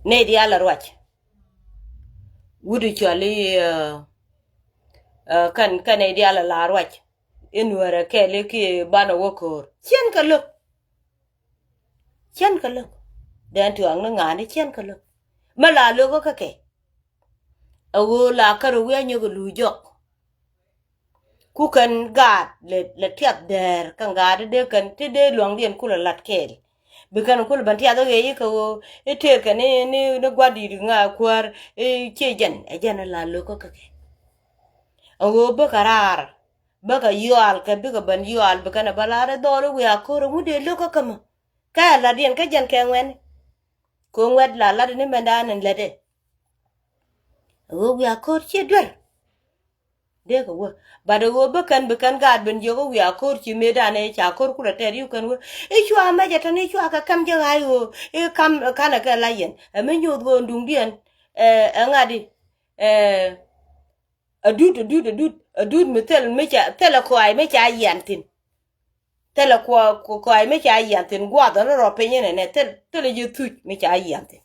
Nɛy diaal a ruac. Wut i̱ cual i̱ kɛn kɛn nɛy diaal a la ruac. In wärä kɛɛli ki banɛ wä ko̱o̱r ciɛn kɛ lo̱k. Ciɛn kɛ lo̱k. Dɛn tuaŋni ŋa̱a̱ni ciɛn kɛ lo̱k. Mä la lo̱k kä kɛ. A ɣöö la kärɛ wi̱i̱ a nyɔk ɛ luuc jɔk. Ku kɛn gaat lɛ tiath dɛɛr kɛn gaat ti dee kɛn ti dee luaŋdiɛn kulɛ lat kɛɛl. Bi kɛn kulɛ ben tiath ɣɛɛ i̱ kɛ ɣöö i̱ tëëkɛ ni ni gua̱di̱t ŋa kuäär i̱ ciɛ jɛn ɛ jɛn la lo̱k kä kɛ. A ɣöö bäkɛ raar. Bäkɛ yual kɛ bikɛ ben yual bi kɛn ɛ bä lar i̱ dhɔl i̱ wiaa ko̱r iŋu dee lo̱k kä kämä. Kä ɛ la̱tdiɛn kä jɛn kɛ ŋuɛ̈ni. Kɛ ŋuɛ̈t la la̱t ni mɛndan in lätdɛ. Ɛ ɣöö wiaa ko̱r ciɛ duer. Dee kɛ wä bat ɛ ɣöö bä kɛn bi kɛn gaat ben jiök ɛ wiaa ko̱r ci mëëdan ɛ ca ko̱r kulɛ tɛɛr yuk kɛn wä. I̱ cua mɛcɛ tɔ̱ni i̱ cua kɛ käm jɛ ɣa̱c ɣöö i̱ ka̱m ka̱nɛ kɛ la yɛn ɛ mi nyoth ɣöö duŋdiɛn. Ɛ ŋa̱t i̱ ɛ Adut adut adut adut mi thil mi ca thilɛ kuay mi ca yian thin. Thilɛ kuay mi ca yian thin guath ɔn rɔ piny inɛ nɛ thil thilɛ jɛ thuc mi ca yian thin.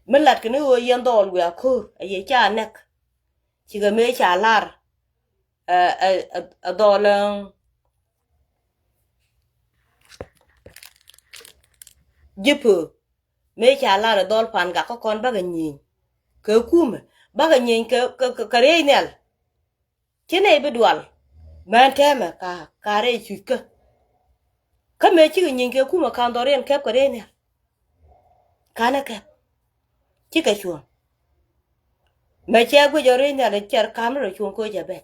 Mi lat kɛ ni ɣöö yɛn dhɔɔl wiaa ko̱o̱r a yɛ ca nɛk. Cikɛ mëë ca lar. Ɛ dhɔɔl ji̱ pöök. Mëë ca lar ɛ dhɔl pan gak kä kɔn bakɛ nyieny. Kɛ kumɛ bakɛ nyieny kɛ kɛ kɛ riey nhial. Ci nɛy bi dual mɛn tɛmɛ ka ka rɛy cuc kä. Kä mëë cikɛ nyieny kɛ kumɛ kan dhɔriɛn kɛp kɛ riey nhial. Kanɛ kɛp cikɛ cuɔ̱ɔ̱ŋ. Mɛ cɛ guic ɔ riey nhial cɛr kam rɔ cuɔ̱ɔ̱ŋ koc ɛ bɛc.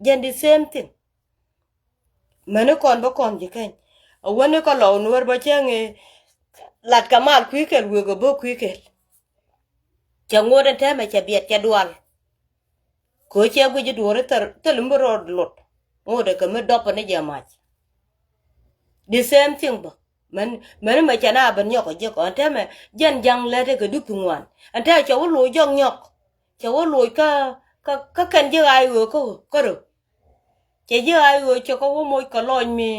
Jɛn the same thing. Mäni kɔn bä kɔn ji̱ keny. A wäni kä lɔw nuɔ̱ɔ̱r bä cäŋ i̱ lat kɛ mal kui̱ kɛl, wëë kɛ bä kui̱ kɛl. Cɛ ŋot ɛn täämɛ cɛ biɛt cɛ dual. Kɛ ɣöö cɛ guic i̱ duɔ̱ɔ̱ri thil, thil mi bi rɔɔd lot. Ŋot ɛ kɛ mi dɔp ni jɛ mac. The same thing bä. Män, mäni mɛ cɛ na ben nyɔk ɛ ji̱ kɔn täämɛ jɛn ja̱ŋ lät ɛ kɛ dup ti ŋuan. Ɛn täämɛ cɛ wä loc jɔk nyɔk. Cɛ wä loc kä, kä, kä kɛn ji̱ ɣaac ɣöö kä, kä röw. Cɛ ji̱ ɣaac ɣöö cɛ kɛ wä moc kɛ lɔc mi,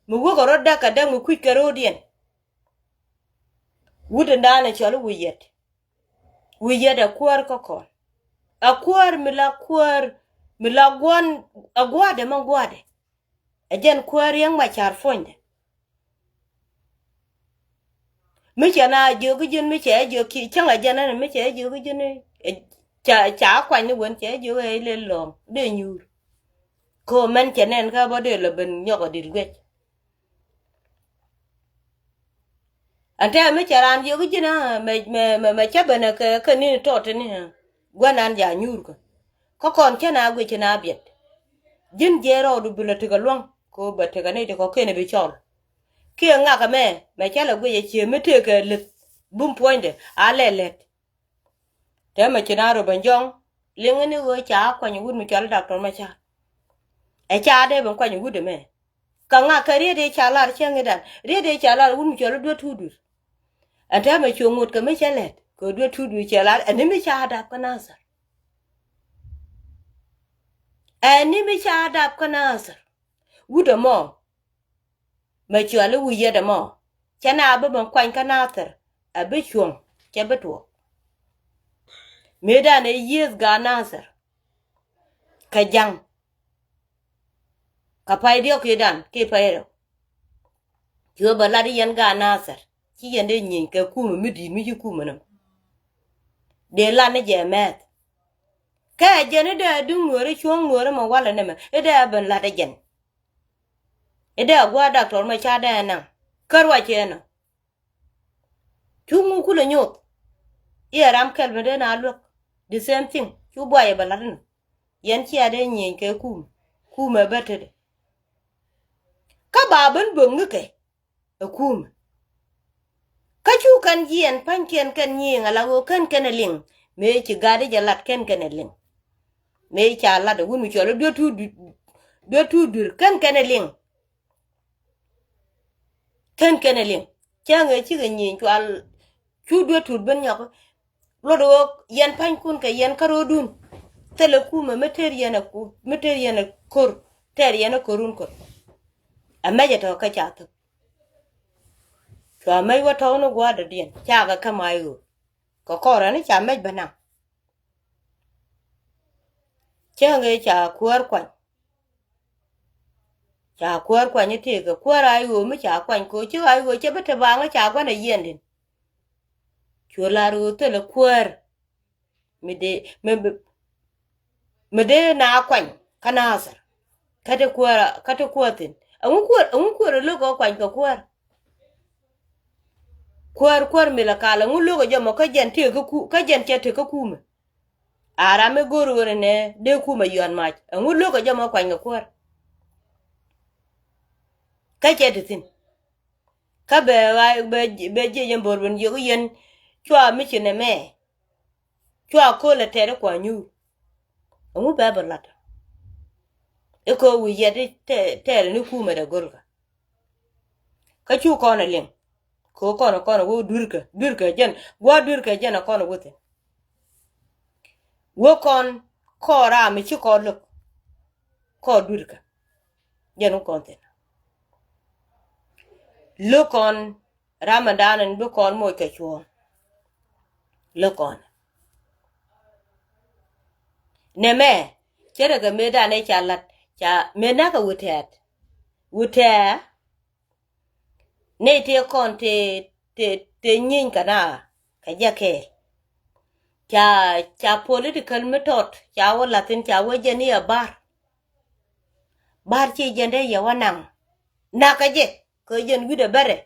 mi wäkɛ rɔ̱ däk kɛ däk mi kui̱c kɛ ro̱o̱diɛn. Wut in da̱a̱n ɛ cɔl i̱ wi̱i̱ yɛt. Wi̱i̱ yɛt ɛ kuäär kä kɔn. Ɛ kuäär mi la kuäär, mi la gua̱n, ɛ gua̱a̱dɛ mɛ gua̱a̱dɛ. Ɛ jɛn kuäär Riɛk Macar puɔ̱nydɛ. Mi cɛ na jiök ji̱n, mi cɛ jiök ki cäŋ a jɛn ɛn, mi cɛ jiök ji̱n, ɛ, ca, ca kuany ni wen cɛ jiök ɛ ilɛ lɔ̱ŋ dee nyuur. Kɛ ɣöö mɛn cɛ nɛn kä bä dee lɛ ben nyɔk a di̱t guic. Ɛn tɛmɛ mi cɛ raan jiök ji̱n ɛ mɛ, mɛ, mɛ, mɛ cä ben ɛ kɛ, kɛ ni̱n tɔt tini ɛ gua̱n an ja nyuur kä. Kä kɔn cä na guic cä na biɛt. Ji̱n jiɛc rɔɔdu bi lɛ tekɛ luäŋ kɛ ɣöö bɛ tekɛ nɛy ti kɔ̱kiɛn bi cɔl. Kiɛ ŋak ɛmɛ mɛ cä lɛ guic ɛ cië mi tëëkɛ leth bum puɔ̱nydɛ a lɛ lät. Tɛmɛ ci na rɔ ben jɔ̱ŋ liŋ ni ɣöö ca kuany wut mi cɔl i̱ Doctor Macar. Ɛ ca dee ben kuany wut ɛmɛ. Kä ŋak kɛ riet i̱ ca lar cäŋ i̱dan, riet i̱ ca lar wut mi cɔl i̱ Duet Tuut Dui̱r. Ɛn tɛmɛ cuɛ ŋot kɛ mi cɛ lɛt kɛ Duet Tuut Dui̱r cɛ lar ɛn ni mi ca dap kä Nathir. Ɛn ni mi ca dap kä Nathir. Wut ɛmɔ mɛ cuali wi̱i̱ yɛt ɛmɔ. Cɛ na bi ben kuany kä Nathir a bi cuɔ̱ŋ cɛ bi tuɔɔk. Mëëdan ɛ yiëëth gaat Nathir kɛ ja̱ŋ. Kɛ pay diɔ̱k kidan kiɛ pay rɛw. Ci ɣä bɛ lat i̱ yɛn gaat Nathir ci yɛn dee nyieny kɛ kumɛ mi di̱i̱t mi ci kumɛ nɔm. Dee lat ni jɛ mɛth. Kɛ jɛn i̱ dee duŋ nuɔ̱ɔ̱ri cuɔ̱ŋ nuɔ̱ɔ̱ri mɛ walɛ nɛmɛ i̱ dee ben lat i̱ jɛn. I̱ dee a gua̱a̱r Doctor Macar dee ɛ naŋ kä ruac cɛ ɛnɔ. Cu ŋu kulɛ nyoth. I̱ ɛ ram kɛl mi dee na luäk. The same thing cu buayɛ bɛ la̱t inɔ. Yɛn cia dee nyieny kɛ kum. Kumɛ bä tetdɛ. Kä ba ben böŋ ni kɛ ɛ kumɛ. Kä cu kɛn jiɛn pa̱nykiɛn kɛn nyiëëŋ ala ɣöö kɛn kɛn ɛ liŋ. Mëë ci gat i̱ jɛ lat kɛn kɛn ɛ liŋ. Mëë ca lat ɛ wun mi cuɔl i̱ Duet Tuut Dui̱r, Duet Tuut Dui̱r kɛn kɛn ɛ liŋ. Kɛn kɛn ɛ liŋ cäŋ ɛ cikɛ nyieny cual. Cu Duet Tuut ben nyɔk. Luɔt ɣöö yɛn pa̱nykun kɛ yɛn kä ro̱o̱dun. Thilɛ kumɛ mi tëër yɛn ɛ ku, mi tëër yɛn ɛ ko̱r, tɛɛr yɛn ɛ ko̱run ko̱r. Ɛ mɛc ɛ tɔ̱ kä ca thäk. Cua mɛc wä tɔ̱ ni gua̱a̱r dɔ̱diɛn ca kɛ käm a i̱ ɣöö kɛ kɔrɛ ni ca mɛc bä naŋ. Cäŋ ëë ca kuäär kuany. Ca kuäär kuany i̱ tëëkɛ kuäär a i̱ ɣöö mi ca kuany ko̱ ci a i̱ ɣöö cɛ bi te baaŋä ca gua̱n a yiɛndin. Cu lar ɣöö thilɛ kuäär mi dee mi, mi, mi dee na kuany kä Nathir. Kä ti kuäär, kä ti kuäär thi̱n. Ɛŋu kuäär, ɛŋu kuäär ɛ lo̱k ɛ kuany kɛ kuäär? Kuäär, kuäär mi la kal ɛŋu lo̱k ɛ jɔmɔ kä jɛn tëë kä ku, kä jɛn cɛ tëë kä kumɛ. A ram mi go̱o̱r ɣöö nɛ dee kumɛ yuan mac ɛŋu lo̱k ɛ jɔmɔ kuany kɛ kuäär? Kä cɛ ti thi̱n. Kä bɛ ɣa̱c bɛ, bɛ jiɛc ɛn bo̱r ben jiök i̱ yɛn cua mi ci nɛmɛ. Cua köl ɛ tɛt i̱ kua nyuur. Ɛŋu bɛ bɛ lat? I̱ köö wi̱i̱ yɛt i̱ tɛ, tɛɛl ni kumɛ dɛ go̱lkä. Kä cu kɔn ɛ liŋ. Kɛ ɣöö kɔn ɛ kɔn ɛ wä dui̱rkɛ, dui̱rkɛ jɛn, gua̱a̱r dui̱rkɛ jɛn ɛ kɔn ɛ wä thi̱n. Wä kɔn kɔɔr ram mi ci kɔn lo̱k. Kɔɔr dui̱rkɛ jɛn wä kɔn thi̱n. Lo̱k kɔn ram ɛn daanɛ bi kɔn moc kɛ cuɔ̱ɔ̱ŋ. Lo̱k kɔn. Nɛmɛ, ce̱tkɛ mëëdan ëë ca la̱t, ca mëë na̱kɛ wutɛɛt. Wutɛɛ, nɛy tëë kɔn tëë, tëë, tëë nyieny kɛ na kɛ jɛ kɛɛl. Ca, ca political mi tɔt ca wä la̱thi̱n ca wä jɛn i̱ ɛ ba̱r. Ba̱r ci jɛn dee yɛ wä naŋ nakä jɛ kɛ jɛn wi̱cdɛ bärɛ.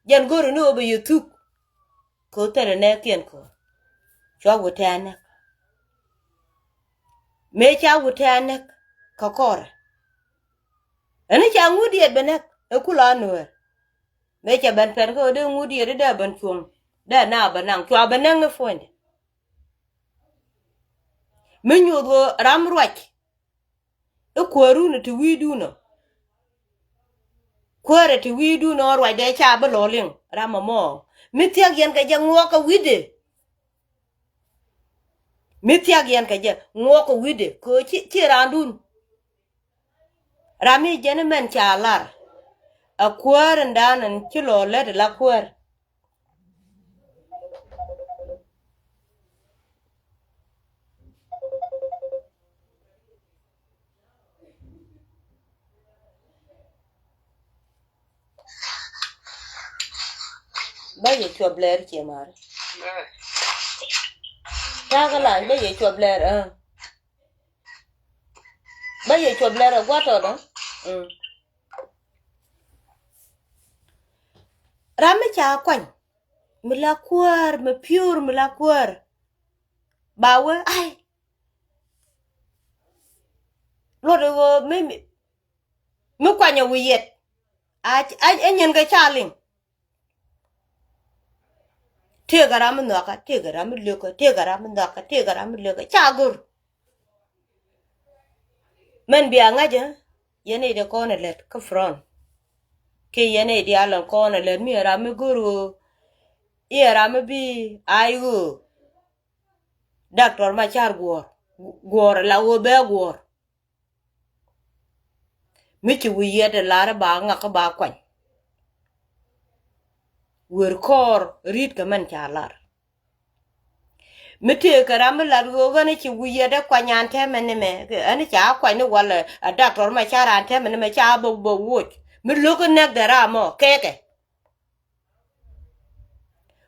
Jɛn go̱ri ni ɣöö bɛ yɛ thuk. Kɛ ɣöö thilɛ nɛɛkiɛn kɛ ɣöö cua wut tɛ̈ɛ̈n näk. Mëë ca wut tɛ̈ɛ̈n näk kɛ kɔrɛ. Ɛn i̱ ca ŋut yet bɛ näk ɛ kula nuäär. Mëë cɛ ben pɛn kä ɣöö dee ŋut yet i̱ dee ben cuɔ̱ŋ, dee na bɛ naŋ, cua bɛ näk ni puɔ̱nydɛ. Mi nyuuth ɣöö ram ruac i̱ kuäärun ɛ ti wi̱i̱dun ɔ. Kuäärɛ ti wi̱i̱dun ɔ ruacdɛ ca bi lɔ liŋ ram ɛmɔ. Mi thiäk yɛn kɛ jɛ ŋuɔɔk kɛ wi̱cdɛ. Mi thiäk yɛn kɛ jɛ ŋuɔɔk kɛ wi̱cdɛ kɛ ɣöö ci, ci raandun. Ram mi jɛn mɛn ca lar. A kuäär in dan in ci lɔ lät la kuäär. Bä yɛ cuɔp lɛr ciɛ mari. Takä lany bä yɛ cuɔp lɛr, ah. Bä yɛ cuɔp lɛr ɛ gua̱tɔt ɛ. Mm. Ram mi ca kuany mi la kuäär, mi piöör mi la kuäär. Ba wee ai. Luɔt ɛ ɣöö mi, mi, mi kuanyɛ wi̱i̱ yɛt. A, a, a nyin kɛ ca liŋ. Tëëkɛ ram mi nhɔakä, tëëkɛ ram mi liökä, tëëkɛ ram mi nhɔakä, tëëkɛ ram mi liökä, ca go̱r. Mɛn bia ŋa̱cä, yɛn i̱ dee kɔn ɛ lät kä front. Kiɛ yɛn i̱ diaal ɛn kɔn ɛ lät mi ɛ ram mi go̱r ɣöö i̱ ɛ ram mi bi ay ɣöö. Doctor Machar guɔ̱ɔ̱r, guɔ̱ɔ̱r ɛ la ɣöö bɛ guɔ̱ɔ̱r. Mi ci wi̱i̱ yɛt ɛ lar ɛ ba ŋak kä ba kuany. Wer kɔɔr ri̱t kɛ mɛn ca lar. Mi tëëkɛ ram mi lat ɣöö ɣän ci wi̱i̱ yɛt ɛ kuany an tɛmɛ ni mɛ, ɣän ca kuany ni walɛ a doctor Machar an tɛmɛ ni mɛ ca bä bä woc. Mi lo̱k kä nɛk dɛ ram ɔ kɛkɛ.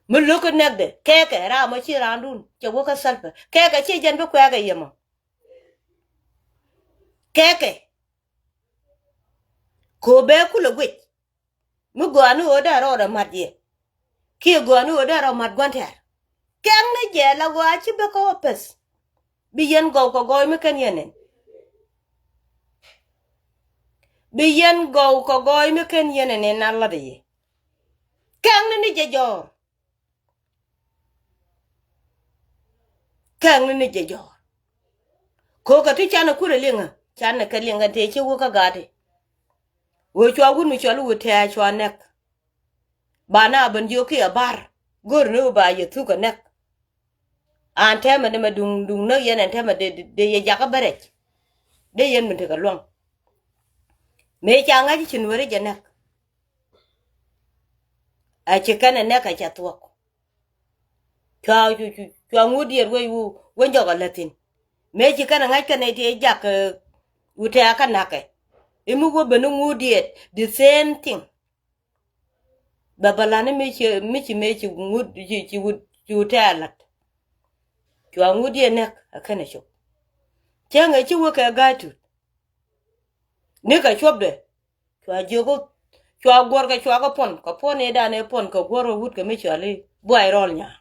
Mi lo̱k kä nɛk dɛ kɛkɛ ram ɔ ci raandun cɛ wä kä Salva kɛkɛ ci jɛn bi kuɛkɛ yɛ mɔ. Kɛkɛ. Kɛ ɣöö bɛ kulɛ guic. Mi gɔaa ni ɣöö dee rɔɔdɛ mat yɛ. Kiɛ gɔaa ni ɣöö dee rɔ mat gua̱n tɛ̈r. Kɛŋ ni jɛ la ɣöö a ci bä kä ɔ peth. Bi yɛn gɔw kɛ gɔɔy mi ken yɛn ɛn. Bi yɛn gɔw kɛ gɔɔy mi ken yɛn ɛn ɛn a lat yɛ. Kɛŋ ni ni jɛ jɔɔr. Kɛŋni ni jɛ jɔɔr. Ko̱kä ti canɛ kurɛ liŋä canɛ kɛ liŋä tëë ci wä kä gaati. Wee cua wut mi cɔl wut tɛɛ cua nɛk. Ba na ben jiök kiɛ bar go̱r ni wä ba yɛ thuk kɛ nɛk. An tɛmɛ ni mɛ duŋ duŋ näk yɛn ɛn tɛmɛ de yɛ jakä bärɛc. De yɛn mi tekɛ luäŋ. Mëë ca ŋa̱c ci nuäri jɛ nɛk. A ci kɛn ɛ nɛk a cɛ thuɔ̱k. Cua cu cu cua ŋut diet wec wu wec jɔk a läthin. Mëë ci kɛn a ŋa̱c kɛn a ti jak wu tɛ̈kä na̱kɛ. I̱ mi wä ben i̱ ŋut diet the same thing. Bɛ bä la̱t ni mi ci mi ci mëë ci ŋut ci ci wut ci wut tɛ̈ a la̱t. Cua ŋut diet nɛk a kɛn a cop. Cäŋ ɛ ci wä kɛ ga̱a̱c tut. Nikɛ cuɔpdɛ. Cua jiök cua guɔ̱rkɛ cua kɛ puɔn kɛ puɔn i̱ dan i̱ puɔn kɛ guɔ̱r wut kɛ mi cɔal i̱ buay rɔl nyaa.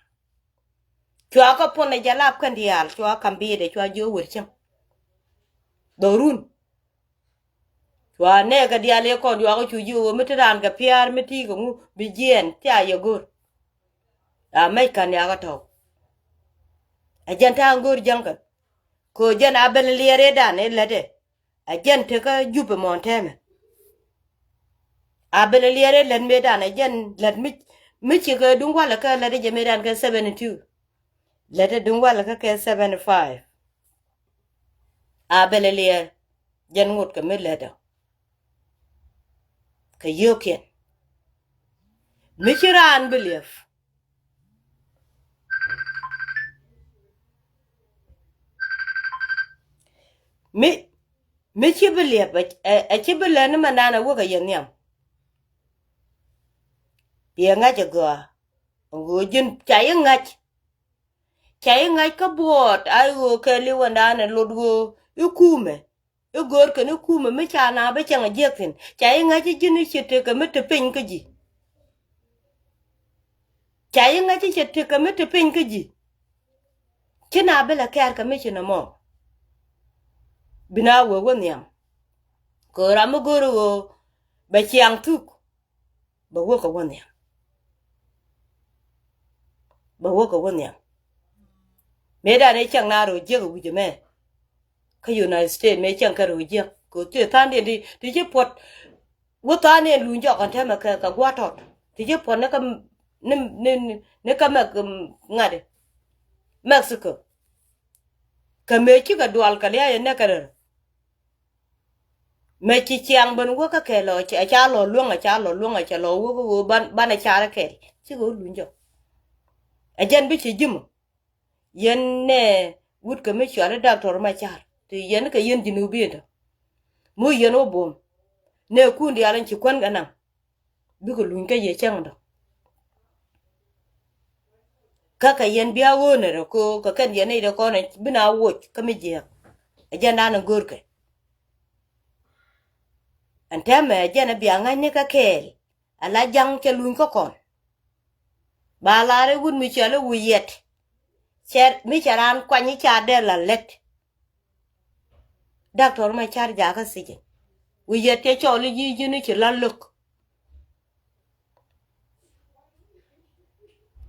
Cua kɛ puɔn i̱ jɛ lap kɛn diaal cua kam bi̱i̱dɛ cua jiök wer cäŋ. Dhɔrun. Cua nɛɛkɛ diaal i̱ kɔn juakä cu jiök ɣöö mi ti raan kɛ pia̱a̱r mi ti̱i̱ kɛ ŋu bi jiɛɛn tia yɛ go̱r. A mɛc ka̱n yakä tɔ̱w. Ɛ jɛn ta̱a̱ ŋ go̱r jäŋkɛ. Kɛ ɣöö jɛn a ben liɛɛr i̱ dan i̱ lätdɛ. A jɛn tekä jup ɛmɔ ɛn tɛmɛ. A bɛ lɛ liɛrɛ lät mëëdan a jɛn lät mi mi cikɛ duŋ walɛ kä lät jɛ mëëdan kɛ seventy two. Lät duŋ walɛ kä kɛ seventy five. A bɛ lɛ liɛr jɛn ŋot kɛ mi lät ɔ. Kɛ yio̱o̱kiɛn mi ci raan bi liɛp. Mi mi ci bi liɛp ɛ ci bi lɛn ni ma nan a wek a yɛ nhiam. Yɛ ŋa̱c a gɔaa a ɣöö ji̱n ca yi ŋa̱c. Ca yi ŋa̱c kä buɔɔt a ɣöö kɛ liwändan a lot ɣöö i̱ kuumɛ. I̱ go̱o̱r kɛn i̱ kuumɛ mi ca na bi cäŋ a jiäk thi̱n ca i̱ ŋäc i̱ ji̱n i̱ ci tekɛ mi te piny kä ji̱. Ca i̱ ŋäc i̱ ci tekɛ mi te piny kä ji̱. Ci na bi lɛ kɛɛr kɛ mi ci nɔmɔ. Bi na wee wä nhiam. Kɛ ɣöö ram mi go̱o̱ri ɣöö bɛ ciaŋ thuk, bɛ wä kɛ wä nhiam. Bɛ wä kɛ wä nhiam. Mëëdan ëë cäŋ naath rɛw jiäk ɛ wi̱c ɛmɛ kä United States, mëë cäŋ kɛ rɛw jiäk kɛ ɣöö thil tha̱a̱ŋdiɛn ti, ti ci puɔ̱t. Wä tha̱a̱ŋdiɛn luny jɔk ɛn täämɛ kɛ, kɛ gua̱a̱th tɔt ti ci puɔ̱t ni kä, ni, ni, ni kä Mex-, ŋa̱t i̱ Mexico. Kɛ mëë cikɛ dual kɛ lia̱a̱ yɛ näk kɛ rɛl. Mëë ci ciaŋ ben wä kä kɛl ɔ, ɛ ca lɔ luäŋ, ɛ ca lɔ luäŋ, ɛ ca lɔ wä kä ɣöö ban, banɛ car ɛ kɛl. Cikɛ wä luny jɔk. Ɛ jɛn bi ci ji̱ mɔ. Yɛn nɛ wut kɛ mi cɔal i̱ Doctor Macar, ti yɛn kɛ yɛn Junubin tɔ. Mi wä yɛn wä buɔ̱m nɛ kun diaal in ci kuän kɛ naŋ. Bikɛ luny kä yɛ cäŋ dɔ. Kä kɛ yɛn bia ɣöö nɛ rɛ ko kɛ kɛn yɛn nɛy dɛ kɔn bi na woc kä mi jiɛɛk. Ɛ jɛn dan in görkɛ. Ɛn täämɛ ɛ jɛn ɛ bia ŋa̱cni kä kɛɛl. Ala ja̱ŋ cɛ luny kä kɔn. Ba lar i̱ wut mi cɔal i̱ Wi̱i̱ Yɛt. Cɛ, mi cɛ raan kuany i̱ ca dee la lät. Doctor Macar jakä sijin. Wi̱i̱ Yɛt cɛ cɔl i̱ ji̱ ji̱n i̱ ci la lo̱k.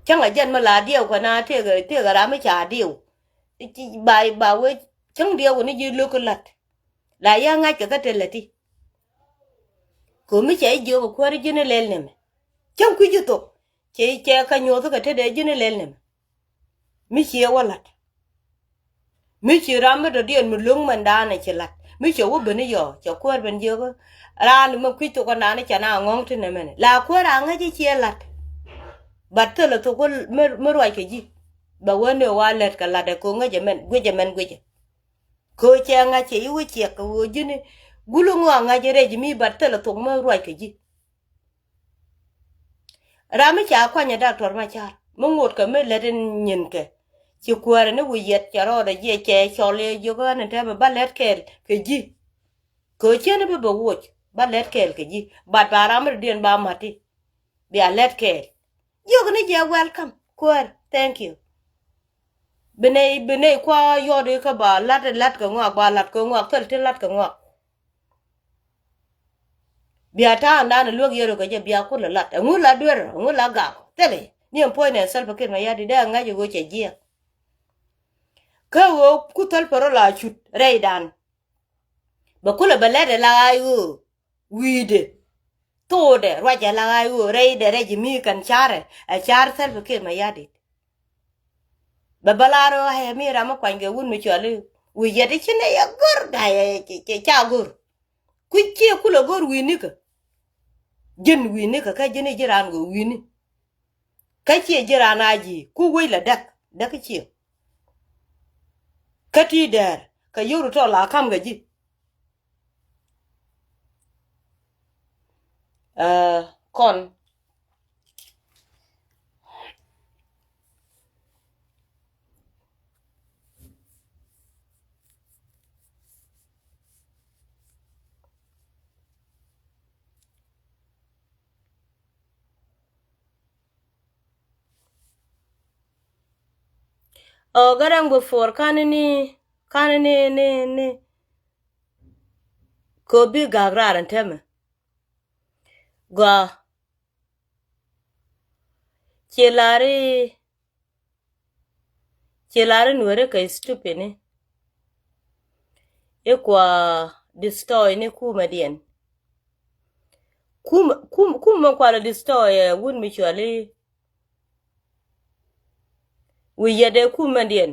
Cäŋ a jɛn mi la diɛw kɛ na tëëkɛ, tëëkɛ ram mi ca diɛw. I̱ ci ba, ba wee cäŋ diɛw kɛ ni ji̱ lo̱k i̱ la̱t. La ya ŋa̱ckɛ kä te läti. Kɛ mi cɛ i̱ jiök ɛ kuäär i̱ ji̱n i̱ lɛl nɛmɛ. Cäŋ kui̱ ji̱ thok. Cɛ, cɛ kä nyuɔ̱th kɛ tetdɛ ji̱n i̱ lɛl nɛmɛ. Mi ciɛ wä la̱t. Mi ci ram mi dɔ̱diɛn mi lo̱ŋ mɛndan ɛ ci la̱t. Mi cɛ wä ben i̱ yɔɔ, cɛ kuäär ben jiök i̱ raan mɛ kui̱ thok kɛndan i̱ cɛ na ŋɔ̱ŋ ti nɛmɛnɛ. La kuäär a ŋäc i̱ ciɛ la̱t. Bat thilɛ thok mi, mi ruac kɛ ji̱. Bɛ wä ni wa lät kɛ la̱t ɛ ko̱ ŋäc ɛmɛn, guic ɛmɛn guic ɛ. Kɛ ɣöö cɛ ŋa̱c cɛ i̱ wä ciɛk kɛ ɣöö ji̱n i̱ gul i̱ ŋɔak ŋa̱c i̱ rɛc i̱ mi bat thilɛ thok mi ruac kɛ ji̱. Ram mi ca kuany ɛ Doctor Macar mi ŋot kɛ mi lät in nyinkɛ. Ci kuäärɛ ni Wi̱i̱ Yɛt cɛ rɔɔdɛ jiɛ cɛ cɔl i̱ jiök ɣän in tɛmɛ ba lät kɛɛl kɛ ji̱. Kɛ ɣöö ciɛn i̱ bi bɛ woc ba lät kɛɛl kɛ ji̱. Bat ba ram mi dɔ̱diɛn ba ma̱t i̱ bia lät kɛɛl. Jiök ni jɛ welcome kuäär, thank you. Bi nɛy, bi nɛy kua yɔt i̱ kä ba la̱t, la̱t kɛ ŋɔak, ba la̱t kɛ ŋɔak, thil ti la̱t kɛ ŋɔak. Bia ta̱a̱ŋdan luäk yɛr kɛ jɛ bia kulɛ la̱t. Ɛŋu la duer, ɛŋu la gak, thilɛ. Ni ɛn puɔ̱nydɛ Salva Kiir Mayardit dee ŋa̱c i̱ ɣöö cɛ jiɛk. Kä ɣöö ku thäl pärɔ la cut rɛydan. Bɛ kulɛ bɛ lɛt ɛ la ɣa̱c ɣöö wi̱i̱dɛ. Thokdɛ ruacɛ la ɣa̱c ɣöö rɛydɛ rɛc mi kɛn carɛ ɛ car Salva Kiir Mayardit. Bɛ bä lar ɣöö ɛ mi ram mi kuany kɛ wut mi cɔal i̱ Wi̱i̱ Yɛt i̱ ci nɛy ɛ gör da̱a̱ ɛ ca gör. Kui̱ ciɛ kulɛ gör wi̱i̱ni kä. Ji̱n wi̱i̱ni kä kä ji̱n i̱ ji̱ raan ɣöö wi̱i̱ni. Kä ciɛ ji̱ raan a ji̱ ku wec la däk, däk ciɛ. Kä ti dɛɛr kɛ yio̱w ri tɔl a ka̱m kɛ ji̱. Ɛ, kɔn. Ɔ, Garaŋ before kan ni, kan ni, ni, ni. Kɛ ɣöö bi gak raar ɛn täämɛ. Gɔaa. Ci lar i̱, ci lar i̱ Nuɛri kɛ stupid ni. I̱ kua destroy ni kumɛdiɛn. Kum, kum, kumɛ kua la destroy, ɛ, wut mi cɔal i̱ Wi̱i̱ Yɛt ɛ kumɛdiɛn.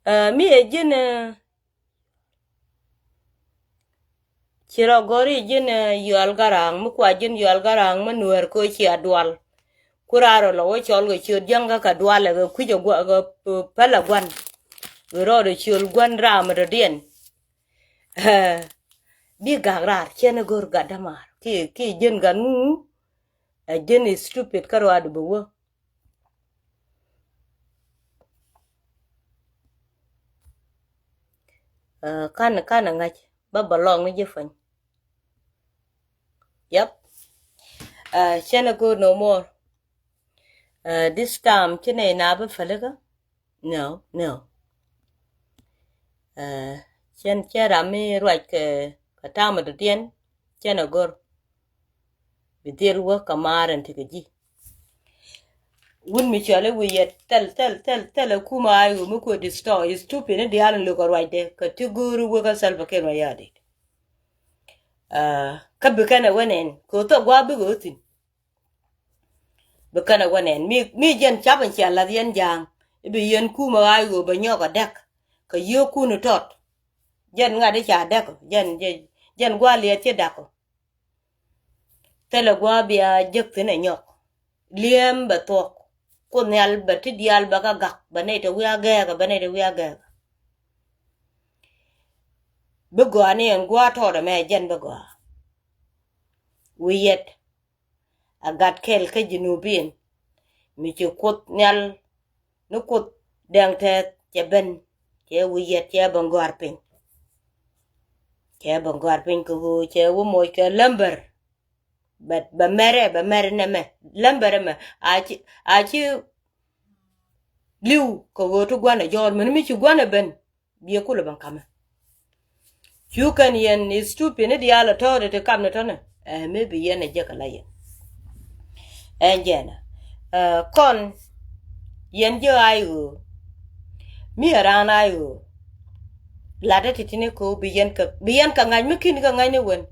Ɛ, mi ɛ ji̱n, ɛ, ci rɔ gɔ̱r i̱ ji̱n, ɛ, Yual Garaŋ, mi kua ji̱n Yual Garaŋ mi Nuɛɛr kɛ ɣöö cia dual. Ku raar rɔ lɔ wä cɔl kɛ ciöt Jäŋ kä kɛ dual ɛ kɛ kui̱c ɛ gua̱, kɛ, ɛ, päl ɛ gua̱n. Kɛ rɔɔdɛ ciöl gua̱n raam ɛ dɔ̱diɛn. Ɛ, bi gak raar cɛn ɛ go̱r gat dämaar. Kiɛ, kiɛ ji̱n gat ŋu, ɛ ji̱n i̱ stupid kä ruaadu bɛ wä. Ɛ, kan, kan ɛ ŋa̱c ba bɛ lɔŋ ni ji̱ pany. Yep. Ɛ, cɛn ɛ go̱o̱r no more. Ɛ, this time ci nɛy na bi pälikä. No, no. Ɛ, Cɛn cɛ ram mi ruac kɛ, kɛ ta̱a̱ mi dɔ̱diɛn, cɛn a gör. Bi dhil wä kɛ maar ɛn ti kɛ ji̱. Wut mi cɔl i̱ wi̱i̱ yɛt thil, thil, thil, thil ɛ kum a i̱ ɣöö mi kuɛ destroy, stupid ni diaal in lo̱k kɛ ruacdɛ, kɛ ti go̱o̱ri wek a Salva Kiir Mayardit. Kä bi kɛn ɛ wä nɛn, kɛ ɣöö thok gua̱a̱ bikɛ ɣöö thi̱n. Bi kɛn ɛ wä nɛn. Mi, mi jɛn cap in cia lath yɛn ja̱a̱ŋ. I̱ bi yɛn kum ɛ ɣaac ɣöö bɛ nyɔk ɛ däk. Kɛ yio̱o̱kun i̱ tɔt. Jɛn ŋa̱t i̱ ca däk ɔ. Jɛn, jɛn, jɛn gua̱a̱ liɛth ci da̱k ɔ. Thilɛ gua̱a̱ bia jek thi̱n ɛ nyɔk. Li̱em bɛ thuɔ̱k. Kuoth Nhial bɛ ti diaal bɛ kä gak. Bɛ nɛy te wi̱i̱ agɛɛkä, bɛ nɛy te wi̱i̱ agɛɛkä. Bi gɔaa ni ɛn gua̱a̱ tɔɔt ɛmɛ jɛn bi gɔaa. Wi̱i̱ yɛt. A gat kɛl kä Jinubin. Mi ci Kuoth Nhial ni Kuoth Dɛŋ Tɛth cɛ ben, cɛ wi̱i̱ yɛt, cɛ ben gɔ̱a̱r piny. Cɛ ben gɔ̱a̱r piny kɛ ɣöö cɛ wä moc kɛ lämbär. Bɛ, bɛ mɛrɛ, bɛ mɛrɛ nɛmɛ. Lämbär ɛmɛ. A ci, a ci li̱w kɛ ɣöö ti gua̱n ɛ jɔɔr. Mɛn mi ci gua̱n ɛ ben. Biɛ kulɛ ben kamɛ. Cu kɛn yɛn stupid ni diaal ɛ tɔɔt ɛ ti kam ni tɔnɛ. Ɛ, mi bi yɛn ɛ jek ala yɛn. Ɛn jɛn ɛ, kɔn yɛn ji̱ ay ɣöö. Mi ɛ raan ay ɣöö. Latdä ti ti ni ko̱o̱k bi yɛn kɛ, bi yɛn kɛ ŋa̱c mi kin kɛ ŋa̱c ni wen.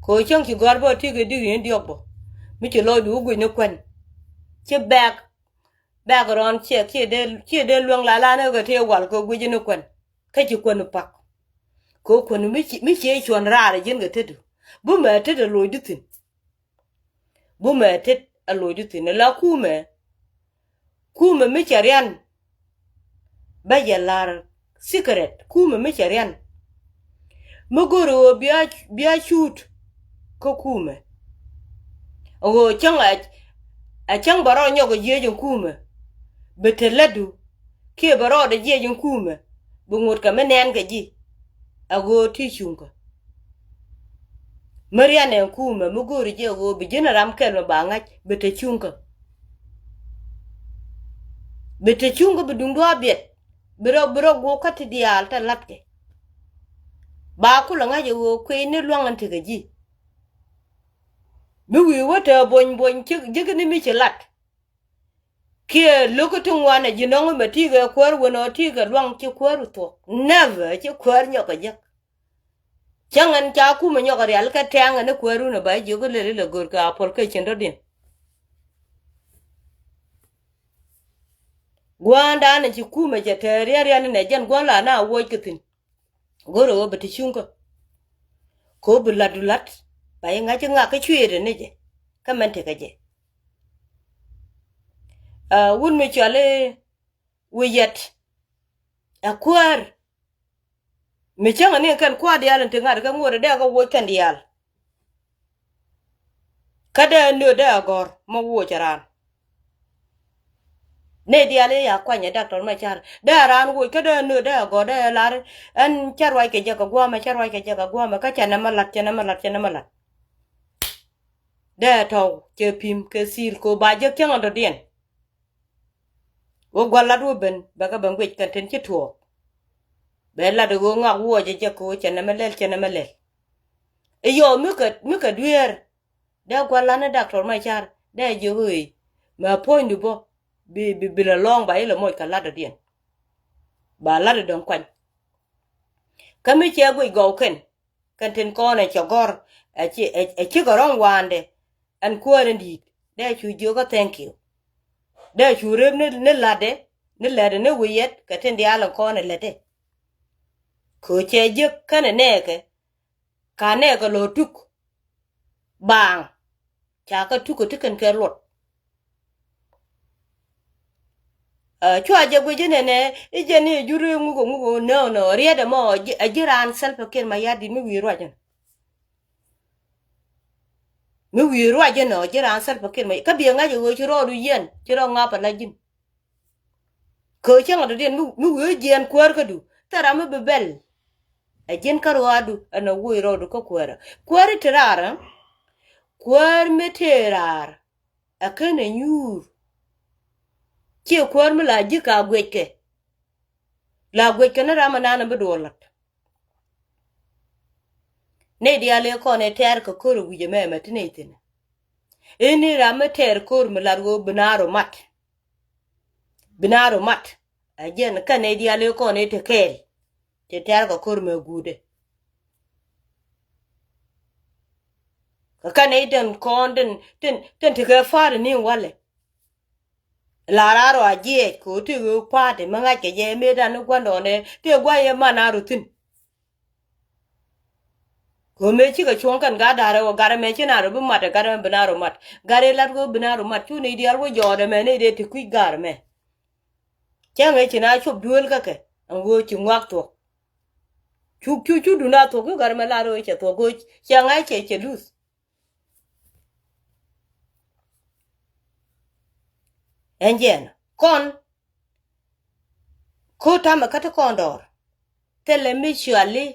Ko̱o̱k cäŋ ci gɔ̱a̱r bä ti kɛ dik yɛn diɔk bä. Mi ci lɔcdu wä guic ni kuɛn. Ci bɛɛk Bɛ̈k rɔ̱ɔ̱n ciɛ kiɛ dee, kiɛ dee luäŋ la la ni kɛ tëë wal kɛ guic ni kuɛn. Kä ci kuɛn pak. Kɛ kuɛn mi ci, mi ciɛ cuɔ̱n raar ji̱n kɛ tetdu. Bumɛ tet ɛ locdu thi̱n. Bumɛ tet ɛ locdu thi̱n. La kumɛ. Kumɛ mi cɛ rian. Bä yɛ la̱r secret. Kumɛ mi cɛ rian. Mi go̱o̱ri ɣöö bia, bia cuut kä kumɛ. Ɣöö cäŋ a, a cäŋ bɛ rɔ nyɔk a jiɛc in kumɛ. Bi te lätdu kiɛ bɛ rɔɔdɛ jiɛc in kumɛ. Bi ŋot kɛ mi nɛn kɛ ji̱. A ɣöö ti cuŋkä. Mi rian ɛn kumɛ mi go̱o̱ri jɛ ɣöö bi ji̱n a ram kɛl mi ba ŋa̱c bi te cuŋkä. Bi te cuŋkä bi duŋdu a biɛt. Bi rɔ, bi rɔ guɔk kä ti diaal te latkɛ. Ba kulɛ ŋa̱c ɛ ɣöö kuëëc ni luaŋ in tekɛ ji̱. Mi wi̱i̱ wä te buɔ̱ny buɔ̱ny ji̱k ni mi ci lat. Kiɛ lo̱k ti ŋuan ɛ ji̱ nɔŋ mɛ ti̱i̱ kɛ kuäär wen ɔ ti̱i̱ kɛ luaŋ ci kuäär thuɔ̱k. Never ci kuäär nyɔk kɛ jek. Cäŋ ɛn ca kumɛ nyɔk rial kɛ tɛ̈ŋ ɛn kuäärun ɛ ba jiök lɛl ilɛ gör kɛ application dɔ̱diɛn. Gua̱a̱ndan ɛ ci kumɛ cɛ tɛ̈r rial rial inɛ jɛn gua̱a̱n la na wuɔc kɛ thi̱n. Go̱rɛ ɣöö bɛ ti cuŋkä. Kɛ ɣöö bi la̱tdu la̱t ba yi ŋa̱c i̱ ŋak kä cuëëdɛ ni jɛ. Kä mɛn tekɛ jɛ. Ɛ, wut mi cɔal i̱ wi̱i̱ yɛt. Ɛ kuäär. Mi cäŋ ni kɛn kua̱r diaal in ti ŋa̱t kɛ ŋuɔ̱t dee kɛ woc kɛn diaal. Kä dee nööt dee agɔ̱r ma woc raan. Nɛy diaal i̱ ya kuany ɛ Doctor Machar dee raan woc kä dee nööt dee agɔ̱r dee lar ɛn cä ruac kɛ jɛ kɛ gua̱a̱mɛ, cä ruac kɛ jɛ kɛ gua̱a̱mɛ kä cɛ nɛmɛ lat, cɛ nɛmɛ lat, cɛ nɛmɛ lat. Dee tɔw cɛ pi̱m kɛ thil kɛ ba jek cäŋ ɛn dɔ̱diɛn. Wä gua̱l lat wä ben bɛ kɛ ben guic kɛn tin ci tuɔɔk. Bɛ lat ɣöö ŋak wuɔcɛ jɛ kɛ ɣöö cɛ nɛmɛ lɛl, cɛ nɛmɛ lɛl. Iyɔ mi kɛ, mi kɛ dueer. Dee gua̱l lat ni Doctor Machar dee jiök ɣöö mɛ puɔ̱nydu bä bi, bi, bi lɛ lɔ̱ɔ̱ŋ ba ilɛ moc kɛ lat dɔ̱diɛn. Ba lat dɔ̱ŋ kuany. Kä mi cɛ guic gɔw kɛn. Kɛn tin kɔn ɛ cɛ gɔ̱r ɛ ci, ɛ, ɛ cikɛ rɔ̱ŋ wa̱a̱ndɛ. Ɛn kuäär in di̱i̱t dee cu jiök kä thank you. Dee cu rep ni, ni la̱tdɛ, ni lɛtdɛ ni wi̱i̱ yɛt kɛ tin diaal in kɔn ɛ lätdɛ. Kɛ cɛ jiök kɛnɛ nɛɛkɛ. Ka nɛɛkɛ lɔ tuk. Baaŋ. Ca kä tuk kä ti kɛn kɛ luɔt. Ɛ, cua jɛ guic inɛnɛ i̱ jɛn i̱ jur i̱ ŋuk ɛ ŋuk ɛ nɛ ɔ nɛ ɔ riɛt ɛmɔ ɛ ji̱ raan Salva Kiir Mayardit mi wi̱i̱ ruac ɛn. Mi wi̱i̱ ruac ɛn ɔ ji̱ raan Salva Kiir Mayardit kä biɛ ŋa̱c ɛ ɣöö ci rɔɔdu yiɛn ci rɔɔd ŋa̱p ala ji̱n. Kɛ cäŋ dɔ̱diɛn mi, mi wi̱i̱ jiɛɛn kuäär kädu thil ram mi bi bɛl. Ɛ ji̱n kä ruaadu ɛn ɛ woc rɔɔdu kä kuäärä. Kuäär i̱ te raar ɛ kuäär mi te raar. Ɛ ken ɛ nyuur. Ciɛ kuäär mi la ji̱ ka guickɛ. La guickɛ ni ram ɛ nan ɛ bi duɔl lat. Nɛy diaal ëë kɔn ëë tɛɛr kɛ ko̱r ɛ wi̱c ɛmɛ ɛmɛ ti nɛy thi̱n. Ëë ni ram mi tɛɛr ko̱r mi lat ɣöö bi naar ɔ mat. Bi naar ɔ mat. Ɛ jɛn kɛn nɛy diaal ëë kɔn ëë te kɛɛl. Te tɛɛr kɛ ko̱r mɛ guutdɛ. Kɛ kɛn nɛy tin kɔn tin, tin, tin tekɛ pa̱a̱t ni walɛ. La raar ɔ a jiɛc kɛ ɣöö tëë ɣöö pa̱a̱t mi ŋa̱c kɛ jɛ mëëdan ni gua̱ndɔɔŋ ɛ tëë gua̱c ɛ man a rɔ thi̱n. Kɛ ɣöö mëë cikɛ cuɔ̱ŋ kɛn gat da̱rɛ ɣöö gat ɛmɛ ci na rɔ bi mat ɛ gat ɛmɛ bi na rɔ mat. Gat ëë lat ɣöö bi na rɔ mat cu nɛy diaal wä jɔɔt ɛmɛ nɛy dee te kui̱c ga̱r ɛmɛ. Cäŋ ëë ci na cop duëël kä kɛ ɛn ɣöö ci ŋuak thuɔ̱k. Cu, cu, cu duŋda thuɔ̱k cu gat ɛmɛ lat ɣöö cɛ thuɔ̱k ɣöö cɛ ŋa̱c cɛ, cɛ luth. Ɛn jɛn kɔn ko̱ tamɛ kä ti kɔn dɔɔr. Thilɛ mi cuali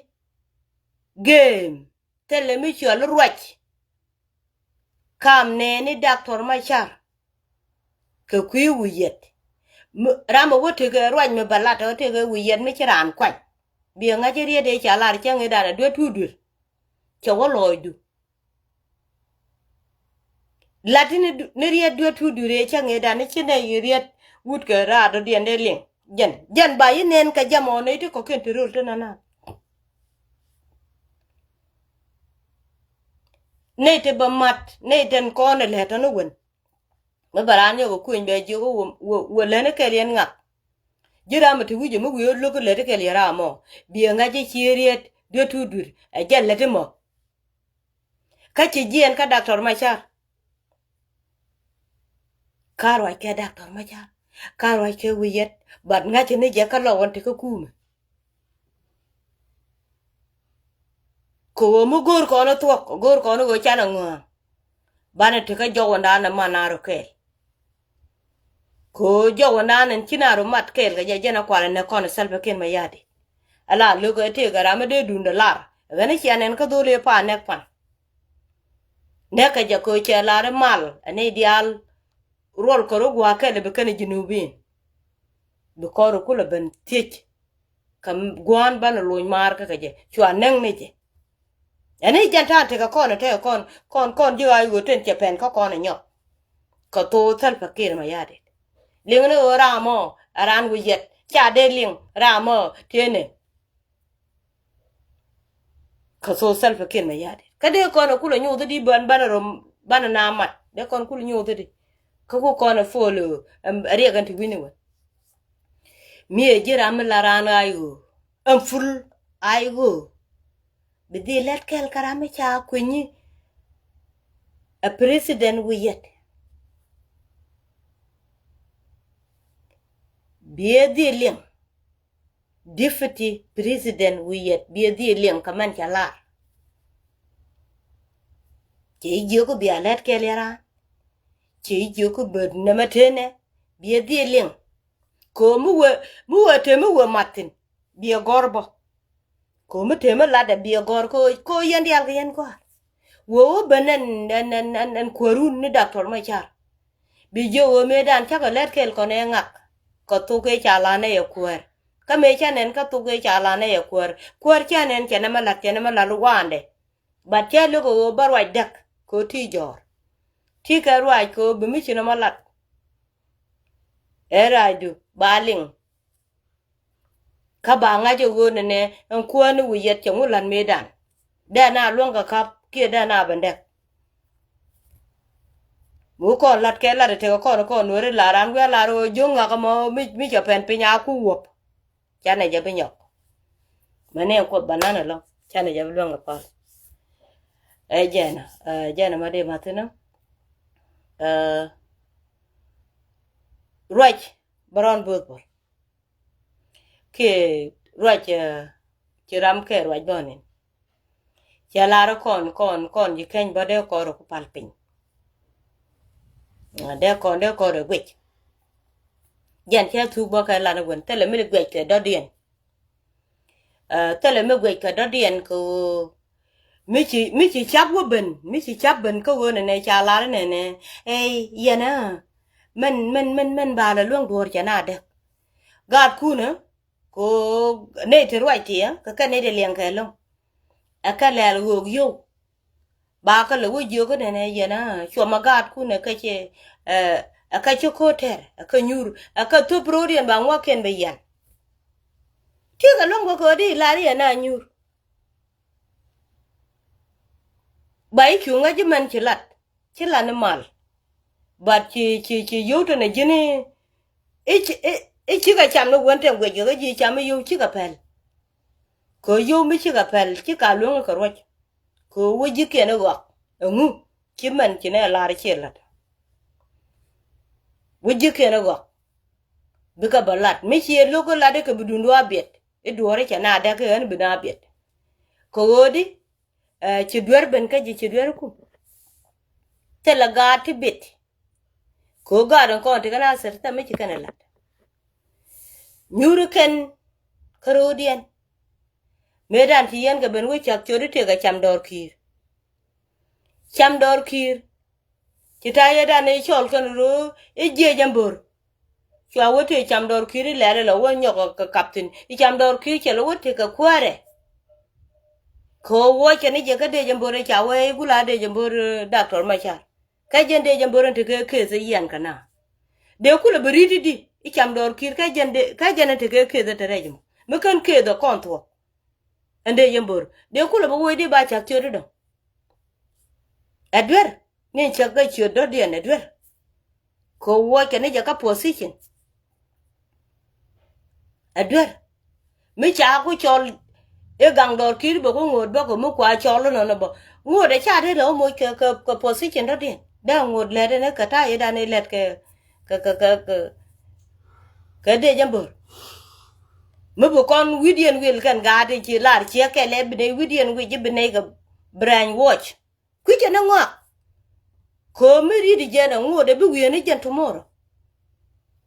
geem, thilɛ mi cuali ruac. Kam nɛɛni Doctor Machar kɛ kui̱ wi̱i̱ yɛt. Mi, ram ɛ wä tekɛ ruac mi bɛ lat ɛ wä tekɛ wi̱i̱ yɛt mi ci raan kuany. Biɛ ŋa̱c riet ëë ca lar cäŋ ëëdan ɛ duet tuut duer. Cɛ wä lɔɔcdu. Lat ni, ni riet duet tuut duer ëë cäŋ ëëdan ni ci nɛy riet wut kɛ raar dɔ̱diɛn dee liŋ. Jɛn, jɛn ba yi nɛn kɛ jam ɔ nɛy ti kɔ̱kiɛn ti röl ti nana. Nɛy ti bä mat, nɛy tin kɔn ɛ lɛt tɔ̱ni wen. Mi bɛ raan yɔk ɛ kueny bɛ jiök wä, wä, wä lɛni kɛl yɛn ŋak. Ji̱ ram mi ti wi̱c ɛ mi wi̱i̱ ɣä lo̱k lɛti kɛl yɛn ram ɔ. Biɛ ŋa̱c i̱ cie riet duet tuut duer ɛ jɛn lɛti mɔ. Kä ci jiɛɛn kä Doctor Machar. Ka ruac kɛ Doctor Machar, ka ruac kɛ wi̱i̱ yɛt, but ŋa̱c ni jɛ kä lɔ ɣɔn ti kä kumɛ. Kɛ ɣöö mi go̱o̱r kɔn thuɔ̱k, go̱o̱r kɔn ɣöö canɛ ŋɔ̱a̱ŋ. Banɛ ti kä jɔwändan ɛ man a rɔ kɛɛl. Kɛ ɣöö jɔwändan ɛn ci na rɔ mat kɛɛl kɛ jɛ jɛn ɛ kualɛ nɛ kɔn ɛ Salva Kiir Mayardit. Ala lo̱k ɛ tëëk ɛ ram mi dee duundɛ lar. Ɣän i̱ cia nɛn kä dho̱l ëë pa̱a̱n nɛk pan. Nɛk kɛ jɛ kɛ ɣöö cɛ lar i̱ mal ɛ nɛy diaal ruɔl kɛ rɔ gua̱a̱k kɛl ɛ bi kɛn ɛ Junubin. Bi kɔn rɔ kulɛ ben thiec. Kɛ gua̱a̱n banɛ lo̱ny maar kä kɛ jɛ cua nɛŋ ni jɛ. Ɛn i̱ jɛn ta̱a̱n tekɛ kɔn ɛ tekɛ kɔn kɔn kɔn ji̱ ɣaac ɣöö ten cɛ pɛn kä kɔn ɛ nyɔk. Kɛ thok Salva Kiir Mayardit. Liŋ ni ɣöö ram ɔ ɛ raan wi̱i̱ yɛt ca dee liŋ ram ɔ tienɛ. Kɛ thok Salva Kiir Mayardit kä dee kɔn ɛ kulɛ nyoth i̱di bän banɛ rom banɛ na mat dee kɔn kulɛ nyoth i̱di. Kä ku kɔn ɛ follow ɛ riɛk ɛn ti wi̱ni wä. Mi ɛ ji̱ ram mi la raan ɣaac ɣöö ɛn ful ɣaac ɣöö bi dhil lät kɛl kä ram mi ca kuenyi. Ɛ president wi̱i̱ yɛt. Bi ɛ dhil liŋ. Deputy president wi̱i̱ yɛt bi ɛ dhil liŋ kä mɛn ca lar. Cɛ i̱ jiök bia lät kɛl yɛ raan. Cɛ i̱ jiök bä nɛmɛ tenɛ bi ɛ dhil liŋ. Kɛ ɣöö mi wee mi wee te mi wee mat thi̱n bi ɛ gɔ̱r bä. Kɛ ɣöö mi te mi latdɛ bi ɛ gɔ̱r kɛ ɣöö kɛ ɣöö yɛn diaal kɛ yɛn gɔ̱a̱r. Wee wä ben ɛn ɛn ɛn ɛn kuäärun ni Doctor Machar. Bi jiök ɣöö mëëdan cakɔ lät kɛl kɔn ɛ ŋak. Kɛ thok ëë ca lan ɛ yɛ kuäär. Kä mëë cä nɛn kä thok ëë ca lan ɛ yɛ kuäär. Kuäär cä nɛn cɛ nɛmɛ la̱t cɛ nɛmɛ la̱t waandɛ. But cä lo̱k ɛ ɣöö bä ruac däk kɛ ɣöö ti jɔ̱ɔ̱r. Ti kɛ ruac kɛ ɣöö bi mi ci nɛmɛ la̱t. Ɛ raacdu ba liŋ. Kä ba ŋa̱c ɛ ɣöö nɛnɛ ɛn kuäär ni wi̱i̱ yɛt cɛ ŋu la̱t mëëdan. Dee na luäŋ kɛ ka̱p kiɛ dee na ben dɛk. Mi wä kɔn la̱t kɛ la̱t ɛ tekɛ kɔn kɔn nueeri la̱r an wi̱i̱ a la̱r ɣöö jiök ŋak ɛmɔ mi, mi cɛ pɛn piny a ku wuɔ̱p. Canɛ jɛ bi nyɔk. Mɛ ni ɛn kuoth ba nan ɛlɔ̱ŋ canɛ jɛ bi luäŋ kɛ pal. Ɛ jɛn ɛ jɛn ɛmɔ dee ma̱thi̱n ɛ ruac bä rɔn bo̱o̱th bä. Kiɛ ruac ci ram kɛ ruac bä nin. Cɛ lar kɔn kɔn kɔn ji̱ keny bä dee kɔn rɔ ku pal piny. Dee kɔn dee kɔn rɔ guic. Jɛn cɛ thuk bä kɛ lan wen thilɛ mi guic kɛ dɔ̱diɛn. Thilɛ mi guic kɛ dɔ̱diɛn kɛ ɣöö mi ci mi ci cap wä ben mi ci cap ben kä ɣöö nɛnɛ ca lar nɛnɛ. Ey yɛn ɛ mɛn mɛn mɛn mɛn ba lɛ luäŋ duɔ̱ɔ̱r cɛ na däk. Gaatkun ɛ kɛ ɣöö nɛy ti ruac ti ɛ kɛ kɛn nɛy ti liɛŋ kɛ lo̱ŋ. Ɛ kɛ lɛl ɣöök yio̱w. Ba kä lɛ wä jiök kä nɛnɛ yɛn a cuɔmɛ gaatkun ɛ kä cɛ, ɛ kä cä ko̱o̱t tɛr ɛ kä nyuur ɛ kä thöp ro̱o̱diɛn ba ŋuakiɛn bɛ yɛn. Tiek ɛ luäŋ bä köödi lar yɛn a nyuur. Ba i̱ cuŋä ji̱ mɛn ci lat ci lat ni mal. But ci ci ci yio̱w tɛn ɛ ji̱ni i̱ ci i̱ i̱ cikɛ cam ni wän tɛn guɛc kɛ kä ji̱ cam i̱ yio̱w cikɛ pɛl. Kɛ yio̱w mi cikɛ pɛl cikɛ luäŋ kɛ ruɔ̱c. Kɛ wä ji̱kiɛn i̱ ɣɔak ɛŋu ci mɛn ci nɛ lar ciɛ lat. Wä ji̱kiɛn i̱ ɣɔak bikɛ bä lat mi ciɛ lo̱k i̱ lat i̱ kɛ bi duundu a biɛt. I̱ duɔ̱ɔ̱ri cɛ na däk i̱ ɣän bi na biɛt. Kɛ ɣöödi ɛ ci duer ben kä ji̱ ci duer kum. Thilɛ gaat ti bit. Kɛ ɣöö gaat in kɔn ti kɛn a thir thɛm mi ci kɛn ɛ lat. Nyuuri kɛn kä ro̱o̱diɛn. Mëëdan ci yɛn kɛ ben wä cak ciöt i̱ tëëk ɛ cam dɔɔr ki̱i̱r. Cam dɔɔr ki̱i̱r. Ci ta̱a̱ yetdan i̱ cɔl kɛn ro̱o̱ i̱ jiëc ɛn bo̱r. Cua wä tëë cam dɔɔr ki̱i̱r i̱ lɛl ilɛ wä nyɔk kɛ kap thi̱n i̱ cam dɔɔr ki̱i̱r cɛ lɛ wä tëë kɛ kuäärɛ. Kɛ ɣöö wuɔc kɛn i̱ jɛ kä dëëc ɛn bo̱r i̱ ca wee i̱ gula dëëc ɛn bo̱r, eh, Doctor Macar. Kä jɛn dëëc ɛn bo̱r in tekɛ case i̱ yian kɛ na. Dee kulɛ bi ri̱t i̱di i̱ cam dɔɔr ki̱i̱r kä jɛn dee kä jɛn in tekɛ case in te rɛc mɔ mi kän case ɛ kɔn thuɔ̱k. Ɛn dee yɛn bo̱r dee kulɛ bi woc di ba cak ciöt i̱ dɔ̱ŋ. Ɛ duer ni cak kɛ ciöt dɔ̱diɛn ɛ duer. Kɛ wuɔc kɛ ni jɛ kä position. Ɛ duer mi ca ku cɔl i̱ gaŋ dɔɔr ki̱i̱r bɛ ku ŋo̱o̱t bä kɛ mi kua cɔl inɔnɔ bä. Ŋo̱o̱t ɛ ca dee lɛ wä moc kɛ kɛ kɛ position dɔ̱diɛn dee ŋo̱o̱t lɛt ɛn ɛ kɛ ta̱a̱ i̱ dan i̱ lɛt kɛ kɛ kɛ kɛ kɛ kɛ dee jɛ bo̱r. Mi bi kɔn wi̱diɛn wil kɛn gaat i̱ ci lar ciɛ kɛl ɛ bi dee wi̱diɛn wi̱c i̱ bi nɛy kɛ brain wash. Kui̱cɛ ni ŋɔak. Köö mi ri̱t i̱ jɛn ɛ ŋo̱o̱t ɛ bi wi̱i̱n i̱ jɛn tomorrow.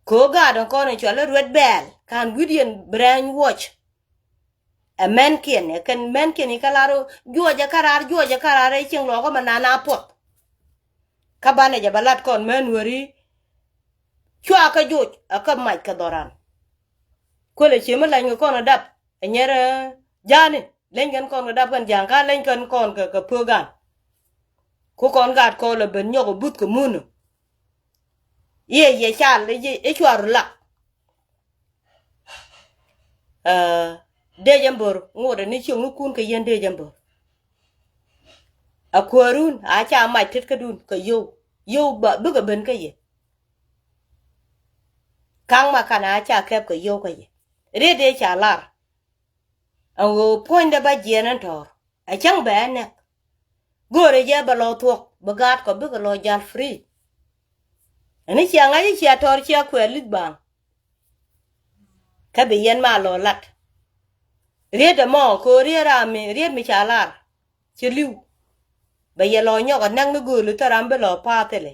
Köö gaat in kɔn in cual i̱ ruet bɛɛl ka̱n wi̱diɛn brain wash. Ɛ mɛnkiɛn ɛ kɛn mɛnkiɛn i̱ kä lar juɔcɛ kä raar juɔcɛ kä raar ɛ cieŋ lɔɔkä mɛ nana puɔth. Kä banɛ jɛ bɛ lat kɔn mɛ nuääri. Cua kä joc ɛ kä mac kɛ dhɔran. Kuëlɛ cie mi lany kɛ kɔn ɛ dap ɛ nyɛrɛ ja̱a̱ni leny kɛn kɔn kɛ dap kɛn ja̱a̱ŋ ka leny kɛn kɔn kɛ kɛ pöögan. Ku kɔn gaat kɔn lɛ ben nyɔk ɛ buth kɛ munä. Yɛ yɛ cal i̱ cua ru lak. Dee jɛ bo̱r ŋot ani cieŋ ni kun kɛ yɛn dee jɛ bo̱r. A kuäärun a ca mac tetkädun kɛ yio̱w yio̱w bikɛ ben kä yɛ. Ka̱ŋ ma kan a ca kɛp kɛ yio̱w kä yɛ riet dee ca lar. Ɛn ɣöö puɔ̱nydɛ ba jiɛɛn ɛn tɔ̱ɔ̱r a cäŋ bɛ ɛ nɛk. Göörä jɛ bɛ lɔ thuɔ̱k bi gaatkɔ bikɛ lɔ jal free. Ɛn i̱ cia ŋa̱c i̱ cia tɔ̱ɔ̱r cia kuɛɛr li̱th baaŋ. Kä bi yɛn ma lɔ lat. Riet ɛmɔ köör riet ram mi riet mi ca lar. Ci li̱w. Bɛ yɛ lɔ nyɔk ɛ nɛk ni gööli thil ram bi lɔ paath thilɛ.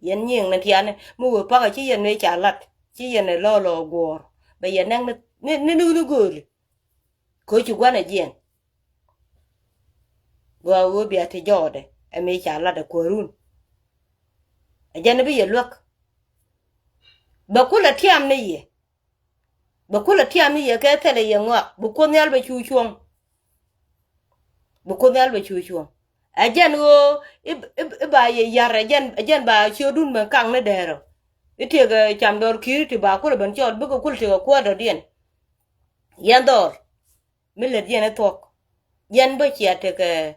Yɛn nyiŋ ni tiani mi wee pakä ci yɛn mëë ca lat ci yɛn ɛ lɔ lɔ guɔ̱ɔ̱r bɛ yɛ nɛk ni ni ni ni gööli. Köö ci gua̱n ɛ jiɛn. Gɔaa ɣöö bia ti jɔɔdɛ ɛ mëë ca lat ɛ kuäärun. Ɛ jɛn bi yɛ luäk. Bɛ kulɛ tiam ni yɛ. Bɛ kulɛ tiam ni yɛ kɛ thilɛ yɛ ŋɔak bi Kuoth Nhial bɛ cu cuɔ̱ŋ. Bi Kuoth Nhial bɛ cu cuɔ̱ŋ. Ɛ jɛn ɣöö i̱ i̱ i̱ ba yɛ ya̱r ɛ jɛn ɛ jɛn ba ciötdun ben kaŋ ni dɛɛrä. I̱ tiek ɛ cam dɔɔr ki̱i̱r ti ba kulɛ ben cɔɔl bikɛ kulɛ tiek ɛ kuäär dɔ̱diɛn. Yɛn dhɔr. Mi lät yɛn ɛ thuɔ̱k. Yɛn bä cia tekɛ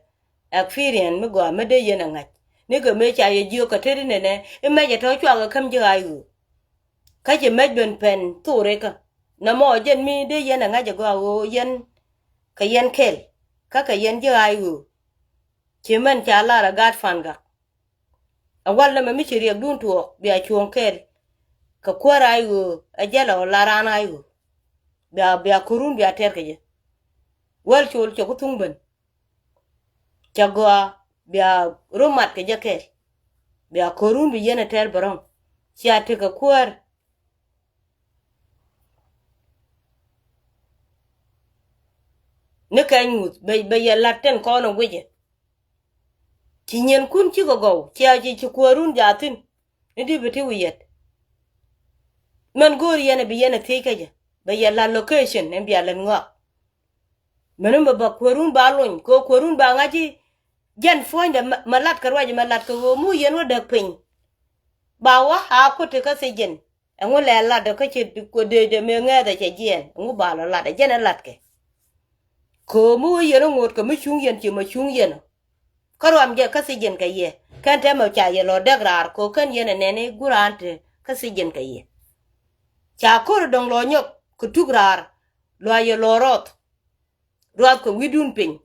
experience mi gɔaa mi dee yɛn ɛ ŋa̱c. Ni kɛ mëë ca yɛ jiök kɛ tet inɛnɛ i̱ mɛc ɛ tɔ̱ cuakɛ käm ji̱ ɣaac ɣöö. Kä ci mɛc ben pɛn thorikä. Nɔmɔ jɛn mi dee yɛn ɛ ŋa̱c ɛ gɔaa ɣöö yɛn kɛ yɛn kɛl. Kä kɛ yɛn ji̱ ɣaac ɣöö. Ci mɛn ca lar ɛ gaat Pan Gak. Ɛ wal nɛmɛ mi ci riɛkdun tuɔɔk bia cuɔ̱ɔ̱ŋ kɛɛl. Kɛ kuäär ay ɣöö ɛ jɛl ɛ ɣɔl la raan ay ɣöö. Bia bia ko̱run bia tɛr kɛ jɛ. Wäl col cɛ ku thuŋ ben. Cɛ gɔaa bia ro̱mat kɛ jɛ kɛɛl. Bia ko̱run bi yɛn ɛ tɛr bɛ rɔ̱ŋ. Cia tekɛ kuäär. Ni kɛny ŋuth bɛ bɛ yɛ lat tin kɔn in wi̱cɛ. Ci nyinkun cikɛ gɔw cia ci ci kuäärun jathin. Ni di bi ti wi̱i̱ yɛt. Mɛn go̱o̱r yɛn bi yɛn a thiec kä jɛ bɛ yɛ la location in bia lɛn ŋɔak. Mɛni mɛ ba kuäärun ba lony kɛ kuäärun ba ŋa̱c i̱ jɛn puɔ̱nydɛ mɛ lat kɛ ruac mɛ lat kɛ ɣöö mu yɛn wä däk piny. Ba wä a kuäär ti kä thiec jɛn. Ɛŋu lɛ latdä kä ci dee dee mëë ŋɛɛthɛ cɛ jiɛɛn ɛŋu ba lɔ latdä jɛn ɛ latkɛ. Köömi wä yɛn ɛ ŋot kɛ mi cuŋ yɛn ci mɔ cuŋ yɛn ɔ. Kä ruam jɛ kä thiec jɛn kɛ yɛ kɛn tɛmɛ ca yɛ lɔ dɛk raar köö kɛn yɛn ɛ nɛni guur raan te kä thiec jɛn kɛ yɛ. Ca ko̱r dɔ̱ŋ lɔ nyɔk kɛ tuk raar lɔ a yɛ lɔ rɔth. Ruath kɛ wi̱dun piny.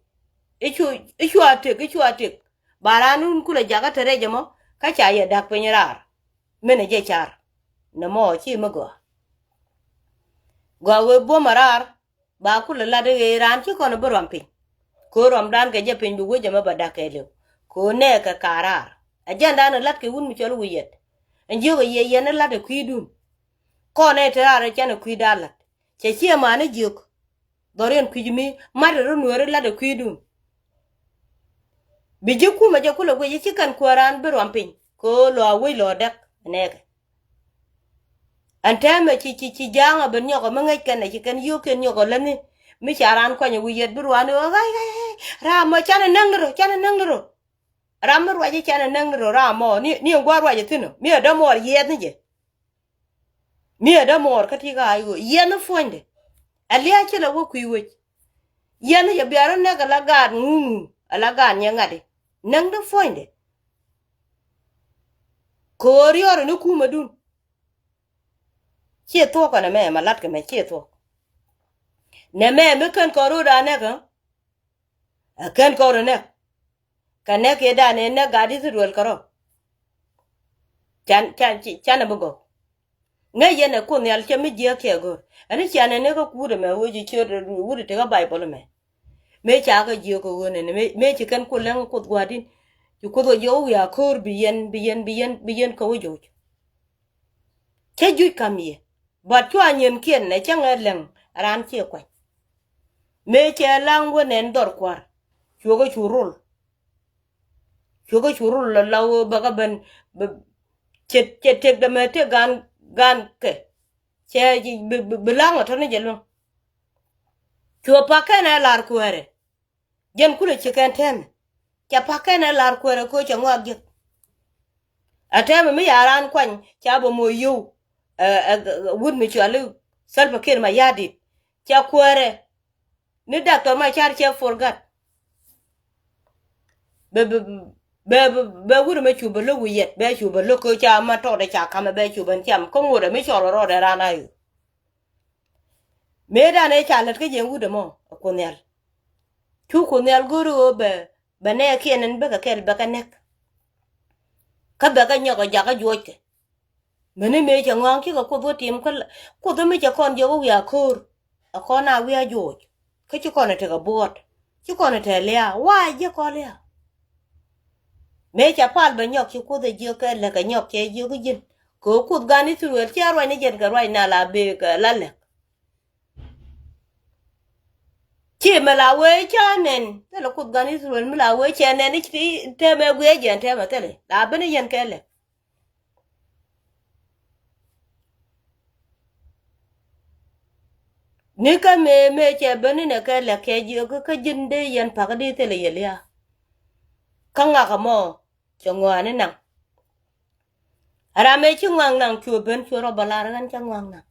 I̱ cua tëk i̱ cua tëk. Ba raan wun kulɛ jakä te rɛc ɛmɔ kä ca yɛ da̱k piny raar. Min ɛ jɛ car nɛ mɔ ci mi gɔaa. Gɔaa wee buɔ̱mɛ raar. Ba kulɛ lat i̱ ɣee raan ci kɔn bi ruam piny. Kɛ ɣöö ruamdan kɛ jɛ piny bi wec ɛmɛ bɛ da̱k kɛɛliw. Kɛ ɣöö nɛɛkɛ ka̱a̱r raar. Ɛ jɛndan ɛ lat kɛ wun mi cɔl wi̱i̱ yɛt. Ɛn jiök ɛ yɛ yɛn ɛ lat ɛ kui̱dun. Kɔn ɛ te raar ɛ can ɛ kui̱dan lat. Cɛ ciɛ man ɛ jiök. Dhɔriɛn kui̱c mi mat rɔ nueeri lat ɛ kui̱dun. Bi ji̱ kumɛ jɛ kulɛ guic ci kɛn kuääran bi ruam piny kɛ ɣöö lɔ a wec lɔ däk nɛɛkɛ. Ɛn tɛmɛ ci ci ci ja̱a̱ŋ a ben nyɔkɔ mi ŋäc kɛn ɛ ci kɛn yio̱o̱kiɛn nyɔkɔ läni. Mi ca raan kuany ɛ wi̱i̱ yɛt bi ruaani ɣöö ɣa̱c ɣa̱c ɣa̱c ram mɔ canɛ näŋ ni rɔ canɛ näŋ ni rɔ. Ram mi ruac i̱ canɛ näŋ ni rɔ ram mɔ ni ni ɛn gua̱a̱r ruac ɛ thi̱n ɔ mi ɛ dämuɔɔr yiɛth ni jɛ. Mi ɛ dämuɔɔr kä ti kä a i̱ ɣöö yiɛn ni puɔ̱nydɛ. Ɛ lia̱a̱ ci la wä kui̱ wec. Yiɛn ni jɛ bia rɔ nɛk ala gaat ŋuŋ ŋuŋ ala gaat nyɛ ŋa̱t i̱ näŋ di puɔ̱nydɛ. Kɛ ɣöö riɔr ni kumɛ dun. Ciɛ thuɔ̱k kɛ nɛ mɛ ma lat kɛ mɛ ciɛ thuɔ̱k. Nɛ mɛ mi kɛn kɔn ro̱o̱da nɛk ɛ kɛn kɔn rɔ nɛk. Kɛ nɛk kɛ dan ɛ nɛk gat Ithirɛl kärɔ. Can can canɛ bi gɔw. Ŋäc yɛn ɛ kun nhial cɛ mi jiääk cɛ go̱r ɛn i̱ cianɛ ni kä kuut ɛmɛ wec i̱ ciöt wut i̱ ti kä Baibol ɛmɛ. Mëë ca kä jiök kä ɣöö nɛn mëë ci kɛn kuoth läŋ kuoth gua̱a̱r di̱n. Ci kuoth ɣä jiök wiaa ko̱o̱r bi yɛn bi yɛn bi yɛn bi yɛn kä wä jo̱o̱c. Cä juc ka̱m yɛ. But cua nyienkiɛn ɛ cäŋ ɛ läŋ raan ciɛ kuany. Mëë cɛ la̱ŋ wä nɛn dhɔr kua̱r. Cuɔkä cu rol. Cuɔkä cu rol la la wä bäkä ben. Cɛ cɛ tëk dämɛ tëk gan gan kɛ. Cɛ bi bi la̱ŋ ɛ tɔ̱ni jɛ luäŋ. Cuɔ pa̱kɛn ɛ la̱r kuäärɛ. Jɛn kulɛ ci kɛn tɛmɛ. Cɛ pa̱kɛn ɛ la̱r kuäärɛ ko̱ cɛ ŋɔak jiäk. Ɛ tɛmɛ mi ya raan kuany ca bä moc yio̱w. Ɛ ɛ wut mi cuali Salva Kiir Mayardit. Cɛ kuäärɛ. Ni doctor Machar cɛ forgat. Bɛ bɛ bɛ bɛ wut ɛmɛ cu bɛ lo̱k wi̱i̱ yɛt bɛ cu bɛ lo̱k kä ca ma tɔɔdɛ ca kamɛ bɛ cu bɛ ciam kä ŋot ɛmɛ cɔl rɔɔdɛ ran a i̱. Mëëdan ëë ca lät kä jɛ wut ɛmɔ ɛ kuoth nhial. Cu kuoth nhial go̱o̱ri ɣöö bɛ bɛ nɛɛkiɛn ɛn bäkɛ kɛl bɛ kɛ nɛk. Kä bɛ kɛ nyɔk ɛ jakä juɔckɛ. Meni mëë cɛ ŋɔaŋ cikɛ kuoth wä tim kä kuoth mi cɛ kɔn jiök wiaa ko̱o̱r. Ɛ kɔn a wiaa juɔc kä ci kɔn ɛ tekɛ buɔɔt. Ci kɔn ɛ tɛɛ liaa wa̱a̱ jiäk kɔn liaa. Mëë cɛ pal bɛ nyɔk ci kuoth ɛ jiök kɛ läk ɛ nyɔk cɛ jiök ji̱n. Kɛ kuoth gan Ithirɛl cɛ ruacni jɛn kɛ ruac na la bëë kɛ la läk. Ci mɛ la wee cä nɛn thilɛ kuoth gan Ithirɛl mi la wee cɛ nɛn i̱ tɛmɛ guiɛ jɛn tɛmɛ thilɛ la ben i̱ yɛn kɛ läk. Ni kä mëë mëë cɛ ben inɛ kɛ lɛ kɛ jiök kä ji̱n dee yɛn pa̱k di thilɛ yɛ lia̱a̱. Kä ŋakä mɔ cɛ ŋɔaani naŋ. Ram mëë ci ŋɔak naŋ cuɛ ben cuɛ rɔ bä lar ɣän cɛ ŋɔak naŋ.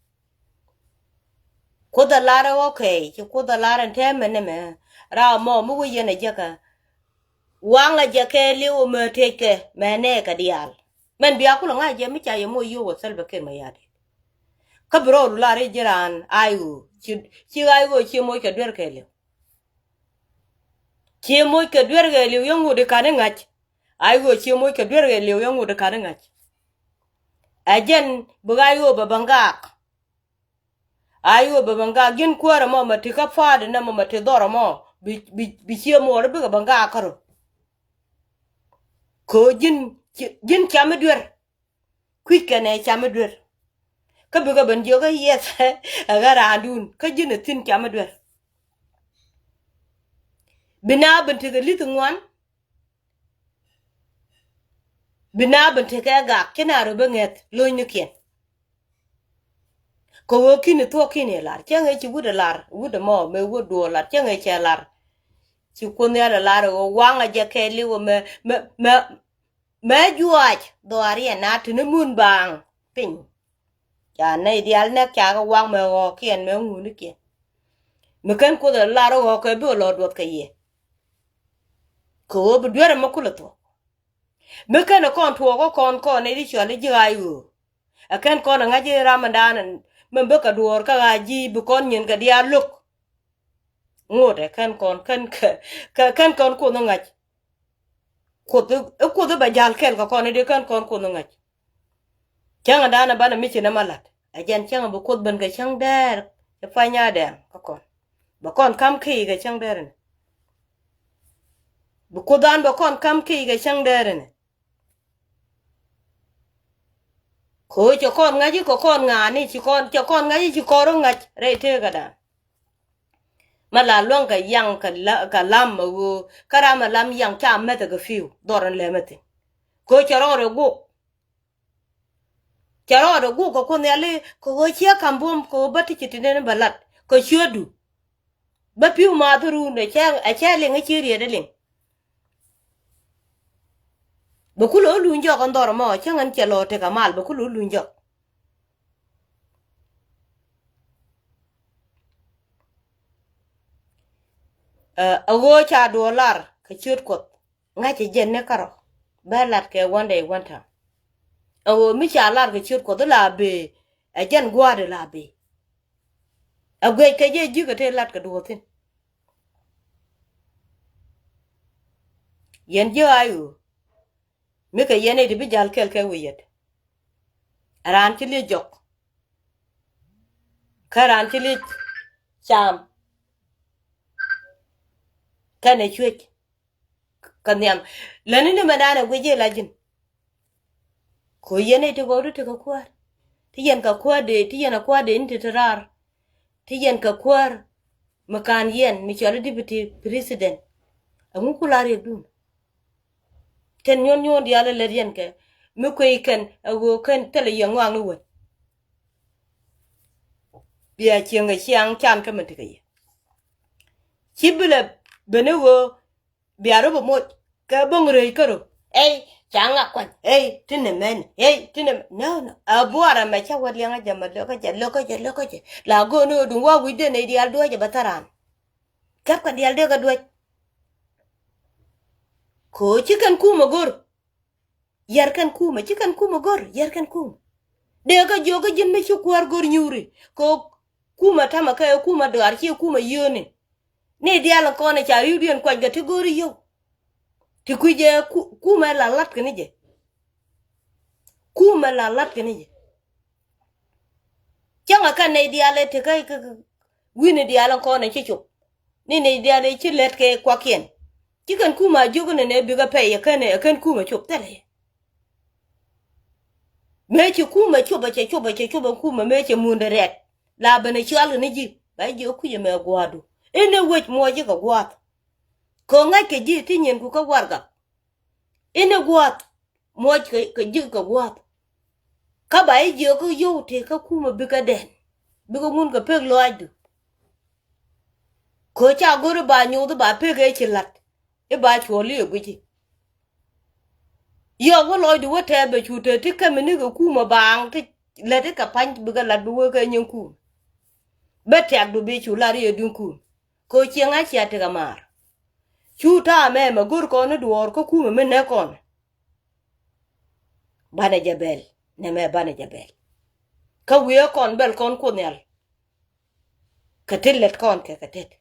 Kuoth a lar ɛ ɣɔkɛy ci kuoth a lar ɛn tɛmɛ nɛmɛ. Ram mɔ mi wä yɛn ɛ jäkä. Waŋ a jɛ kɛ liw mɛ tëëc kɛ mɛ nɛɛkɛ diaal. Mɛn bia kulɛ ŋa̱c jɛ mi ca yɛ moc yio̱w ɛ Salva Kiir Mayardit. Kä bi rɔɔdu lar i̱ ji̱ raan ay ɣöö ci ci ay ɣöö cie moc kɛ duer kɛ liw. Cie moc kɛ duer kɛ liw yäŋ ŋut i̱ ka̱n i̱ ŋa̱c. Ay ɣöö cie moc kɛ duer kɛ liw yäŋ ŋut i̱ ka̱n i̱ ŋa̱c. Ɛ jɛn bi ay ɣöö bɛ bäŋ gaak. Ay ɣöö bɛ bäŋ gaak ji̱n kuäärä mɔ mɛ ti kä pa̱a̱t inɛ mɔ mɛ ti dhɔrä mɔ bi bi bi cie muɔɔr i̱ bikɛ bäŋ gaak kärö. Kɛ ɣöö ji̱n ji̱n cam i̱ duer. Kui̱c kɛn ɛ cam i̱ duer. Kä bikɛ ben jiök kä yiɛth ɛ ɣän raandun kä ji̱n ɛ thi̱n cam i̱ duer. Bi na ben tekɛ li̱th ŋuan. Bi na ben tekɛ gak ci na rɔ bi ŋɛth lo̱nynikiɛn. Kɛ ɣöö ki̱n i̱ thuɔ̱k ki̱n i̱ lar cäŋ ëë ci wut ɛ lar wut ɛmɔ mëë wut duɔ̱ɔ̱r lar cäŋ ëë cɛ lar. Ci Kuoth Nhial ɛ lar ɛ ɣöö waŋ ɛ jɛ kɛɛliw ɛ mɛ mɛ mɛ mɛ juaac dhɔaar yɛn na te ni mun baaŋ piny. Ca nɛy diaal nɛk cakɛ waŋ mɛ ɣɔɔkiɛn mɛ ŋunikiɛn. Mi ken Kuoth ɛ lar ɣɔɔkɛ bikɛ lɔ duɔth kɛ yɛ. Kɛ ɣöö bi duer ɛmɛ kulɛ thuɔ̱k. Mi ken ɛ kɔn tuɔɔk ɛ kɔn kɔn nɛy di cɔal i̱ ji̱ ɣaac ɣöö ɛ ken kɔn ɛ ŋa̱c i̱ ram ɛndan ɛn mɛ bikɛ duɔɔr kä ɣaac ji̱ bi kɔn nyin kɛ diaal lo̱k. Ŋot ɛ kɛn kɔn kɛn kɛ kɛn kɔn Kuoth ŋa̱c. Kuoth i̱ Kuoth i̱ bɛ ja̱l kɛl kɛ kɔn i̱ di kɛn kɔn Kuoth ŋa̱c. Cäŋ ɛ da̱a̱n ɛ banɛ mi ci nɛ ma la̱t ɛ jɛn cäŋ ɛ bi Kuoth ben kɛ cäŋ dɛɛr. Cɛ pany adɛɛŋ kä kɔn bɛ kɔn ka̱m key kɛ cäŋ dɛɛr ɛnɛ. Bi Kuoth an bɛ kɔn ka̱m key kɛ cäŋ dɛɛr ɛnɛ. Kɛ ɣöö cɛ kɔn ŋa̱c i̱ kɛ kɔn ŋa̱a̱ni ci kɔn cɛ kɔn ŋa̱c i̱ ci kɔn rɔ ŋa̱c rɛy tëëkädan. Ma la luäŋ kɛ yaŋ kɛ la kɛ lam ɛ ɣöö kä ram ɛ lam yaŋ ca mɛthɛ kɛ pi̱w dhɔr in lɛmɛ thi̱n. Kɛ ɣöö cɛ rɔɔdɛ guɔk. Cɛ rɔɔdɛ guɔk kɛ Kuoth Nhial i̱ kɛ ɣöö ciɛ ka̱m buɔ̱m kɛ ɣöö bä ti ci ti nɛn bɛ lat kɛ ciötdu. Bä pi̱w maath run ɛ cɛ ɛ cɛ liŋ ɛ ci riet ɛ liŋ. Bɛ kulɛ wä luny jɔk ɛn dhɔr ɛmɔ cäŋ ɛn cɛ lɔ tekɛ mal bɛ kulɛ wä luny jɔk. Ɛ ɣöö ca duɔɔr lar kɛ ciöt Kuɔth ŋa̱cɛ jɛn ni kärɔ̱ bɛ lat kɛ one day one time. Ɛ ɣöö mi ca lar kɛ ciöt Kuɔth la bee ɛ jɛn gua̱a̱r la bee. Ɛ guɛc kɛ jɛ ji̱ kɛ tëë lat kɛ duɔ̱ɔ̱thin. Yɛn ji̱ ɣaac ɣöö mi kɛ yɛn nɛy ti bi ja̱l kɛl kɛ wi̱i̱ yɛt. Ɛ raan ci liec jɔk kä raan ci liec cam. Kɛnɛ cuec kɛ nhiam lätni ni mɛndan ɛ guic i̱ la ji̱n. Ko yɛn i̱ ti gɔw ti ti kɛ kuäär ti yɛn kɛ kuäär dee ti yɛn ɛ kuäär dee ni ti ti raar. Ti yɛn kɛ kuäär mi ka̱n yɛn mi cɔl i̱ deputy president. Ɛŋu ku la riɛkdun. Tɛn nyuɔ̱n nyuɔ̱n diaal ɛ lät yɛn kɛ mi kuey kɛn ɛ ɣöö kɛn thilɛ yɛ ŋɔakni wän. Bia cieŋ kɛ ciaŋ can kä mi ti kɛ yɛ. Ci bi lɛ ben i̱ ɣöö bia rop ɛ moc kɛ bo̱ŋ rɛy kärö. Ey ca ŋa kuany ey ti nɛ mɛn ey ti nɛ mɛn. No, no. A buar ɛmɛ cä wä liɛŋä jɛ mɛ lokä jɛ lokä jɛ lokä jɛ la go̱o̱n ɣöö duŋ wä wi̱cdɛ nɛy diaal duäcɛ bä thäran. Käp kɛ diaal dee kɛ duäc. Ko̱ ci kɛn kumɛ go̱r. Yär kɛn kumɛ ci kɛn kumɛ go̱r yär kɛn kumɛ. Dee kɛ jiök kä ji̱n mi ci kuäär go̱r nyuuri ko̱ kumɛ tamɛ kɛ kumɛ dɔaar ci kumɛ yio̱o̱ni. Ni diaal in kɔn in ca ri̱wdiɛn kuac kɛ ti go̱o̱ri yio̱w. Ti kui̱ jɛ ku- kumɛ la lat kɛ ni jɛ. Kumɛ la lat kɛ ni jɛ. Cäŋɛ kɛn nɛy diaal ɛ tekä wi̱ni diaal in kɔn in ci cop. Ni nɛy diaal ɛ ci lät kɛ kuakiɛn. Ci kɛn kumɛ a jiök ni nɛ bikɛ pɛy ɛ kɛn ɛ kɛn kumɛ cop thilɛ. Mëë ci kumɛ cop ɛ cɛ cop ɛ cɛ cop ɛ kumɛ mëë cɛ mundɛ rɛt. La ben ɛ cual kɛ ni ji̱ ba ji̱ ɛ kui̱c ɛmɛ gua̱a̱du. Inɛ wec muɔc ji̱ kɛ gua̱a̱th. Kɛ ŋa̱c kɛ ji̱ ti nyin ku kä warɛgak. Inɛ gua̱a̱th muɔc kɛ kɛ ji̱ kɛ gua̱a̱th. Kä ba i̱ jiök kä yio̱w tëë kä kumɛ bikɛ dɛn bikɛ ŋun kɛ pek lɔaacdu. Kɛ ca go̱r i̱ ba nyoth i̱ ba pek ëë ci la̱t i̱ ba cuɔl i̱ ɛ guici. Yɔk wä lɔcdu wä tɛɛth bɛ cu tëë ti kɛmɛ ni kɛ kumɛ baaŋ ti lät i̱ kɛ pa̱ny bikɛ la̱t bi wee kɛ nyin kumɛ. Bä tɛ̈kdu bi cu lar i̱ ɛ duŋ kumɛ. Kɛ cieŋ a cia tekɛ maar. Cu ta̱a̱ mɛmɛ go̱r kɔn i̱ duɔɔr kä kumɛ mi näk kɔn. Banɛ jɛ bɛl nɛmɛ banɛ jɛ bɛl. Kä wiee kɔn bɛl kɔn Kuoth Nhial. Kɛ tet lät kɔn kɛ kɛ tet.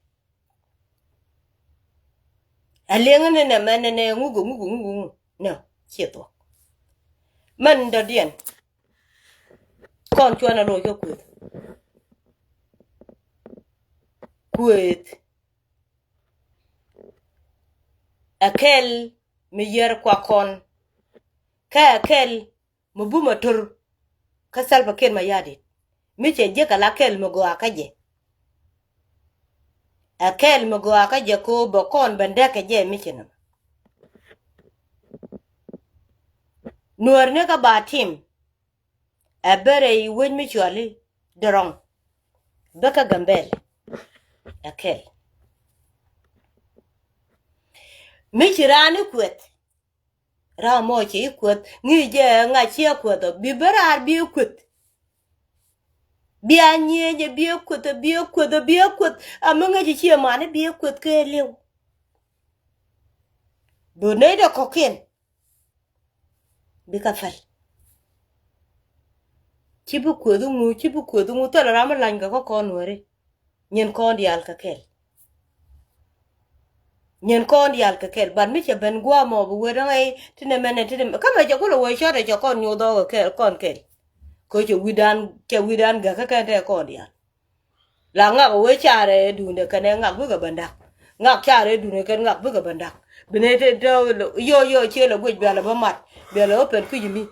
A liɛŋä ni nɛmɛ nɛnɛ ŋuk ŋuk ŋuk ŋuk nɛ ciɛ thuɔk. Mɛn dɔ̱diɛn kɔn cuanɛ loc kä kuëth. Kuëth. Ɛ kɛl mi yär kuak kɔn kä ɛ kɛl mi bumɛ tur. Kä Salva Kiir Mayardit mi cɛ jiäk ala kɛl mi gɔaa kä jɛ. Ɛ kɛl mi gɔaa kä jɛ ko bɛ kɔn bɛ däk kɛ jɛ mi ci nɔmɔ. Nuɔɔr ni kä ba tim. Ɛ bɛ rɛy wec mi cuali dɔrɔŋ. Bä kä Gambɛl ɛ kɛl. Mi ci raan i̱ kueth. Ram mɔ ci i̱ kueth ŋi̱i̱c jɛ ŋa̱c ciɛ kueth ɔ bi bä raar bi i̱ kueth. Bia nyieenyɛ bia kueth bia kueth bia kueth. Amä ŋäc ciɛ mani bia kueth kɛ liw. Bi nɛy dɛ kɔ̱kiɛn. Bikɛ päl. Ci bi kueth ŋu ci bi kueth ŋu thilɛ ram mi lany kɛ kä kɔn weri. Nyin kɔn diaal kɛ kɛl. Nyin kɔn diaal kɛ kɛl. But mi cɛ ben guam ɔ bi wee dɔŋ ɛ ti nɛ mɛn ɛ ti nɛ mɛn kä mɛ cɛ kulɛ wee cɔt ɛ cɛ kɔn nyoth ɔ kɛ kɛl kɔn kɛl. Kä cɛ wi̱dan cɛ wi̱dan gäk kä kɛn tɛ kɔn diaal. La ŋak wee carɛ duundɛ kɛnɛ ŋak bikɛ ben dak. Ŋak carɛ duundɛ kɛn ŋak bikɛ ben dak. Bi nɛ te te yo yo ciɛ lɛ guic bialɛ bä mat bialɛ open kui̱c mi.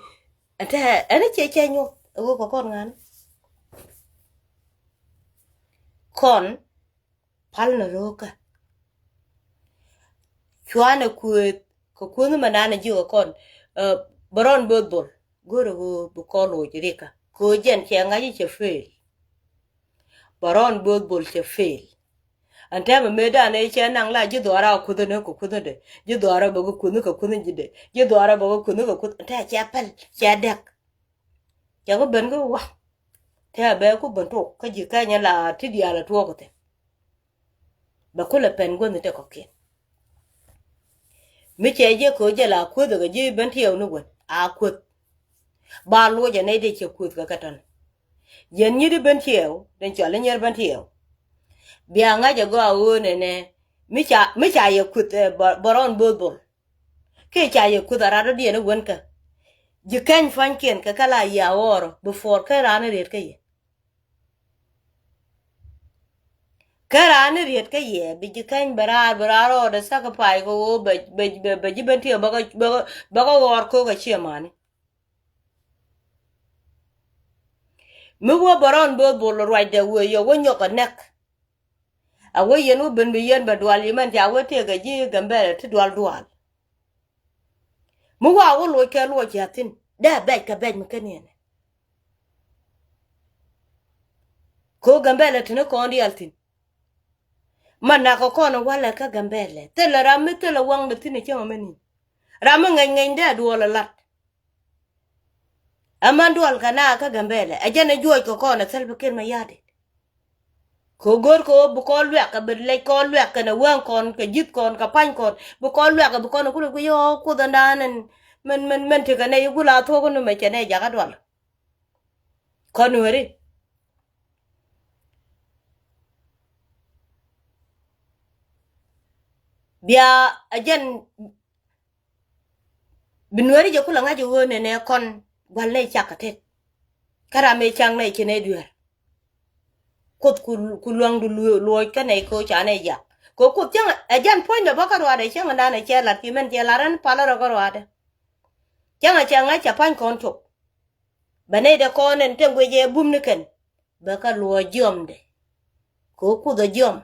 Ɛn tɛ ɛn cɛ cɛ nyoth ɛ wee kɛ kɔn ŋa̱n. Kɔn pal ni ro̱o̱kä. Cuanɛ kuëëth kɛ kuëëth mɛ nanɛ ji̱ kɛ kɔn. Bɛ rɔn both bol go̱rɛ ɣöö bi kɔn loc rikä kɛ ɣöö jɛn cɛ ŋa̱c cɛ fail. Bɛ rɔn both bol cɛ fail. Ɛn tɛmɛ mëë danɛ cɛ naŋ la ji̱ dhuaara kɛ kuëth ni kɛ kuëth ni dɛ ji̱ dhuaara bɛ kɛ kuëth ni kɛ kuëth ni ji̱ dɛ ji̱ dhuaara bɛ kɛ kuëth ni kɛ kuëth ɛn tɛ cɛ pɛl cɛ dɛk. Cɛ kɛ ben kä wa tɛ bɛ ku ben tok kä ji̱ kɛnyɛ la ti diaal a tuɔɔk kɛ thɛ. Bɛ kulɛ pɛn guänh tɛ kɔkiɛn. Mi cɛ jɛ kɛ jɛ la kuäth kɛ ji̱ ben tiɛɛw ni wän a kuäth. Ba luɔcɛ nɛy dee cɛ kuäth kɛ kɛ tɔn. Yɛn nyit i̱ ben tiɛɛw den cɔal i̱ nyier ben tiɛɛw. Bia ŋa̱c ɛ gɔaa ɣöö nɛnɛ mi ca mi ca yɛ kuäth bɛ rɔn both bol. Kɛ ca yɛ kuth a rat dɔ̱diɛn i̱ wänkä. Ji̱ kɛny pua̱nykiɛn kɛ kɛ la yia ɣɔɔrɔ before kä raan i̱ riet kä yɛ. Kä raan i̱ riet kä yɛ bi ji̱ kɛny bɛ raar bɛ raar ɣɔɔdɛ sacrifice kɛ ɣöö bɛ bɛ bɛ ji̱ ben tiɛ bɛ kɛ bɛ kɛ ɣɔɔr ko̱o̱k a ciɛ mani. Mi wä bɛ rɔn both bol ruacdɛ wee yɛ wä nyɔk a nɛk. A wee yɛn wä ben bi yɛn bɛ dual yɛ mɛn ca wee tëëkɛ ji̱ Gambɛlɛ ti dual dual. Mi wa wä loc kɛ luɔc ca thi̱n dee bɛc kɛ bɛc mi ken yɛn. Ko Gambɛlɛ tini kɔn dial thi̱n. Ma nak kɛ kɔn walɛ kä Gambɛlɛ thilɛ ram mi thilɛ waŋdɛ thi̱n cäŋ mɛ ni. Ram mi ŋɛny ŋɛny dee duɔl a lat. Ɛmɛn duɔl kɛ na kä Gambɛlɛ ɛ jɛn ɛ juɔc kɛ kɔn ɛ Salva Kiir Mayardit. Kɛ go̱r kɛ ɣöö bi kɔn luɛk kɛ bi lɛc kɔn luɛk kɛn ɛ wäŋ kɔn kɛ ji̱th kɔn kɛ pa̱ny kɔn bi kɔn luɛk kɛ bi kɔn ɛ kulɛ guic ɣöö kuoth ɛndan ɛn mɛn mɛn mɛn tekɛ nɛy gula thuɔ̱k ni mɛ cɛ nɛy jakä duɔl. Kɔn weri. Bia ɛ jɛn Bi nuɛri jɛ kulɛ ŋa̱c ɣöö nɛnɛ kɔn gua̱l nɛy cak kɛ tet. Kä ram ëë cak nɛy ci nɛy dueer. Kuoth ku luaŋdu luɔc kä nɛy kɛ ɣöö ca nɛy jak kɛ kuoth cäŋ ɛ jɛn puɔ̱nydɛ bä kä ruaadɛ cäŋ dan ɛ cɛ lat ki mɛn cɛ lat ɛn palä rɔ kä ruaadɛ. Cäŋ ɛ cɛ ŋa̱c cɛ pa̱ny kɔn cop. Bɛ nɛy dɛ kɔn ɛn te guic ɛ bum ni kɛn. Bɛ kä luɔc jiɔmdɛ. Kɛ ɣöö kuoth ɛ jiɔm.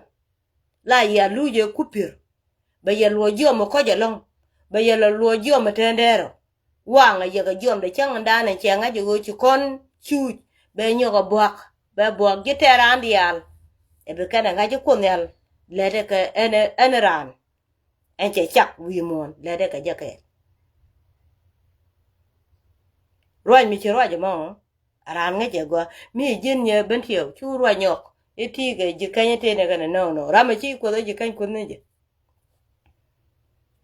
La yɛ luuc ɛ kupier. Bɛ yɛ luɔc jiɔm ɛ kɔc ɛlɔ̱ŋ. Bɛ yɛ la luɔc jiɔm ɛ tɛn dɛɛrɔ. Waŋ ɛ yɛ kɛ jiɔmdɛ cäŋ dan ɛn cɛ ŋa̱c ɛ ɣöö ci kɔn cuuc bɛ nyɔk ɛ buak bɛ buak ji̱ tɛɛr raan diaal. Ɛ bi kɛn ɛ ŋa̱c ɛ kuoth nhial lɛt ɛ kɛ ɛn ɛ ɛn ɛ raan. Ɛn cɛ cak wi̱i̱ muɔ̱ɔ̱n lɛt ɛ kɛ jɛ kɛɛl. Ruac mi ci ruac ɛmɔ. A raan ŋäcɛ gɔaa mi ji̱n nyɛ ben tiɛw cu ruac nyɔk. I̱ ti kɛ ji̱ kɛny i̱ tëë nɛ kɛn ɛ nɔɔnɔ ram ɛ ci kuoth ɛ ji̱ kɛny kuoth ni jɛ.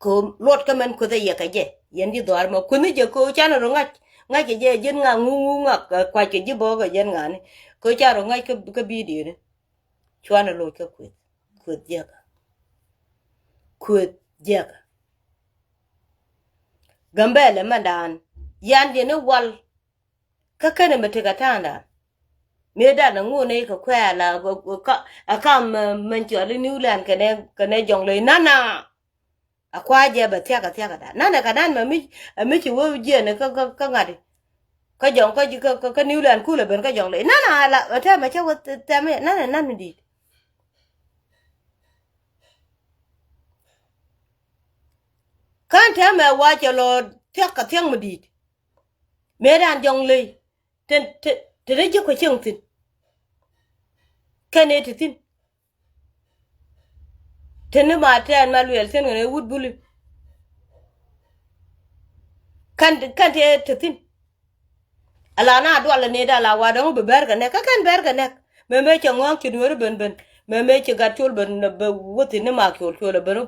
Kɛ luɔt kä mɛn kuoth ɛ yɛ kɛ jɛ yɛn ji̱ dhɔaar mɔ kuoth ni jɛ kɛ can ɛ rɔ ŋa̱c. Ŋa̱c kɛ jɛ ji̱n ŋa̱ ŋu ŋu ŋa̱ kuac kɛ ji̱ bɔɔk kɛ jɛn ŋa̱ni. Kɛ can rɔ ŋa̱c kä bidioni. Cuanɛ loc kä kueth kueth jiäkä. Kueth jiäkä. Gambɛlɛ mɛndan yan diɛn i̱ wal. Kä kenɛ mi tekɛ ta̱a̱ŋdan. Mëë dan ɛ ŋuun nɛy kɛ kuɛɛl a kam mɛn cɔal i̱ New Land kɛnɛ kɛnɛ jɔŋ ley nana. A kua jɛ bɛ thiakä thiakä dan nanɛ kɛ nan mɛ mi mi ci wee jiɛn kä kä ŋa̱t i̱. Kä jɔŋ kä kä New Land kulɛ ben kä jɔŋ ley nana a la tɛmɛ cä wä tɛmɛ nanɛ nan mi di̱i̱t. Ka̱n tɛmɛ wa cɛ lɔ thiakä thiakä mi di̱i̱t. Mëë dan jɔŋ ley. Te te te dee ji̱ kɔ cieŋ thi̱n. Kɛn ëë ti thi̱n. Teni ma tɛɛn ma luɛl thi̱n kɛn ëë wut buli. Kɛn, kɛn tëë ti thi̱n. Ala na dual ni da la wa dɔ̱ŋ bi bɛr kɛ nɛk, kä kɛn bɛr kɛ nɛk. Mɛmɛ cɛ ŋɔ̱ɔ̱ŋ ci Nuɛri ben ben. Mɛmɛ ci gat col ben, bɛ wuthi ni ma col col ben.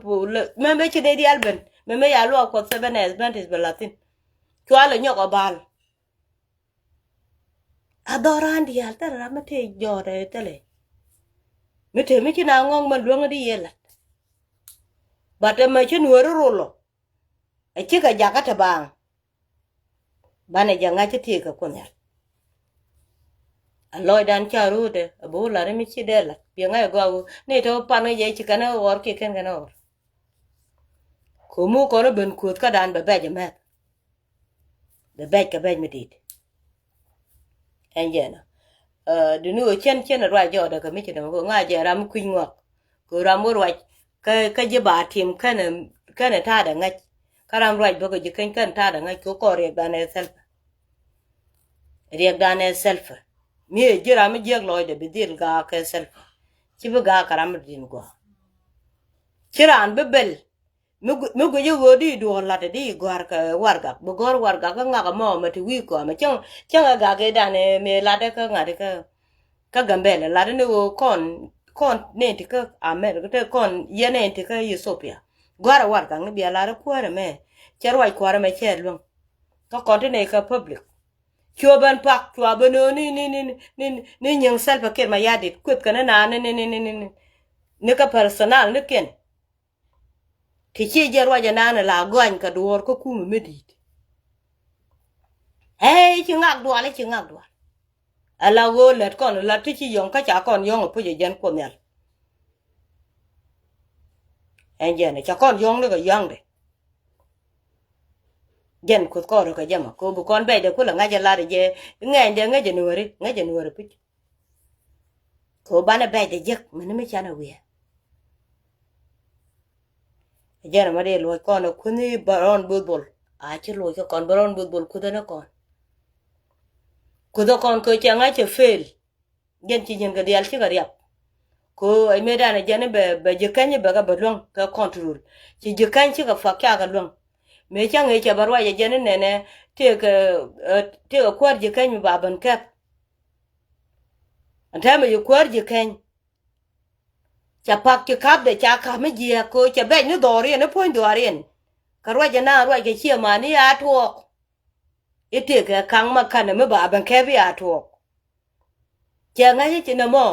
Mɛmɛ ci ni dial ben. Mɛmɛ ya luak Kuɔth Seven Adventist bɛ la thi̱n. Cua lɛ nyɔk ɔ bal. A dhɔran dial thɛl ram mi te jɔɔrɛ thɛlɛ. Mi te mi ci na ŋɔ̱ɔ̱ŋ mɛ luäŋ di yɛ lat. But ɛmɛ ci Nuɛri rol ɔ. Ɛ cikɛ jakä te baaŋ. Banɛ jɛ ŋa̱c ti tiek kɛ Kuoth Nhial. A lɔcdan ca ro̱o̱dɛ a bi wä lat mi ci dee lat. Biɛ ŋa̱c a gɔaa wä ni te wä pan ŋäc jɛ ci kɛn ɛ ɣɔr kiɛ kɛn kɛn ɛ ɣɔr. Ko̱mu kɔn ɛ ben kuoth kädan bɛ bɛc ɛ mɛth. Bɛ bɛc kɛ bɛc mi di̱i̱t. Ɛn jɛn ɔ. Ɛ, duni ɣöö cɛn cɛn ruac jɔɔdɛ kɛ mi ci däm kɛ ŋa̱c jɛ ram mi kui̱c ŋɔak. Kɛ ram wä ruac kä, kä ji̱ ba tim kɛnɛ, kɛnɛ ta̱a̱dɛ ŋäc. Kä ram ruac bä kɛ ji̱ keny kɛnɛ ta̱a̱dɛ ŋäc kɛ kɔɔr riɛkdan ɛ thɛlpä. Riɛkdan ɛ thɛlpä. Mi ɛ ji̱ ram mi jiäk lɔcdɛ bi dhil gaak kɛ thɛlpä. Ci bi gaak kɛ ram mi di̱n gua̱a̱. Ci raan bi bɛl. Mi gu-, mi guic i̱ ɣöö di duɔ̱ɔ̱r la̱t di gɔ̱a̱r kɛ warɛgak. Bi gɔ̱a̱r warɛgak kä ŋak ɛmɔ mɛ ti wi̱i̱ kɔamɛ. Cäŋ, cäŋ ɛ gak i̱ danɛ mëë la̱t kä ŋa̱t kä, kä Gambɛl. La̱t ni ɣöö kɔn, kɔn nɛn ti kä America, te kɔn yɛn nɛn ti kä Ethiopia. Gɔ̱a̱r ɛ warɛgak ni bia la̱t kuäärɛ mɛ. Cɛ ruac kuäärɛ mɛ cɛ luäŋ. Kä kɔn ti nɛy kä public. Cuɛ ben pak, cua ben ɣöö ni, ni, ni, ni, ni nyiŋ Salva Kiir Mayardit. Kueth kɛn ni naan ni, ni, ni, ni, ni, ni kä personal ni kiɛn. Ti ci jɛ ruacɛ naan la gɔany kɛ duɔ̱ɔ̱r kä kumɛ mi di̱i̱t. Ɛ ci ŋak dual, ɛ ci ŋak dual. Ala ɣöö lät kɔn la ti ci yɔ̱ŋ kä ca kɔn yɔ̱ŋ ɛ puc ɛ jɛn Kuoth Nhial. Ɛn jɛn ɛ ca kɔn yɔ̱ŋ ni kɛ yɔ̱ŋdɛ. Jɛn Kuoth kɔn rɔ kɛ jɛ ma kɛ ɣöö bi kɔn bɛcdɛ kulɛ ŋa̱c ɛ lar ɛ jɛ ŋɛɛcdɛ ŋäcɛ Nuääri, ŋäcɛ Nuääri puc. Kɛ ɣöö banɛ bɛcdɛ jiäk mɛni mi canɛ wi̱i̱. Jɛn ɛmɔ dee luɔc kɔn ɛ kuäni bɛ rɔn both bol. A ci luɔc kɛ kɔn bɛ rɔn both bol kuäthä ni kɔn. Kuäthä kɔn kɛ cɛ ŋa̱c cɛ fail. Jɛn ci ji̱n kɛ diaal cikɛ riap. Kɛ ɣöö ɛ mëëdan ɛ jɛn bɛ, bɛ ji̱ keny bɛ kɛ bɛ luäŋ kɛ control. Ci ji̱ keny cikɛ fuak cakɛ luäŋ. Mëë cäŋ ëë cɛ bɛ ruac ɛ jɛn nɛnɛ tëëkɛ, ɛ, tëëkɛ kuäär ji̱ keny mi ba ben kɛp. Ɛn täämɛ yi kuäär ji̱ keny. Cɛ pak ci ka̱pdɛ ca ka̱p mi jiääk kɛ ɣöö cɛ bɛc ni dhɔriɛn ni puɔ̱ny dhɔriɛn. Kɛ ruac ɛnan ruac kɛ ciɛ man i̱ a tuɔɔk. I̱ tëëkɛ ka̱ŋ ma ka̱nɛ mi ba ben kɛp i̱ a tuɔɔk. Cɛ ŋa̱c i̱ ci nɛmɔ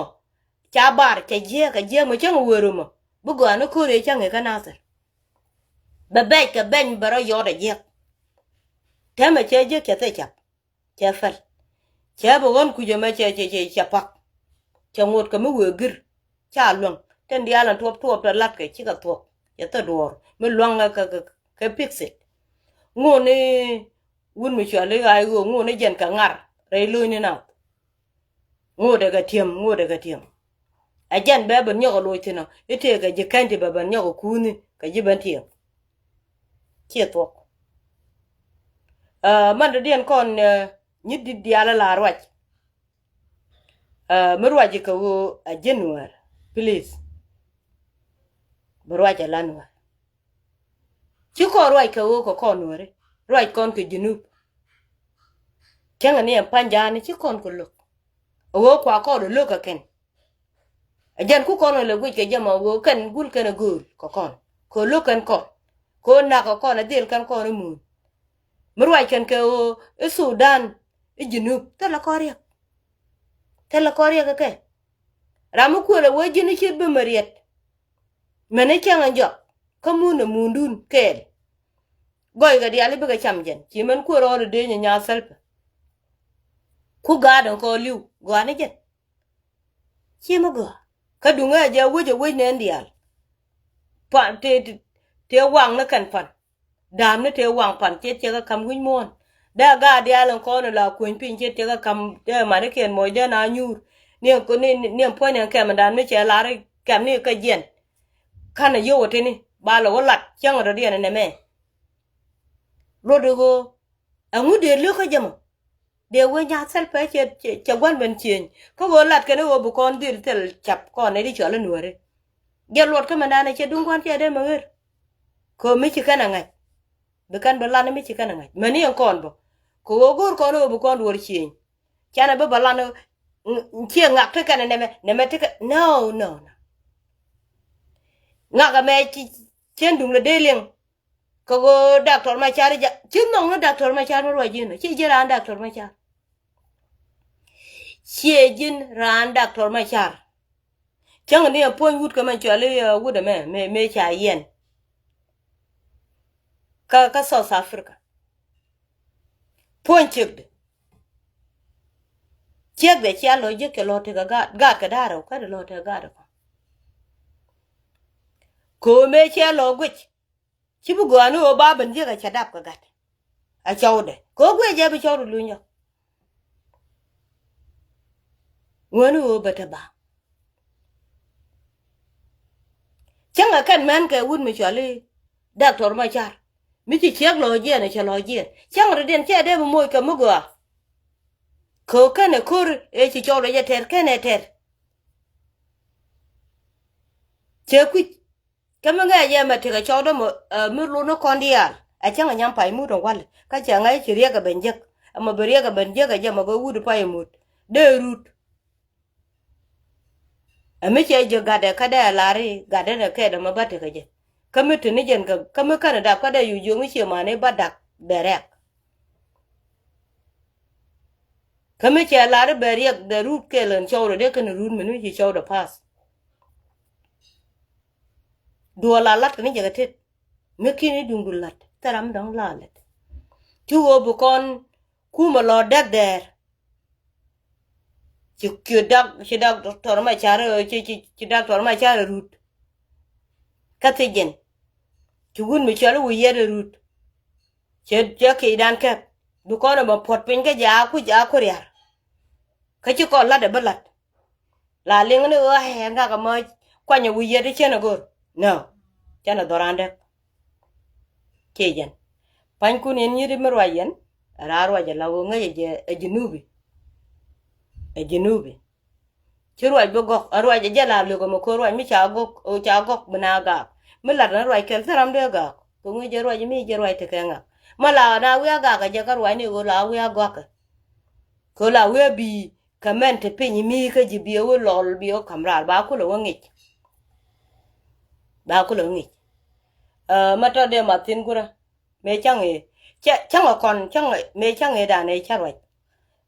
ca bar cɛ jiääk kɛ jiääk mɛ cäŋ wëë römɔ. Bi gɔaa ni ko̱r i̱ cäŋ i̱ kä Nathir. Bɛ bɛc kɛ bɛny bɛ rɔ yɔt ɛ jiääk. Täämɛ cɛ jiääk cɛ thil cap. Cɛ päl. Cɛ bi ɣɔ̱n kuc ɛmɛ cɛ, cɛ, cɛ, cɛ pak. Cɛ ŋot kɛ mi wëë gir. Ca luäŋ. Tin diaal ɛn tuɔp tuɔp tɛ la̱tkɛ cikɛ thuɔ̱k. Cɛ thil duɔ̱ɔ̱r. Mi lua̱ŋ kɛ, kɛ, kɛ, kɛ pixit. Ŋot ni wut mi cuali ɣa̱c ɣöö ŋot ni jɛn kɛ ŋar. Rɛy lo̱cni nath. Ŋotdɛ kɛ ti̱em, ŋotdɛ kɛ ti̱em. Ɛ jɛn bɛ ben nyɔk ɛ loc thi̱n ɔ. I̱ tëëkɛ ji̱ kɛny ti bɛ ben nyɔk ɛ kuuni kɛ ji̱ ben ti̱em. Ciɛ thuɔ̱k. Ɛ, man dɔ̱diɛn kɔn, ɛ, nyi di̱t diaal ala ruac. Ɛ, mi ruac kɛ ɣöö ɛ ji̱ Nuäär. Please. Bi ruac ala Nuäär. Ci kɔn ruac kɛ ɣöö kɛ kɔn Nuääri. Ruac kɔn kɛ Junub. Cäŋɛ ni ɛn pa̱ny ja̱a̱ni ci kɔn kɛ lo̱k. Ɛ ɣöö kua kɔn ɛ lo̱k kɛ kɛn. Ɛ jɛn ku kɔn ɛ lɛ guic kɛ jɛ mɔ ɣöö kɛn gul kɛn ɛ gööl kɛ kɔn. Kɛ ɣöö lo̱k kɛn kɔn. Kɛ ɣöö nak kɛ kɔn ɛ dhil kɛn kɔn i̱ muun. Mi ruac kɛn kɛ ɣöö i̱ Sudan i̱ Junub thilɛ kɔn riɛk. Thilɛ kɔn riɛk kɛ kɛ. Ram mi kuël ɛ wee ji̱n i̱ ciet bi mɛ riɛt. Mɛn i̱ cäŋ ɛn jɔak kä mun ɛ mundun kɛɛl. Gɔy kɛ diaal i̱ bikɛ cam jɛn ci mɛn kuël rɔɔd i̱ dee nyɛ nyaa Salva. Ku gaat ɛn kɔn li̱w gɔaa ni jɛn. Ci mi gɔaa kä duŋ ɛ jɛ wec ɛ wec nɛn diaal. Pan tëë, tëë, tëë waŋ ni kɛn pan. Da̱a̱m ni tëë waŋ pan ce̱t cɛ kɛ ka̱m wi̱c muɔ̱ɔ̱n. Dee a gaat diaal ɛn kɔn ɛ la kueny piny ce̱t cɛ kɛ ka̱m dee manikiɛn muɔc dee na nyuur. Ni ɛn, ni, ni ɛn puɔ̱ny ɛn kɛm ɛn da̱a̱m ni cɛ lar i̱ kɛm ni kä jiɛn. Ka̱n ɛ yio̱w ɛ tini ba lɛ wä lat cäŋ ɛ dɔ̱diɛn ɛn ɛmɛ. Luɔt i̱ ɣöö ɛŋu dee lo̱k kä jɛ mɔ. Dee wee nyath thil pɛ cɛ, cɛ, cɛ gua̱n ben cieny. Kä ɣöö lat kɛn ɣöö bi kɔn dhil thil cap kɔn ɛ di cɔl in wääri. Jɛ luɔt kä mɛn danɛ cɛ duŋ gua̱n cɛ dee mɛ ɣer. Kɛ ɣöö mi ci kɛn a ŋa̱c. Bi kɛn bi lan mi ci kɛn a ŋa̱c. Mɛn i̱ ɛn kɔn bä. Kɛ ɣöö go̱o̱r kɔn ɣöö bi kɔn duɔ̱ɔ̱r cieny. Canɛ bi bä lan ɣöö, ŋ-, ŋ-, ciɛ ŋak ti kɛn ɛ nɛmɛ, nɛmɛ ti kɛ. No, no, no. Ŋak ɛmɛ ci, cien duŋ lɛ dee liŋ. Kɛ ɣöö Doctor Machar i̱ ja, ci nhɔk ni Doctor Machar mi ruac ji̱n ɔ, ci ji̱ raan Doctor Machar. Ciɛ ji̱n raan Doctor Machar. Cäŋ ni ɛ puɔ̱ny wut kɛ mɛ cuali, ɛ, wut ɛmɛ, mɛ, mɛ ca yɛn. Kä, kä South Africa. Puɔ̱ny ciekdɛ. Ciekdɛ cia lɔ jiäk cɛ lɔ tekɛ gaat, gaat kɛ da̱a̱r ɛ, kä dɛ lɔ tekɛ gaat ɛ kɔn. Ko̱o̱mɛ cia lɔ guic. Ci bi gɔaa ni ɣöö ba ben jiäk a cɛ dap kɛ gat. A cɔwdɛ. Kɛ ɣöö guic jɛ bi cɔwdɛ luny jɔ. Ŋuäni ɣöö bɛ te ba. Cäŋɛ kɛn mɛn kɛ wut mi cuali Doctor Machar. Mi ci ciek lɔ jiɛn, cɛ lɔ jiɛn. Cäŋɛ rɔ diɛn cɛ dee bi moc kɛ mi gɔaa. Kɛ ɣöö kɛn ɛ ko̱r ëë ci cɔwdɛ jɛ tɛr, kɛn ɛ tɛr. Cɛ kui̱c. Kä mi ŋäc yɛ mɛ tekɛ cɔwdä mɔ, ɛ, mi lun ni kɔn diaal. Ɛ cäŋ ɛ nyam pay mut ɛ wal. Kä cɛ ŋäc ci riɛk ɛ ben jek. Ɛmɔ bi riɛk ɛ ben jek ɛ jɛ mɔ bɛ wut pay mut. Dee rut. Ɛ mi cɛ jek gatdɛ kä dee ɛ lar i̱ gatdɛ nɛ kɛɛt ɛmɔ bä tekɛ jɛ. Kä mi te ni jɛn kɛ, kä mi känɛ dap kä dee yu jiöŋ i̱ cie mani bä dak dee rɛk. Kä mi cɛ lar i̱ bɛ riɛk dee rut kɛɛl ɛn cɔwdɛ dee kɛn rut mi ni ci cɔwdɛ path. Duɔl a lat kɛ ni jɛ kɛ tet. Mi ki̱n i̱ duŋdu lat thil ram dɔ̱ŋ la lät. Ci ɣöö bi kɔn kumɛ lɔ däk dɛɛr. Ci kiö dak, ci dak tɔr ma car, ci, ci, ci dak tɔr ma car rut. Kä thi jɛn. Ci wun mi cɔl i̱ wi̱i̱ yɛt rut. Cɛ, cɛ ki̱i̱dan kɛp. Bi kɔn ɛmɛ puɔt piny kä jɛ a kuc a kuriar. Kä ci kɔn lat ɛ bi lat. La liŋ ni ɣöö ɛ ŋak ɛmɔ kuany ɛ wi̱i̱ yɛt i̱ cɛn ɛ go̱r. No. Cɛn ɛ dhɔran däk. Ci jɛn. Panykun in nyi̱t mi ruac yɛn. Ɛ raa ruac ɛ la ɣöö ŋäc ɛ jɛ ɛ jinubi. Ɛ jinubi. Ci ruac bi gɔk, ɛ ruac ɛ jɛ la lök ɛmɛ ko̱ ruac mi ca gɔk, ɛ ca gɔk bi na gaak. Mi lat ni ruac kɛl thil ram dee gaak. Kɛ ŋui̱ jɛ ruac mi jɛ ruac tekɛ ŋak. Ma la na wi̱i̱ a gaak ɛ jɛ kä ruac ni ɣöö la wi̱i̱ a gɔakɛ. Kɛ ɣöö la wi̱i̱ a bi̱i̱ kɛ mɛn te piny mi kä ji̱ biɛ wä lɔl biɛ wä ka̱m raar ba kulɛ wä ŋic. Ba kulɛ wä ŋic. Ɛ, ma tɔ dee ma thi̱n gurä. Mëë cäŋ ëë, cä-, cäŋ ɛ kɔn, cäŋ ɛ, mëë cäŋ ëë danɛ cä ruac.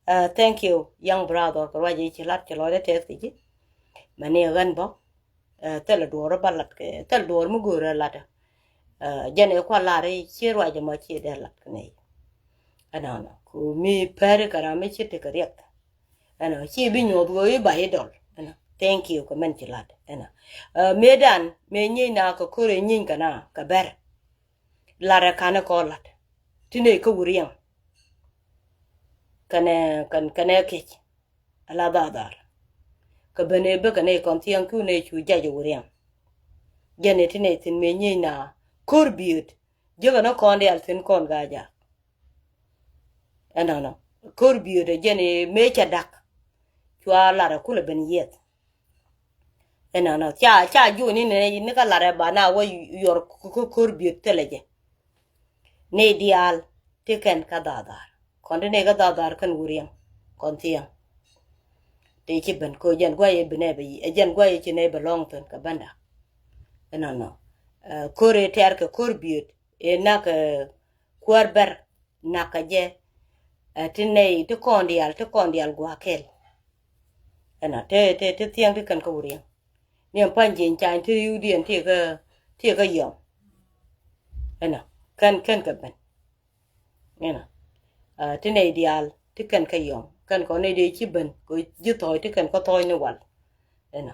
Ɛ, thank you, young brother, kɛ ruac i̱ ci lat ci lɔcdä tɛth kɛ ji̱. Mɛn i̱ ɣän bä. Ɛ, thilɛ duɔɔr ba lat kɛ, thilɛ duɔɔr mi go̱o̱rä lat. Ɛ, jɛn ɛ kuan lar i̱ ci ruac ɛmɔ ci dee lat kɛ nɛy. Ɛnɔnɔ, ku mi pɛri kɛ ram mi ci tekɛ riɛk. Ɛnɔ, ci bi nyuɔth ɣöö i̱ ba i̱ dɔl. Ɛnɔ, thank you kɛ mɛn ci lat. Ɛnɔ. Ɛ, mëë dan, mëë nyieny na kɛ ko̱r ɛ nyieny kɛ na, kɛ bɛr. Lat ɛ kanɛ kɔ lat. Ti nɛy kä wuriɛŋ. Kɛnɛ, kɛn-, kɛnɛ kec. Ala dhadhar. Kɛ ben ëë bä kɛ nɛy kɔn thiaŋ ki wunɛ cu jac ɛ wuriɛŋ. Jɛn ɛ ti nɛy thi̱n mëë nyieny na ko̱r biööt. Jiäkɛ ni kɔn diaal thi̱n kɔn ga̱a̱c a. Ɛnɔnɔ. Ko̱r biööt ɛ jɛn ëë mëë cɛ dak. Cua lat ɛ kulɛ ben yiɛth. Ɛnɔnɔ ca, ca juɔ̱ɔ̱ni ni, ni kä lat ɛ ba na wä yuɔr kä ko̱r biöt thilɛ jɛ. Ni diaal ti kɛn kä dhadhar. Kɔn ti ni kä dhadhar kɛn wuriɛŋ kɔn thiaŋ. Ti ci ben ko̱ jɛn guay ɛ bi nɛ bɛ yi, ɛ jɛn guay ɛ ci nɛ bɛ lɔŋ thin kɛ benda. Ɛnɔnɔ. Ɛ, ko̱r ɛ tɛr kɛ ko̱r biöt. Ɛ nak, ɛ, kuäär bɛr. Nakä jɛ, ɛ, ti nɛy, ti kɔn diaal, ti kɔn diaal gua̱a̱ kɛl. Ɛnɔ, ti, ti, ti thiɛŋ ti kɛn kä wuriɛŋ. Ni ɛn pa̱ny jiɛny cany ti ri̱wdiɛn ti kä, ti kä yɔm. Ɛnɔ, kɛn, kɛn kɛ ben. Ɛnɔ, ɛ, ti nɛy diaal, ti kɛn kä yɔm. Kɛn kɔn nɛy dee ci ben, kɛ ji̱ thɔɔc ti kɛn kä thɔɔc ni wal. Ɛnɔ.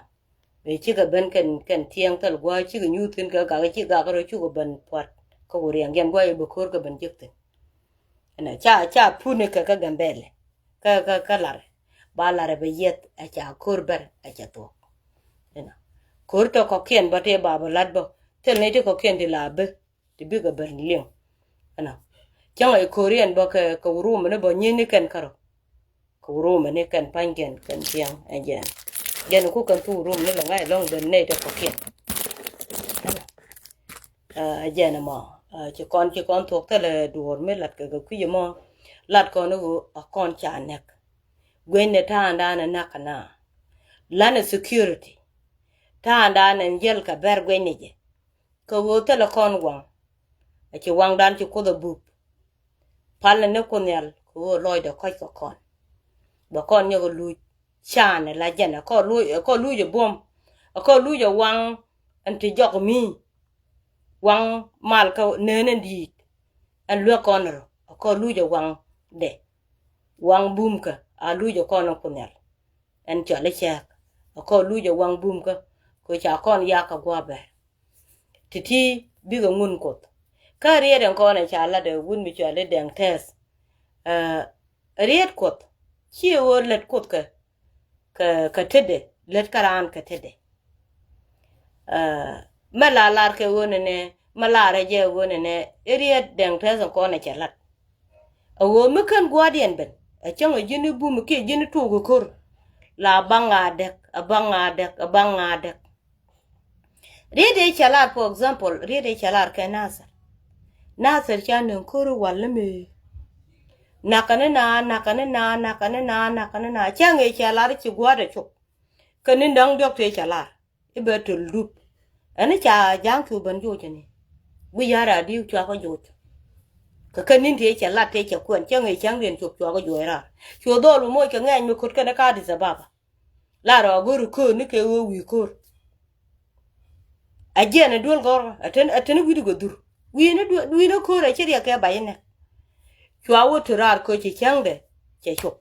Mëë cikɛ ben kɛn, kɛn thiɛŋ thil gua̱a̱c cikɛ nyuuth thi̱n kɛ gak, ci gak rɔ cukɛ ben pua̱t kä wuriɛŋ yɛn gua̱a̱c bɛ ko̱r kɛ ben jek thi̱n. Ɛnɔ ca, ca puni kɛ kä Gambɛlɛ. Kä, kä, kä Larɛ. Ba Larɛ bɛ yiɛth a ca ko̱r bɛr a ca thuɔ̱k. Ɛnɔ. Ko̱r tɔ kɔ̱kiɛn bä tëë ba bɛ la̱t bä. Thil ni ti kɔ̱kiɛn ti la bä. Ti bikɛ ben liŋ. Ɛnɔ. Cäŋ a ko̱r yɛn bä kɛ, kɛ wurumɛ ni bä nyieni kɛn kärɔ. Kɛ wä rom ni kɛn pa̱ny kɛn kɛn thiaŋ ɛ jɛn. Jɛn ku kɛn thuk rom ni lɛ ŋa̱c ɛlɔ̱ŋ ben nɛy tɛ kɔ̱kiɛn. Ɛ jɛn ɛmɔ ci kɔn ci kɔn thuɔ̱k thilɛ duɔ̱ɔ̱r mi lat kɛ kɛ kui̱c ɛmɔ. Lat kɔn i̱ ɣöö a kɔn ca nɛk. Guenyni ta̱a̱ŋdan ɛ nak kɛ na. Lanɛ security ta̱a̱ŋdan ɛn jäl kɛ bɛr guenyni jɛ. Kɛ ɣöö thilɛ kɔn waŋ. A ci waŋdan ci Kuoth a bup. Palɛ ni Kuoth Nhial kɛ ɣöö lɔcdɛ kɔc kɛ kɔn. Bɛ kɔn nyɔk luc canɛ la jɛn ɛ kɔ luc ɛ buɔ̱m. Ɛ kɔ luc ɛ waŋ ɛn ti jɔk mi. Waŋ mal kä neen ɛn di̱i̱t. Ɛn luek kɔn rɔ ɛ kɔ luc ɛ waŋdɛ. Waŋ bumkä a luc ɛ kɔn ɛ Kuoth Nhial. Ɛn cɔl i̱ cɛɛk a kɔ luc ɛ waŋ bumkä. Kɛ ca kɔn yak kɛ gua̱a̱ bɛr. Ti̱ti̱ bikɛ ŋun Kuoth. Kä riet ɛn kɔn ɛ ca lat ɛ wut mi cɔal i̱ Dɛŋ Tɛth. Riet Kuoth ci ɣöö lät Kuoth kɛ kɛ kɛ tetdɛ, lät kä raan kɛ tetdɛ. Mɛ la lar kɛ ɣöö nɛnɛ, mɛ lar ɛ jɛ ɣöö nɛnɛ i̱ riet Dɛŋ Tɛth ɛn kɔn ɛ cɛ lat. A ɣöö mi kän gua̱a̱rdiɛn ben a cäŋ a ji̱n i̱ bum kiɛ ji̱n i̱ tuuk i̱ ko̱r. La baŋ a dɛk, a baŋ a dɛk, a baŋ a dɛk. Riet i̱ cɛ lar, for example, riet i̱ cɛ lar kɛ Nathir. Nathir ca nöŋ ko̱r i̱ wal ni mëë. Nakä ni na, nakä ni na, nakä ni na, nakä ni na. Cäŋ i̱ cɛ lar i̱ ci gua̱a̱r ɛ cop. Kä ni däŋ diɔ̱k tëë cɛ lar i̱ bɛ töl dup. Ɛn i̱ ca ja̱a̱ŋ cu ben joc ni. Wi̱c ya̱r a di̱i̱k cuakä joc. Kä kä ni̱n tëë cɛ lat tëë cɛ kuɛn cäŋ i̱ cäŋdiɛn cop cuakä joc raar. Cu dhɔl bi moc kɛ ŋɛɛny mi ko̱t kɛn kä Addis Ababa. Lar ɔ go̱r i̱ ko̱r ni kɛ ɣöö wi̱i̱ ko̱r. A jiɛn ɛ duel gɔr ɛ ten ɛ ten wi̱cdu gɛ dhur. Wi̱i̱ni duel wi̱i̱ni ko̱r ɛ ci riɛk kɛ bac inɛ. Cua wä ti raar köc ci cäŋdɛ cɛ cop.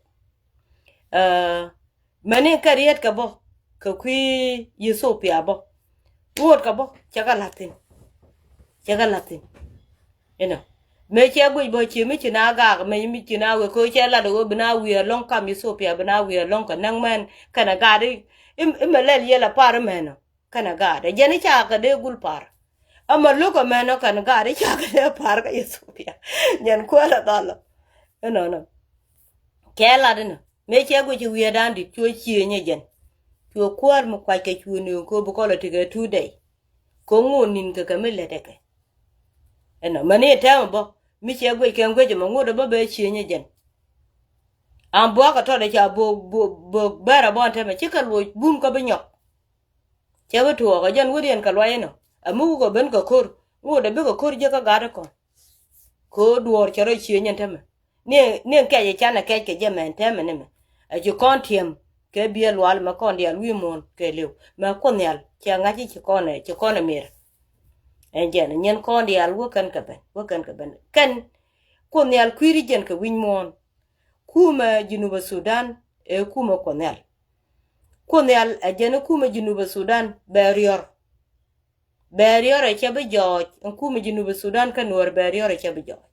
Ɛ mɛni kɛ riet kɛ bä kɛ kui̱ Ethiopia bä. Ŋot kɛ bä cɛ kɛ la̱thi̱n. Cɛ kɛ la̱thi̱n. Inɔ mëë cɛ guic bä ci mi ci na gak mëë mi ci na wek köö cɛ lat ɛ ɣöö bi na wi̱i̱ ɛlɔ̱ŋ kam Ethiopia bi na wi̱i̱ ɛlɔ̱ŋ kɛ näk mɛn kɛnɛ gat i̱ i̱ mɛ lɛl yɛl ɛ par i̱ mɛnɔ. Kɛnɛ gaat ɛ jɛn i̱ ca kɛ dee gul pa̱r. Ama lo̱k ɛmɛn ɔ kɛn gaat i̱ ca kɛ dee pa̱r kä Ethiopia. Nyɛn kuäär ɛ dhɔl ɔ. Inɔnɔ kɛ lat inɔ mëë cɛ guic i̱ wi̱i̱ ɛdan di̱t cuɛ cieeny ɛ jɛn. Cuɛ kuäär mi kuac kɛ cuɛ nööŋ kɛ ɣöö bi kɔl ɛ tekɛ two day. Kɛ ŋo̱o̱n ni̱n kɛ kɛ mi lät ɛ kɛ. Inɔ mɛn i̱ tɛm ɛ bä mi cɛ guic kɛ guic ɛmɛ ŋot ɛ bä bɛ cieeny ɛ jɛn. Am buakä tɔt ɛ ca bok bok bok bɛr ɛ bɔn tɛmɛ cikɛ luɔc bum kä bi nyɔk. Cɛ bi tuɔɔk ɛ jɛn wä riɛn kɛ luac inɔ ɛ mi wukɛ ben kɛ ko̱r ŋot ɛ bikɛ ko̱r jiäk kä gat ikɔn. Ko̱r duɔɔr cɛ rɔ cieeny ɛn tɛmɛ ni ni kɛc ɛ canɛ kɛc kɛ jɛ mɛn tɛmɛ ni mɛ. Ɛ ci kɔn tiɛm kɛ biɛ lual mɛ kɔn diaal wi̱i̱ muɔ̱ɔ̱n kɛ liw mɛ Kuoth Nhial cɛ ŋa̱c i̱ ci kɔn ɛ ci kɔn ɛ mir. Ɛn jɛn nyin kɔn diaal wä kɛn kɛ ben wä kɛn kɛ ben kɛn. Kuoth Nhial kui̱ri jɛn kɛ wi̱ny muɔ̱ɔ̱n. Kumɛ Junubä Sudan ɛ kumɛ Kuoth Nhial. Kuoth Nhial ɛ jɛn kumɛ Junubä Sudan bɛ riɔr. Bɛ riɔr ɛ cɛ bi jɔɔc ɛn kumɛ Junubä Sudan kä Nuɔr bɛ riɔr ɛ cɛ bi jɔɔc.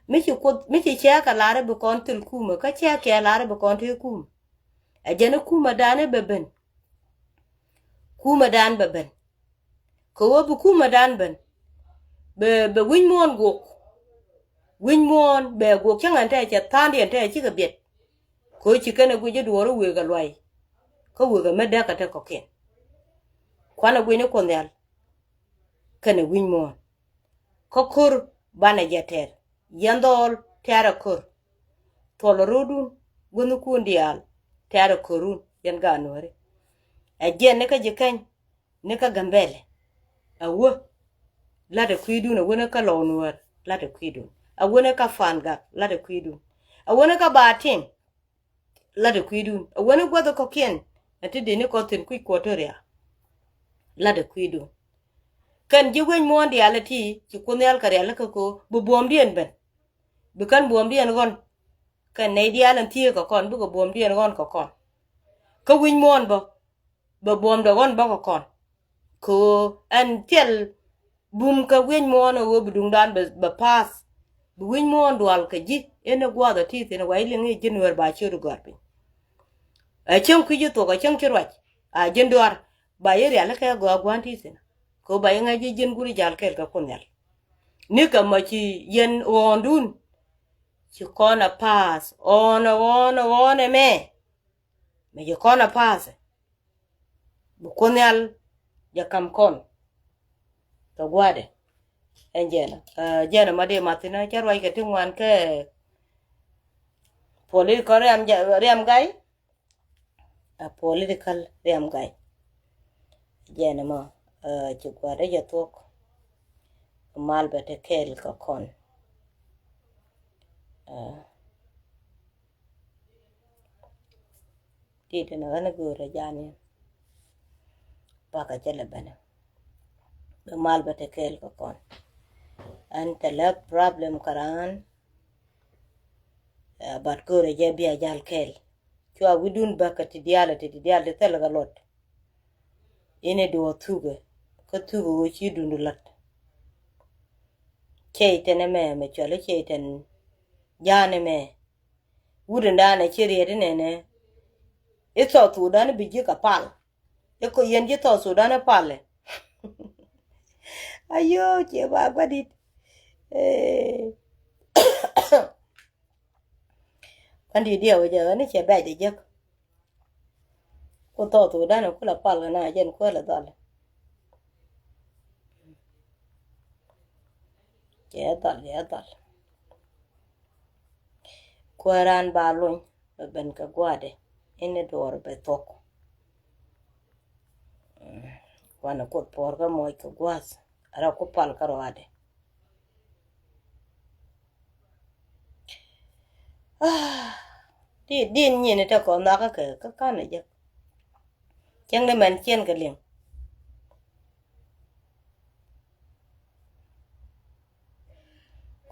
Mi ci Kuoth mi ci cɛ kɛ lar i̱ bi kɔn thil kumɛ kä cɛ kɛ lar i̱ bi kɔn tëë kumɛ. Ɛ jɛn kumɛ dan i̱ bɛ ben. Kumɛ dan bɛ ben. Kɛ ɣöö bi kumɛ dan ben bɛ bɛ wi̱ny muɔ̱ɔ̱n guɔk. Wi̱ny muɔ̱ɔ̱n bɛ guɔk cäŋ ɛn tɛ cɛ tha̱a̱ndiɛn tɛ cikɛ biɛt. Kɛ ɣöö ci kɛn ɛ guic i̱ duɔɔr i̱ wëë kɛ luay. Kä wëë kɛ mi däk kɛ te kɔ̱kiɛn. Kuanɛ guic ni Kuoth Nhial. Kɛnɛ wi̱ny muɔ̱ɔ̱n kä ko̱r banɛ jɛ tɛr. Yɛn dhɔɔl tɛrɛ ko̱r. Thuɔlɛ ro̱o̱dun guäthnikun diaal tɛrɛ ko̱run yɛn gaat Nuääri. Ɛ jiɛn ni kä Jikäny ni kä Gambɛlɛ. A wä latɛ kui̱dun a wä ni kä Lɔw Nuäär latɛ kui̱dun a wä ni kä Pangak latɛ kui̱dun a wä ni kä Batim. Latɛ kui̱dun a wä ni guäth kɔ̱kiɛn a ti dee ni kɔ̱thin kui̱ Equatoria. Latɛ kui̱dun kɛn ji̱ wec muɔ̱ɔ̱n diaal a ti ci Kuoth Nhial kɛ rialikä ko̱ bi buɔ̱mdiɛn ben. Bi kɛn buɔ̱mdiɛn ɣɔ̱n kɛn nɛy diaal ɛn thieekä kɔn bikɛ buɔ̱mdiɛn ɣɔ̱n kɛ kɔn. Kä wi̱ny muɔ̱ɔ̱n bä bɛ buɔ̱mdɛ ɣɔ̱n bä kɛ kɔn. Kɛ ɣöö ɛn thil bum kɛ wi̱ny muɔ̱ɔ̱n ɛ ɣöö bi duŋdan bɛ bɛ path. Bi wi̱ny muɔ̱ɔ̱n dual kɛ ji̱ in ɛ gua̱a̱th ɛ ti̱i̱ thi̱n ɛ wa i̱ liŋ i̱ ji̱ Nuäär ba ciöt i̱ gɔ̱a̱r piny. Ɛ cäŋ kui̱c i̱ thok ɛ cäŋ ci ruac a ji̱n duaar ba i̱ rialikä ɛ gɔaa gua̱a̱n ti̱i̱ thi̱n. Kɛ ɣöö ba i̱ ŋa̱c ji̱ ji̱n guri jal kɛɛl kɛ Kuoth Nhial. Nikɛ mɔ ci yɛn ɣɔ̱ɔ̱ndun. ci kɔn a pass ɣɔn ɣɔn ɣɔn ɛmɛ. Mɛ ci kɔn a pass. Bi Kuoth Nhial jɛ kam kɔn kɛ gua̱dɛ. Ɛn jɛn ɛ jɛn ɛ ma di mathin ɛ cɛ ruac kɛ ti ŋuan kɛ political riam, riam gai. A political riam gai. Jɛn ɛmɔ ci gua̱dɛ jɛ thuɔ̱k. Mal bɛ te kɛɛl kɛ kɔn. Ti ti na ɣän go̱o̱rä jani. Baka jɛ lɛ bɛnɛ. Bɛ mal bɛ te kɛɛl kɛ kɔn. Ɛn te lɛ problem kɛ raan. But go̱o̱rä jɛ bia jal kɛɛl. Cua wi̱dun bäkä ti diaal ti diaal ti thil kɛ luɔt. Inɛ duɔth thukɛ kä thukɛ ɣöö ci dundu la̱t. Cɛy-tan ɛmɛ mɛ cuali cɛy-tan ja̱a̱n ɛmɛ. Wut in da̱a̱n ɛ ci riet inɛnɛ. I̱ South Sudan bi ji̱ kɛ pal. I̱ kɔ yɛn ji̱ South Sudan ɛ palɛ. Ayoo ciɛ ba gua̱dit. Ɛ. Kuan di̱i̱t diɛ wä jɛ ɣän ni cɛ bɛc jɛ jek. Ku South Sudan ku la pal kɛ na jɛn kuäär la dhal. Cɛ dhal, cɛ dhal. Kuääran ba luny bɛ ben kɛ gua̱a̱dɛ in ni duɔɔr bɛ thuɔ̱k. Kuanɛ Kuoth puɔr kä moc kɛ gua̱a̱th rɛ ku pal kä ruaadɛ. Di din nyini te kɔn nhɔakä kɛ kä kanɛ jek. Cieŋ ni mɛn ciɛn kɛ liŋ.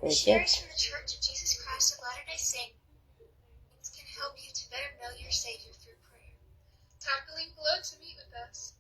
The Shares from The Church of Jesus Christ of Latter-day Saints can help you to better know your Savior through prayer. Tap the link below to meet with us.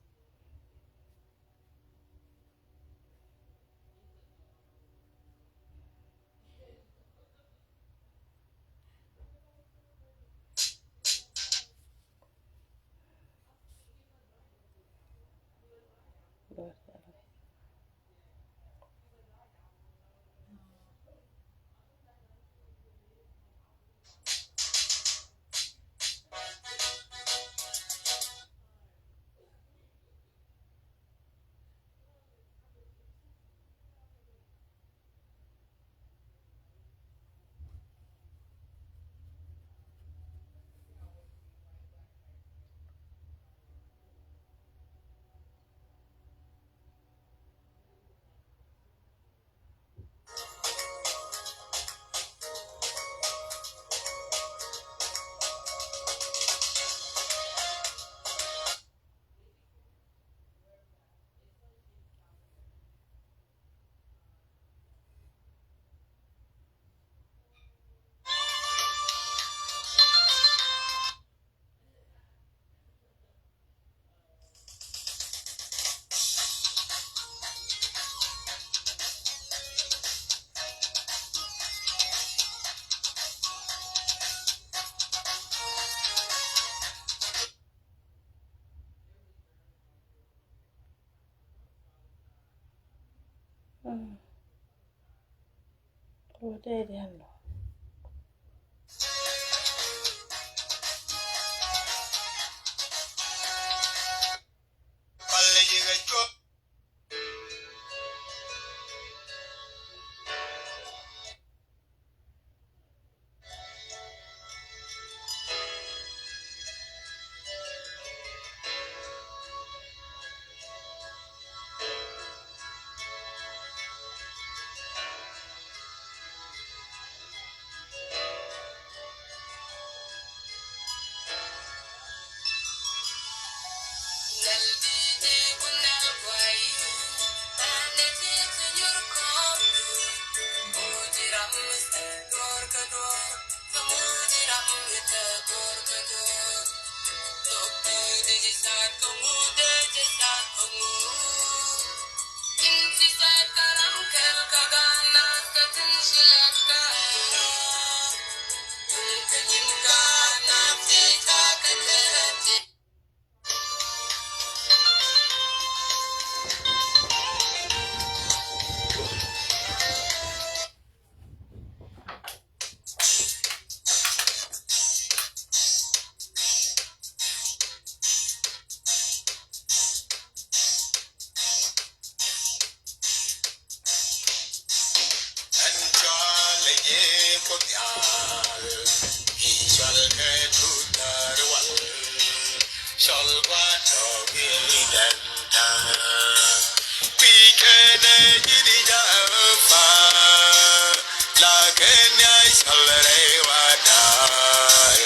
Cɔl rɛy wa da̱a̱r,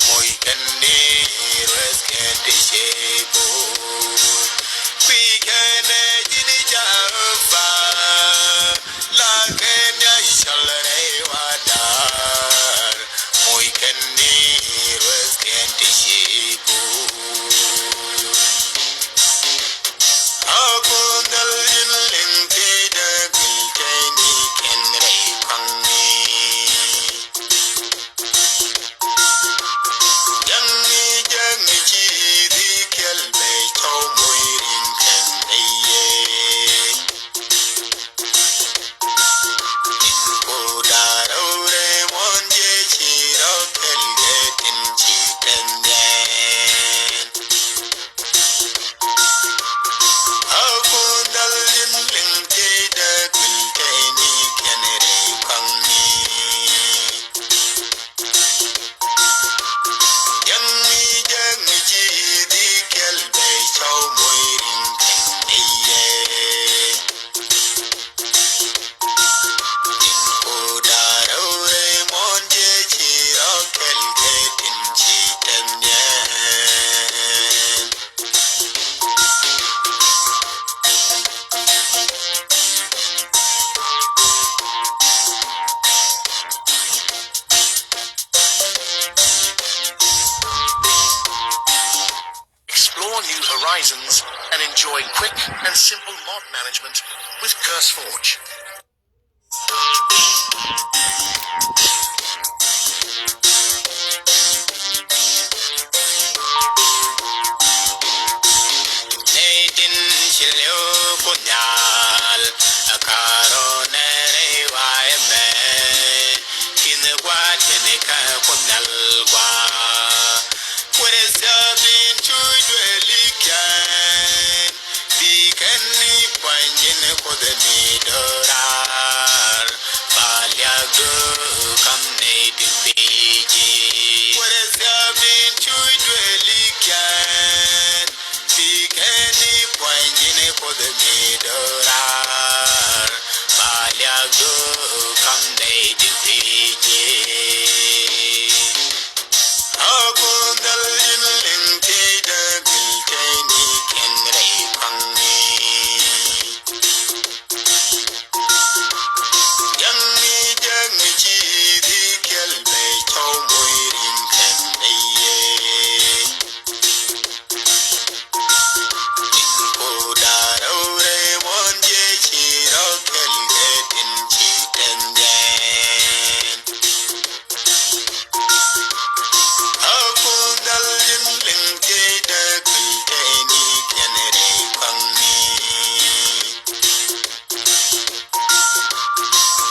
moc kɛn ni ruɛth kɛn ti cieec bur. Kui̱ kɛn ɛ ji̱n ja̱ fa, la kɛn ya cɔl rɛy wa da̱a̱r, moc kɛn ni ruɛth kɛn ti cieec bur. A kun dhal ji̱n liŋ ti dee gil kɛn ni kɛn rɛy kɔaŋ ni. Jaŋni jaŋni ci di kɛl bɛ cɔw moy rin kɛn ni ye. Ku darɛ wure mɔn je ci rɔ kɛl kɛ tin ci tɛn yɛn. A kun dhal ji̱n liŋ ti dee gil kɛn ni kɛn rɛy kɔaŋ ni. Jaŋni jaŋni ci di kɛl bɛ cɔw moy rin kɛn ni ye. Ku darɛ wure mɔn je ci rɔ kɛl kɛ tin ci tɛn yɛn. Explore new horizons and enjoy quick and simple mod management with CurseForge. Nɛy tin ci li̱w Kuoth Nhial, a ka̱rɔ nɛrɛ wa ɛmɛ. Ki̱n gua̱a̱th kɛn kä Kuoth Nhial gɔaa. Wërɛ thia̱a̱p in cu duëël i̱ kɛn. Bi kɛn ni pua̱ny ji̱n Kuoth mi do̱raar. Ba liak du kam nɛy ti kui̱ ji̱. Wërɛ thia̱a̱p in cu duëël i̱ kɛn. Bi kɛn ni pua̱ny ji̱n Kuoth mi do̱raar. Ba liak du kam nɛy ti kui̱ ji̱. A kun dhal ji̱n liŋ ti dee gil kɛn ni kɛn rɛy kɔaŋ ni. Jaŋni jaŋni ci di kɛl bɛ cɔw moy rin kɛn ni ye. Ku darɛ wure mɔn je ci rɔ kɛl kɛ tin ci tɛn yɛn. A kun dhal ji̱n liŋ ti dee gil kɛn ni kɛn rɛy kɔaŋ ni.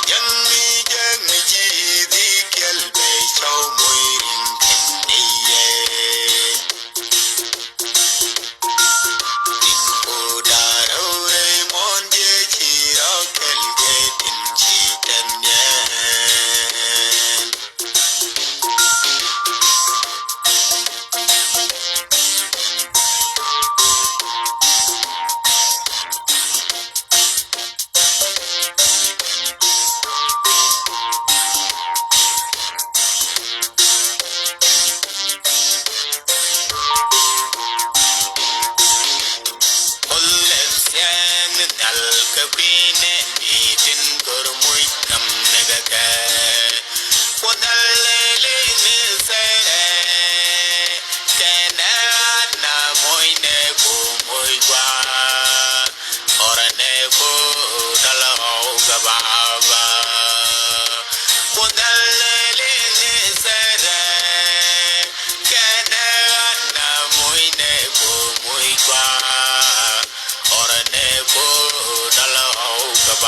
Jaŋni jaŋni ci di kɛl bɛ cɔw moy rin kɛn ni ye. Ku darɛ wure mɔn je ci rɔ kɛl kɛ tin ci tɛn yɛn. Kuoth lɛp thia̱a̱ŋ ni nhial kɛ kui̱ nɛɛni tin go̱r muc kam ni kɛ kɛ. Kuoth dhal lɛli ni thɛrɛ kɛnɛ na muc nɛ ku muc gua. Ora ne ko dala hau gaba ba. Ko dala le ni sere kene ana muy ne ko muy kwa. Ora ne ko dala hau gaba.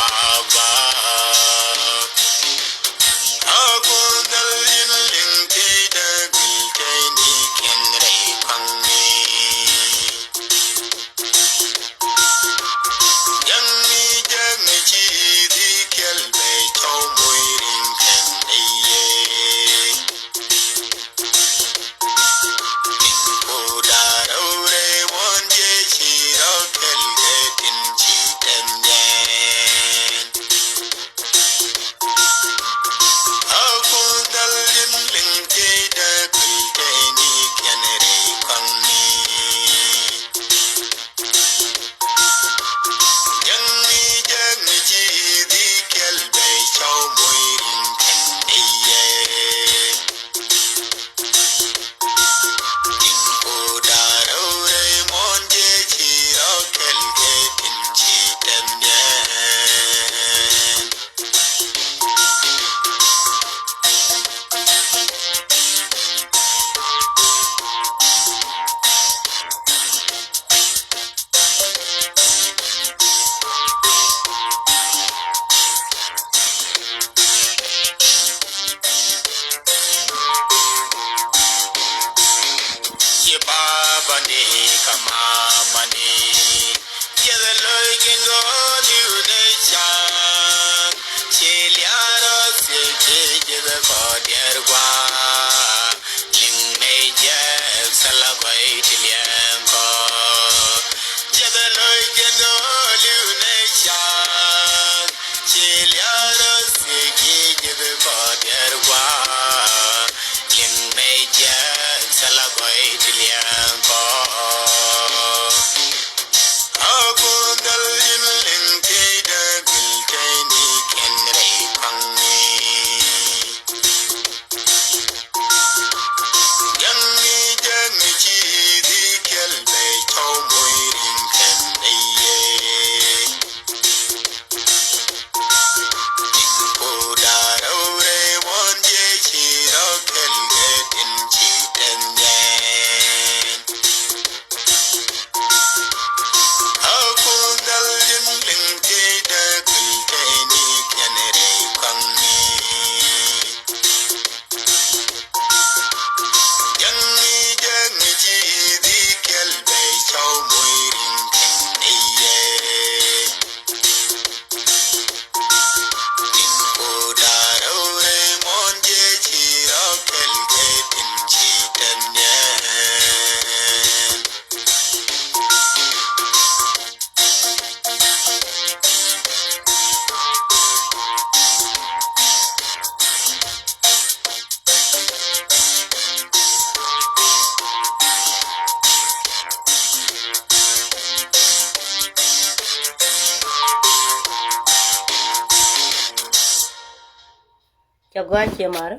Cɛ gɔaa ciɛ mari.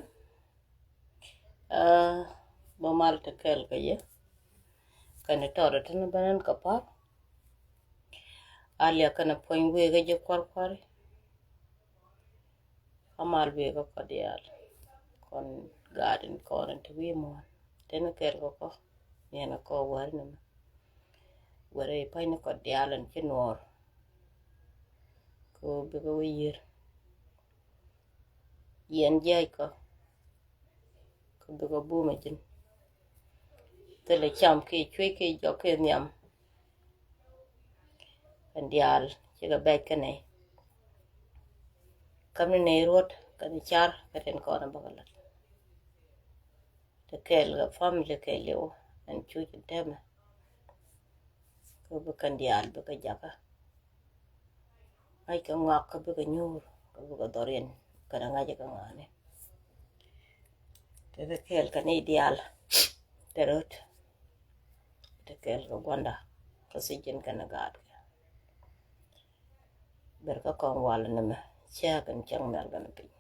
Bä mal te kɛɛl kɛ yɛ kɛn tɔɔrɛ tin bä nɛn kɛ par. A liak kɛn puɔ̱ny wëë kɛ jɛ kuar kuari. A mal wëë kɛ kɔ diaal kɔn gaat in kɔn in te wi̱i̱ muɔ̱ɔ̱n tin kɛɛl kɛ kɔ. Niɛn kɔ wäri ni mɛ wɛrɛ i̱ pa̱ny ni kɔ diaal in ci nuɔɔr. Kɛ bikɛ wä yier yɛn jiac kɔ. Kɛ bikɛ bumɛ ji̱n thilɛ cam kiɛ cuec kiɛ jɔk kiɛ nhiam. Kɛn diaal cikɛ bɛc kɛ nɛy. Käm ni nɛy ruɔ̱t kɛn car kɛ tin kɔn bäkɛ lat. Te kɛɛl kɛ family kɛɛl liw ɛn cuc in tɛmɛ. Kɛ bikɛ kɛn diaal bikɛ jakä. Ŋa̱c kɛ ŋɔak kɛ bikɛ nyuur kɛ bikɛ dhɔriɛn kɛn ŋa̱c kɛ ŋa̱ni. Te te kɛɛl kɛ ni diaal te röt. Te kɛɛl kɛ gua̱nda kɛ thiec ji̱n kɛn gaatkɛ. Ber kä kɔŋ wal ni mɛ cäk in cäŋ mɛl kɛn piny.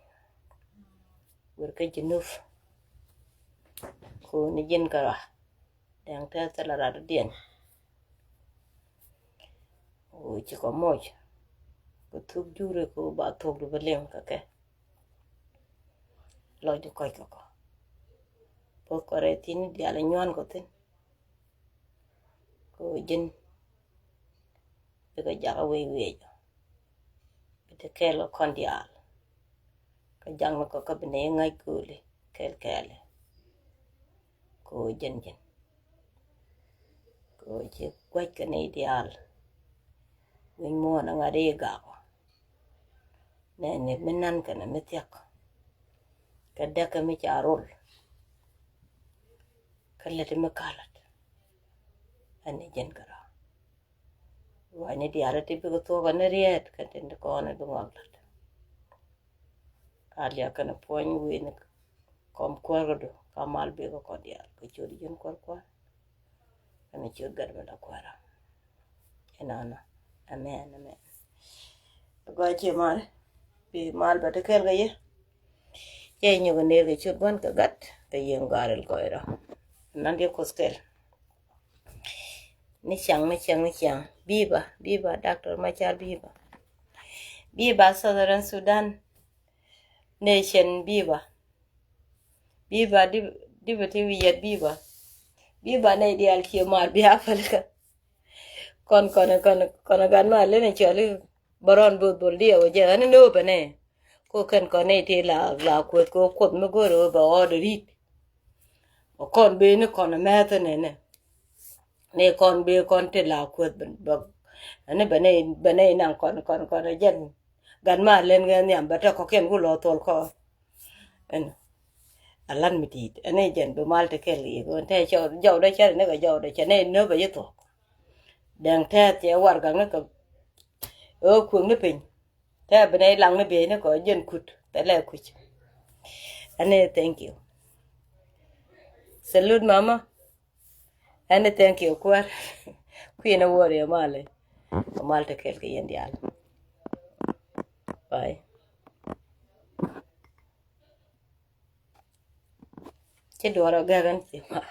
Ber kä Jinub. Ku ni ji̱n kɛ rɔa dɛŋ tɛth thilɛ rat diɛn. Ku ci kɔ moc kɛ thuk juri ku ba thuk du bä liŋ kɛ kɛ. Lɔc di kɔc kɛ kɔ. Puɔth kɔ rɛy thi̱n diaal inyuan kɔ thi̱n. Kɛ ɣöö ji̱n bikɛ jakä wec wiec. Bi te kɛɛl kɛ kɔn diaal. Kɛ jaŋni kɔ kä bi nɛy ŋa̱c kööli kɛɛl kɛɛli. Kɛ ɣöö ji̱n ji̱n kɛ ɣöö ci gua̱c kɛ nɛy diaal. Wi̱ny muɔ̱ɔ̱n aŋa̱t i̱ gakɔ. Nɛni mi nan kɛnɛ mi thiak. Kɛ däkɛ mi ca rol. Kɛ lät mi kalat. Ɛn ni ji̱n kɛ rɔ. Ruacni diaal ti bikɛ thuɔk ɛn ni riɛt kɛn tin ti kɔn bi ŋɔak lat. Ka liak kɛn puɔ̱ny wi̱i̱ni kɔm kuäär kädu ka mal bikɛ kɔn diaal kɛ ciöt ji̱n kuäär kuäär. Ɛn ni ciöt gat mi la kuäärä. Ɛnɔnɔ. Amen, amen. Gɔaa ciɛ mal. Bi mal bɛ ti kɛɛl kɛ yɛ. Cɛ nyɔk ner kɛ ciöt gua̱n kɛ gat kɛ yɛn gɔaa ril gɔɔy rɔ. Nan diɛ kuoth kɛɛl. Ni ciaŋ, ni ciaŋ, ni ciaŋ. Biba, biba, Doctor Machar biba. Biba Southern Sudan Nation biba. Biba di, di bɛ ti wi̱i̱ yɛt biba. Biba nɛy diaal cie mar bia pälkä. Kɔn, kɔn, kɔn, kɔn gan ma leni cɔli. Bärɔn both bol diɛ wä jɛ ani ni wä bɛ nɛ. Ko kɛn kɔn nɛy ti la, la kueth ko kuoth mi go̱o̱r wä bɛ ɣɔɔd rit. Ɔ kɔn bee ni kɔn mɛth nɛnɛ. Ni kɔn bee kɔn ti la kueth bɛ, bɛ, ani bɛ nɛy, bɛ nɛy naŋ kɔn, kɔn, kɔn jɛn. Gan ma len gɛ nhiam bɛ tɛ kɔkiɛn ku lɔ thol kɔ. Ɛn a lan mi ti̱i̱t ɛn ɛ jɛn bi mal ti kɛl i̱ kɔn tɛ cɔw jɔw dɛ cɛ ni kɛ jɔw dɛ cɛ ni nöp ɛ yi thuɔk. Dɛŋ tɛ cɛ war gaŋ ni kɛ ɛ kuëŋ ni piny. Tɛ bi nɛ ilaŋ ni biey ni kɔ jɛn kut tɛ lɛ kuc. Ɛn ɛ thank you. Salute mama. Ɛn ɛ thank you kuäär. Kui̱n ɛ wuɔr yɛ mal ɛ mal ti kɛl kɛ yɛn diaal. Bye. Ci duɔrɔ gɛk ɛn ci mal.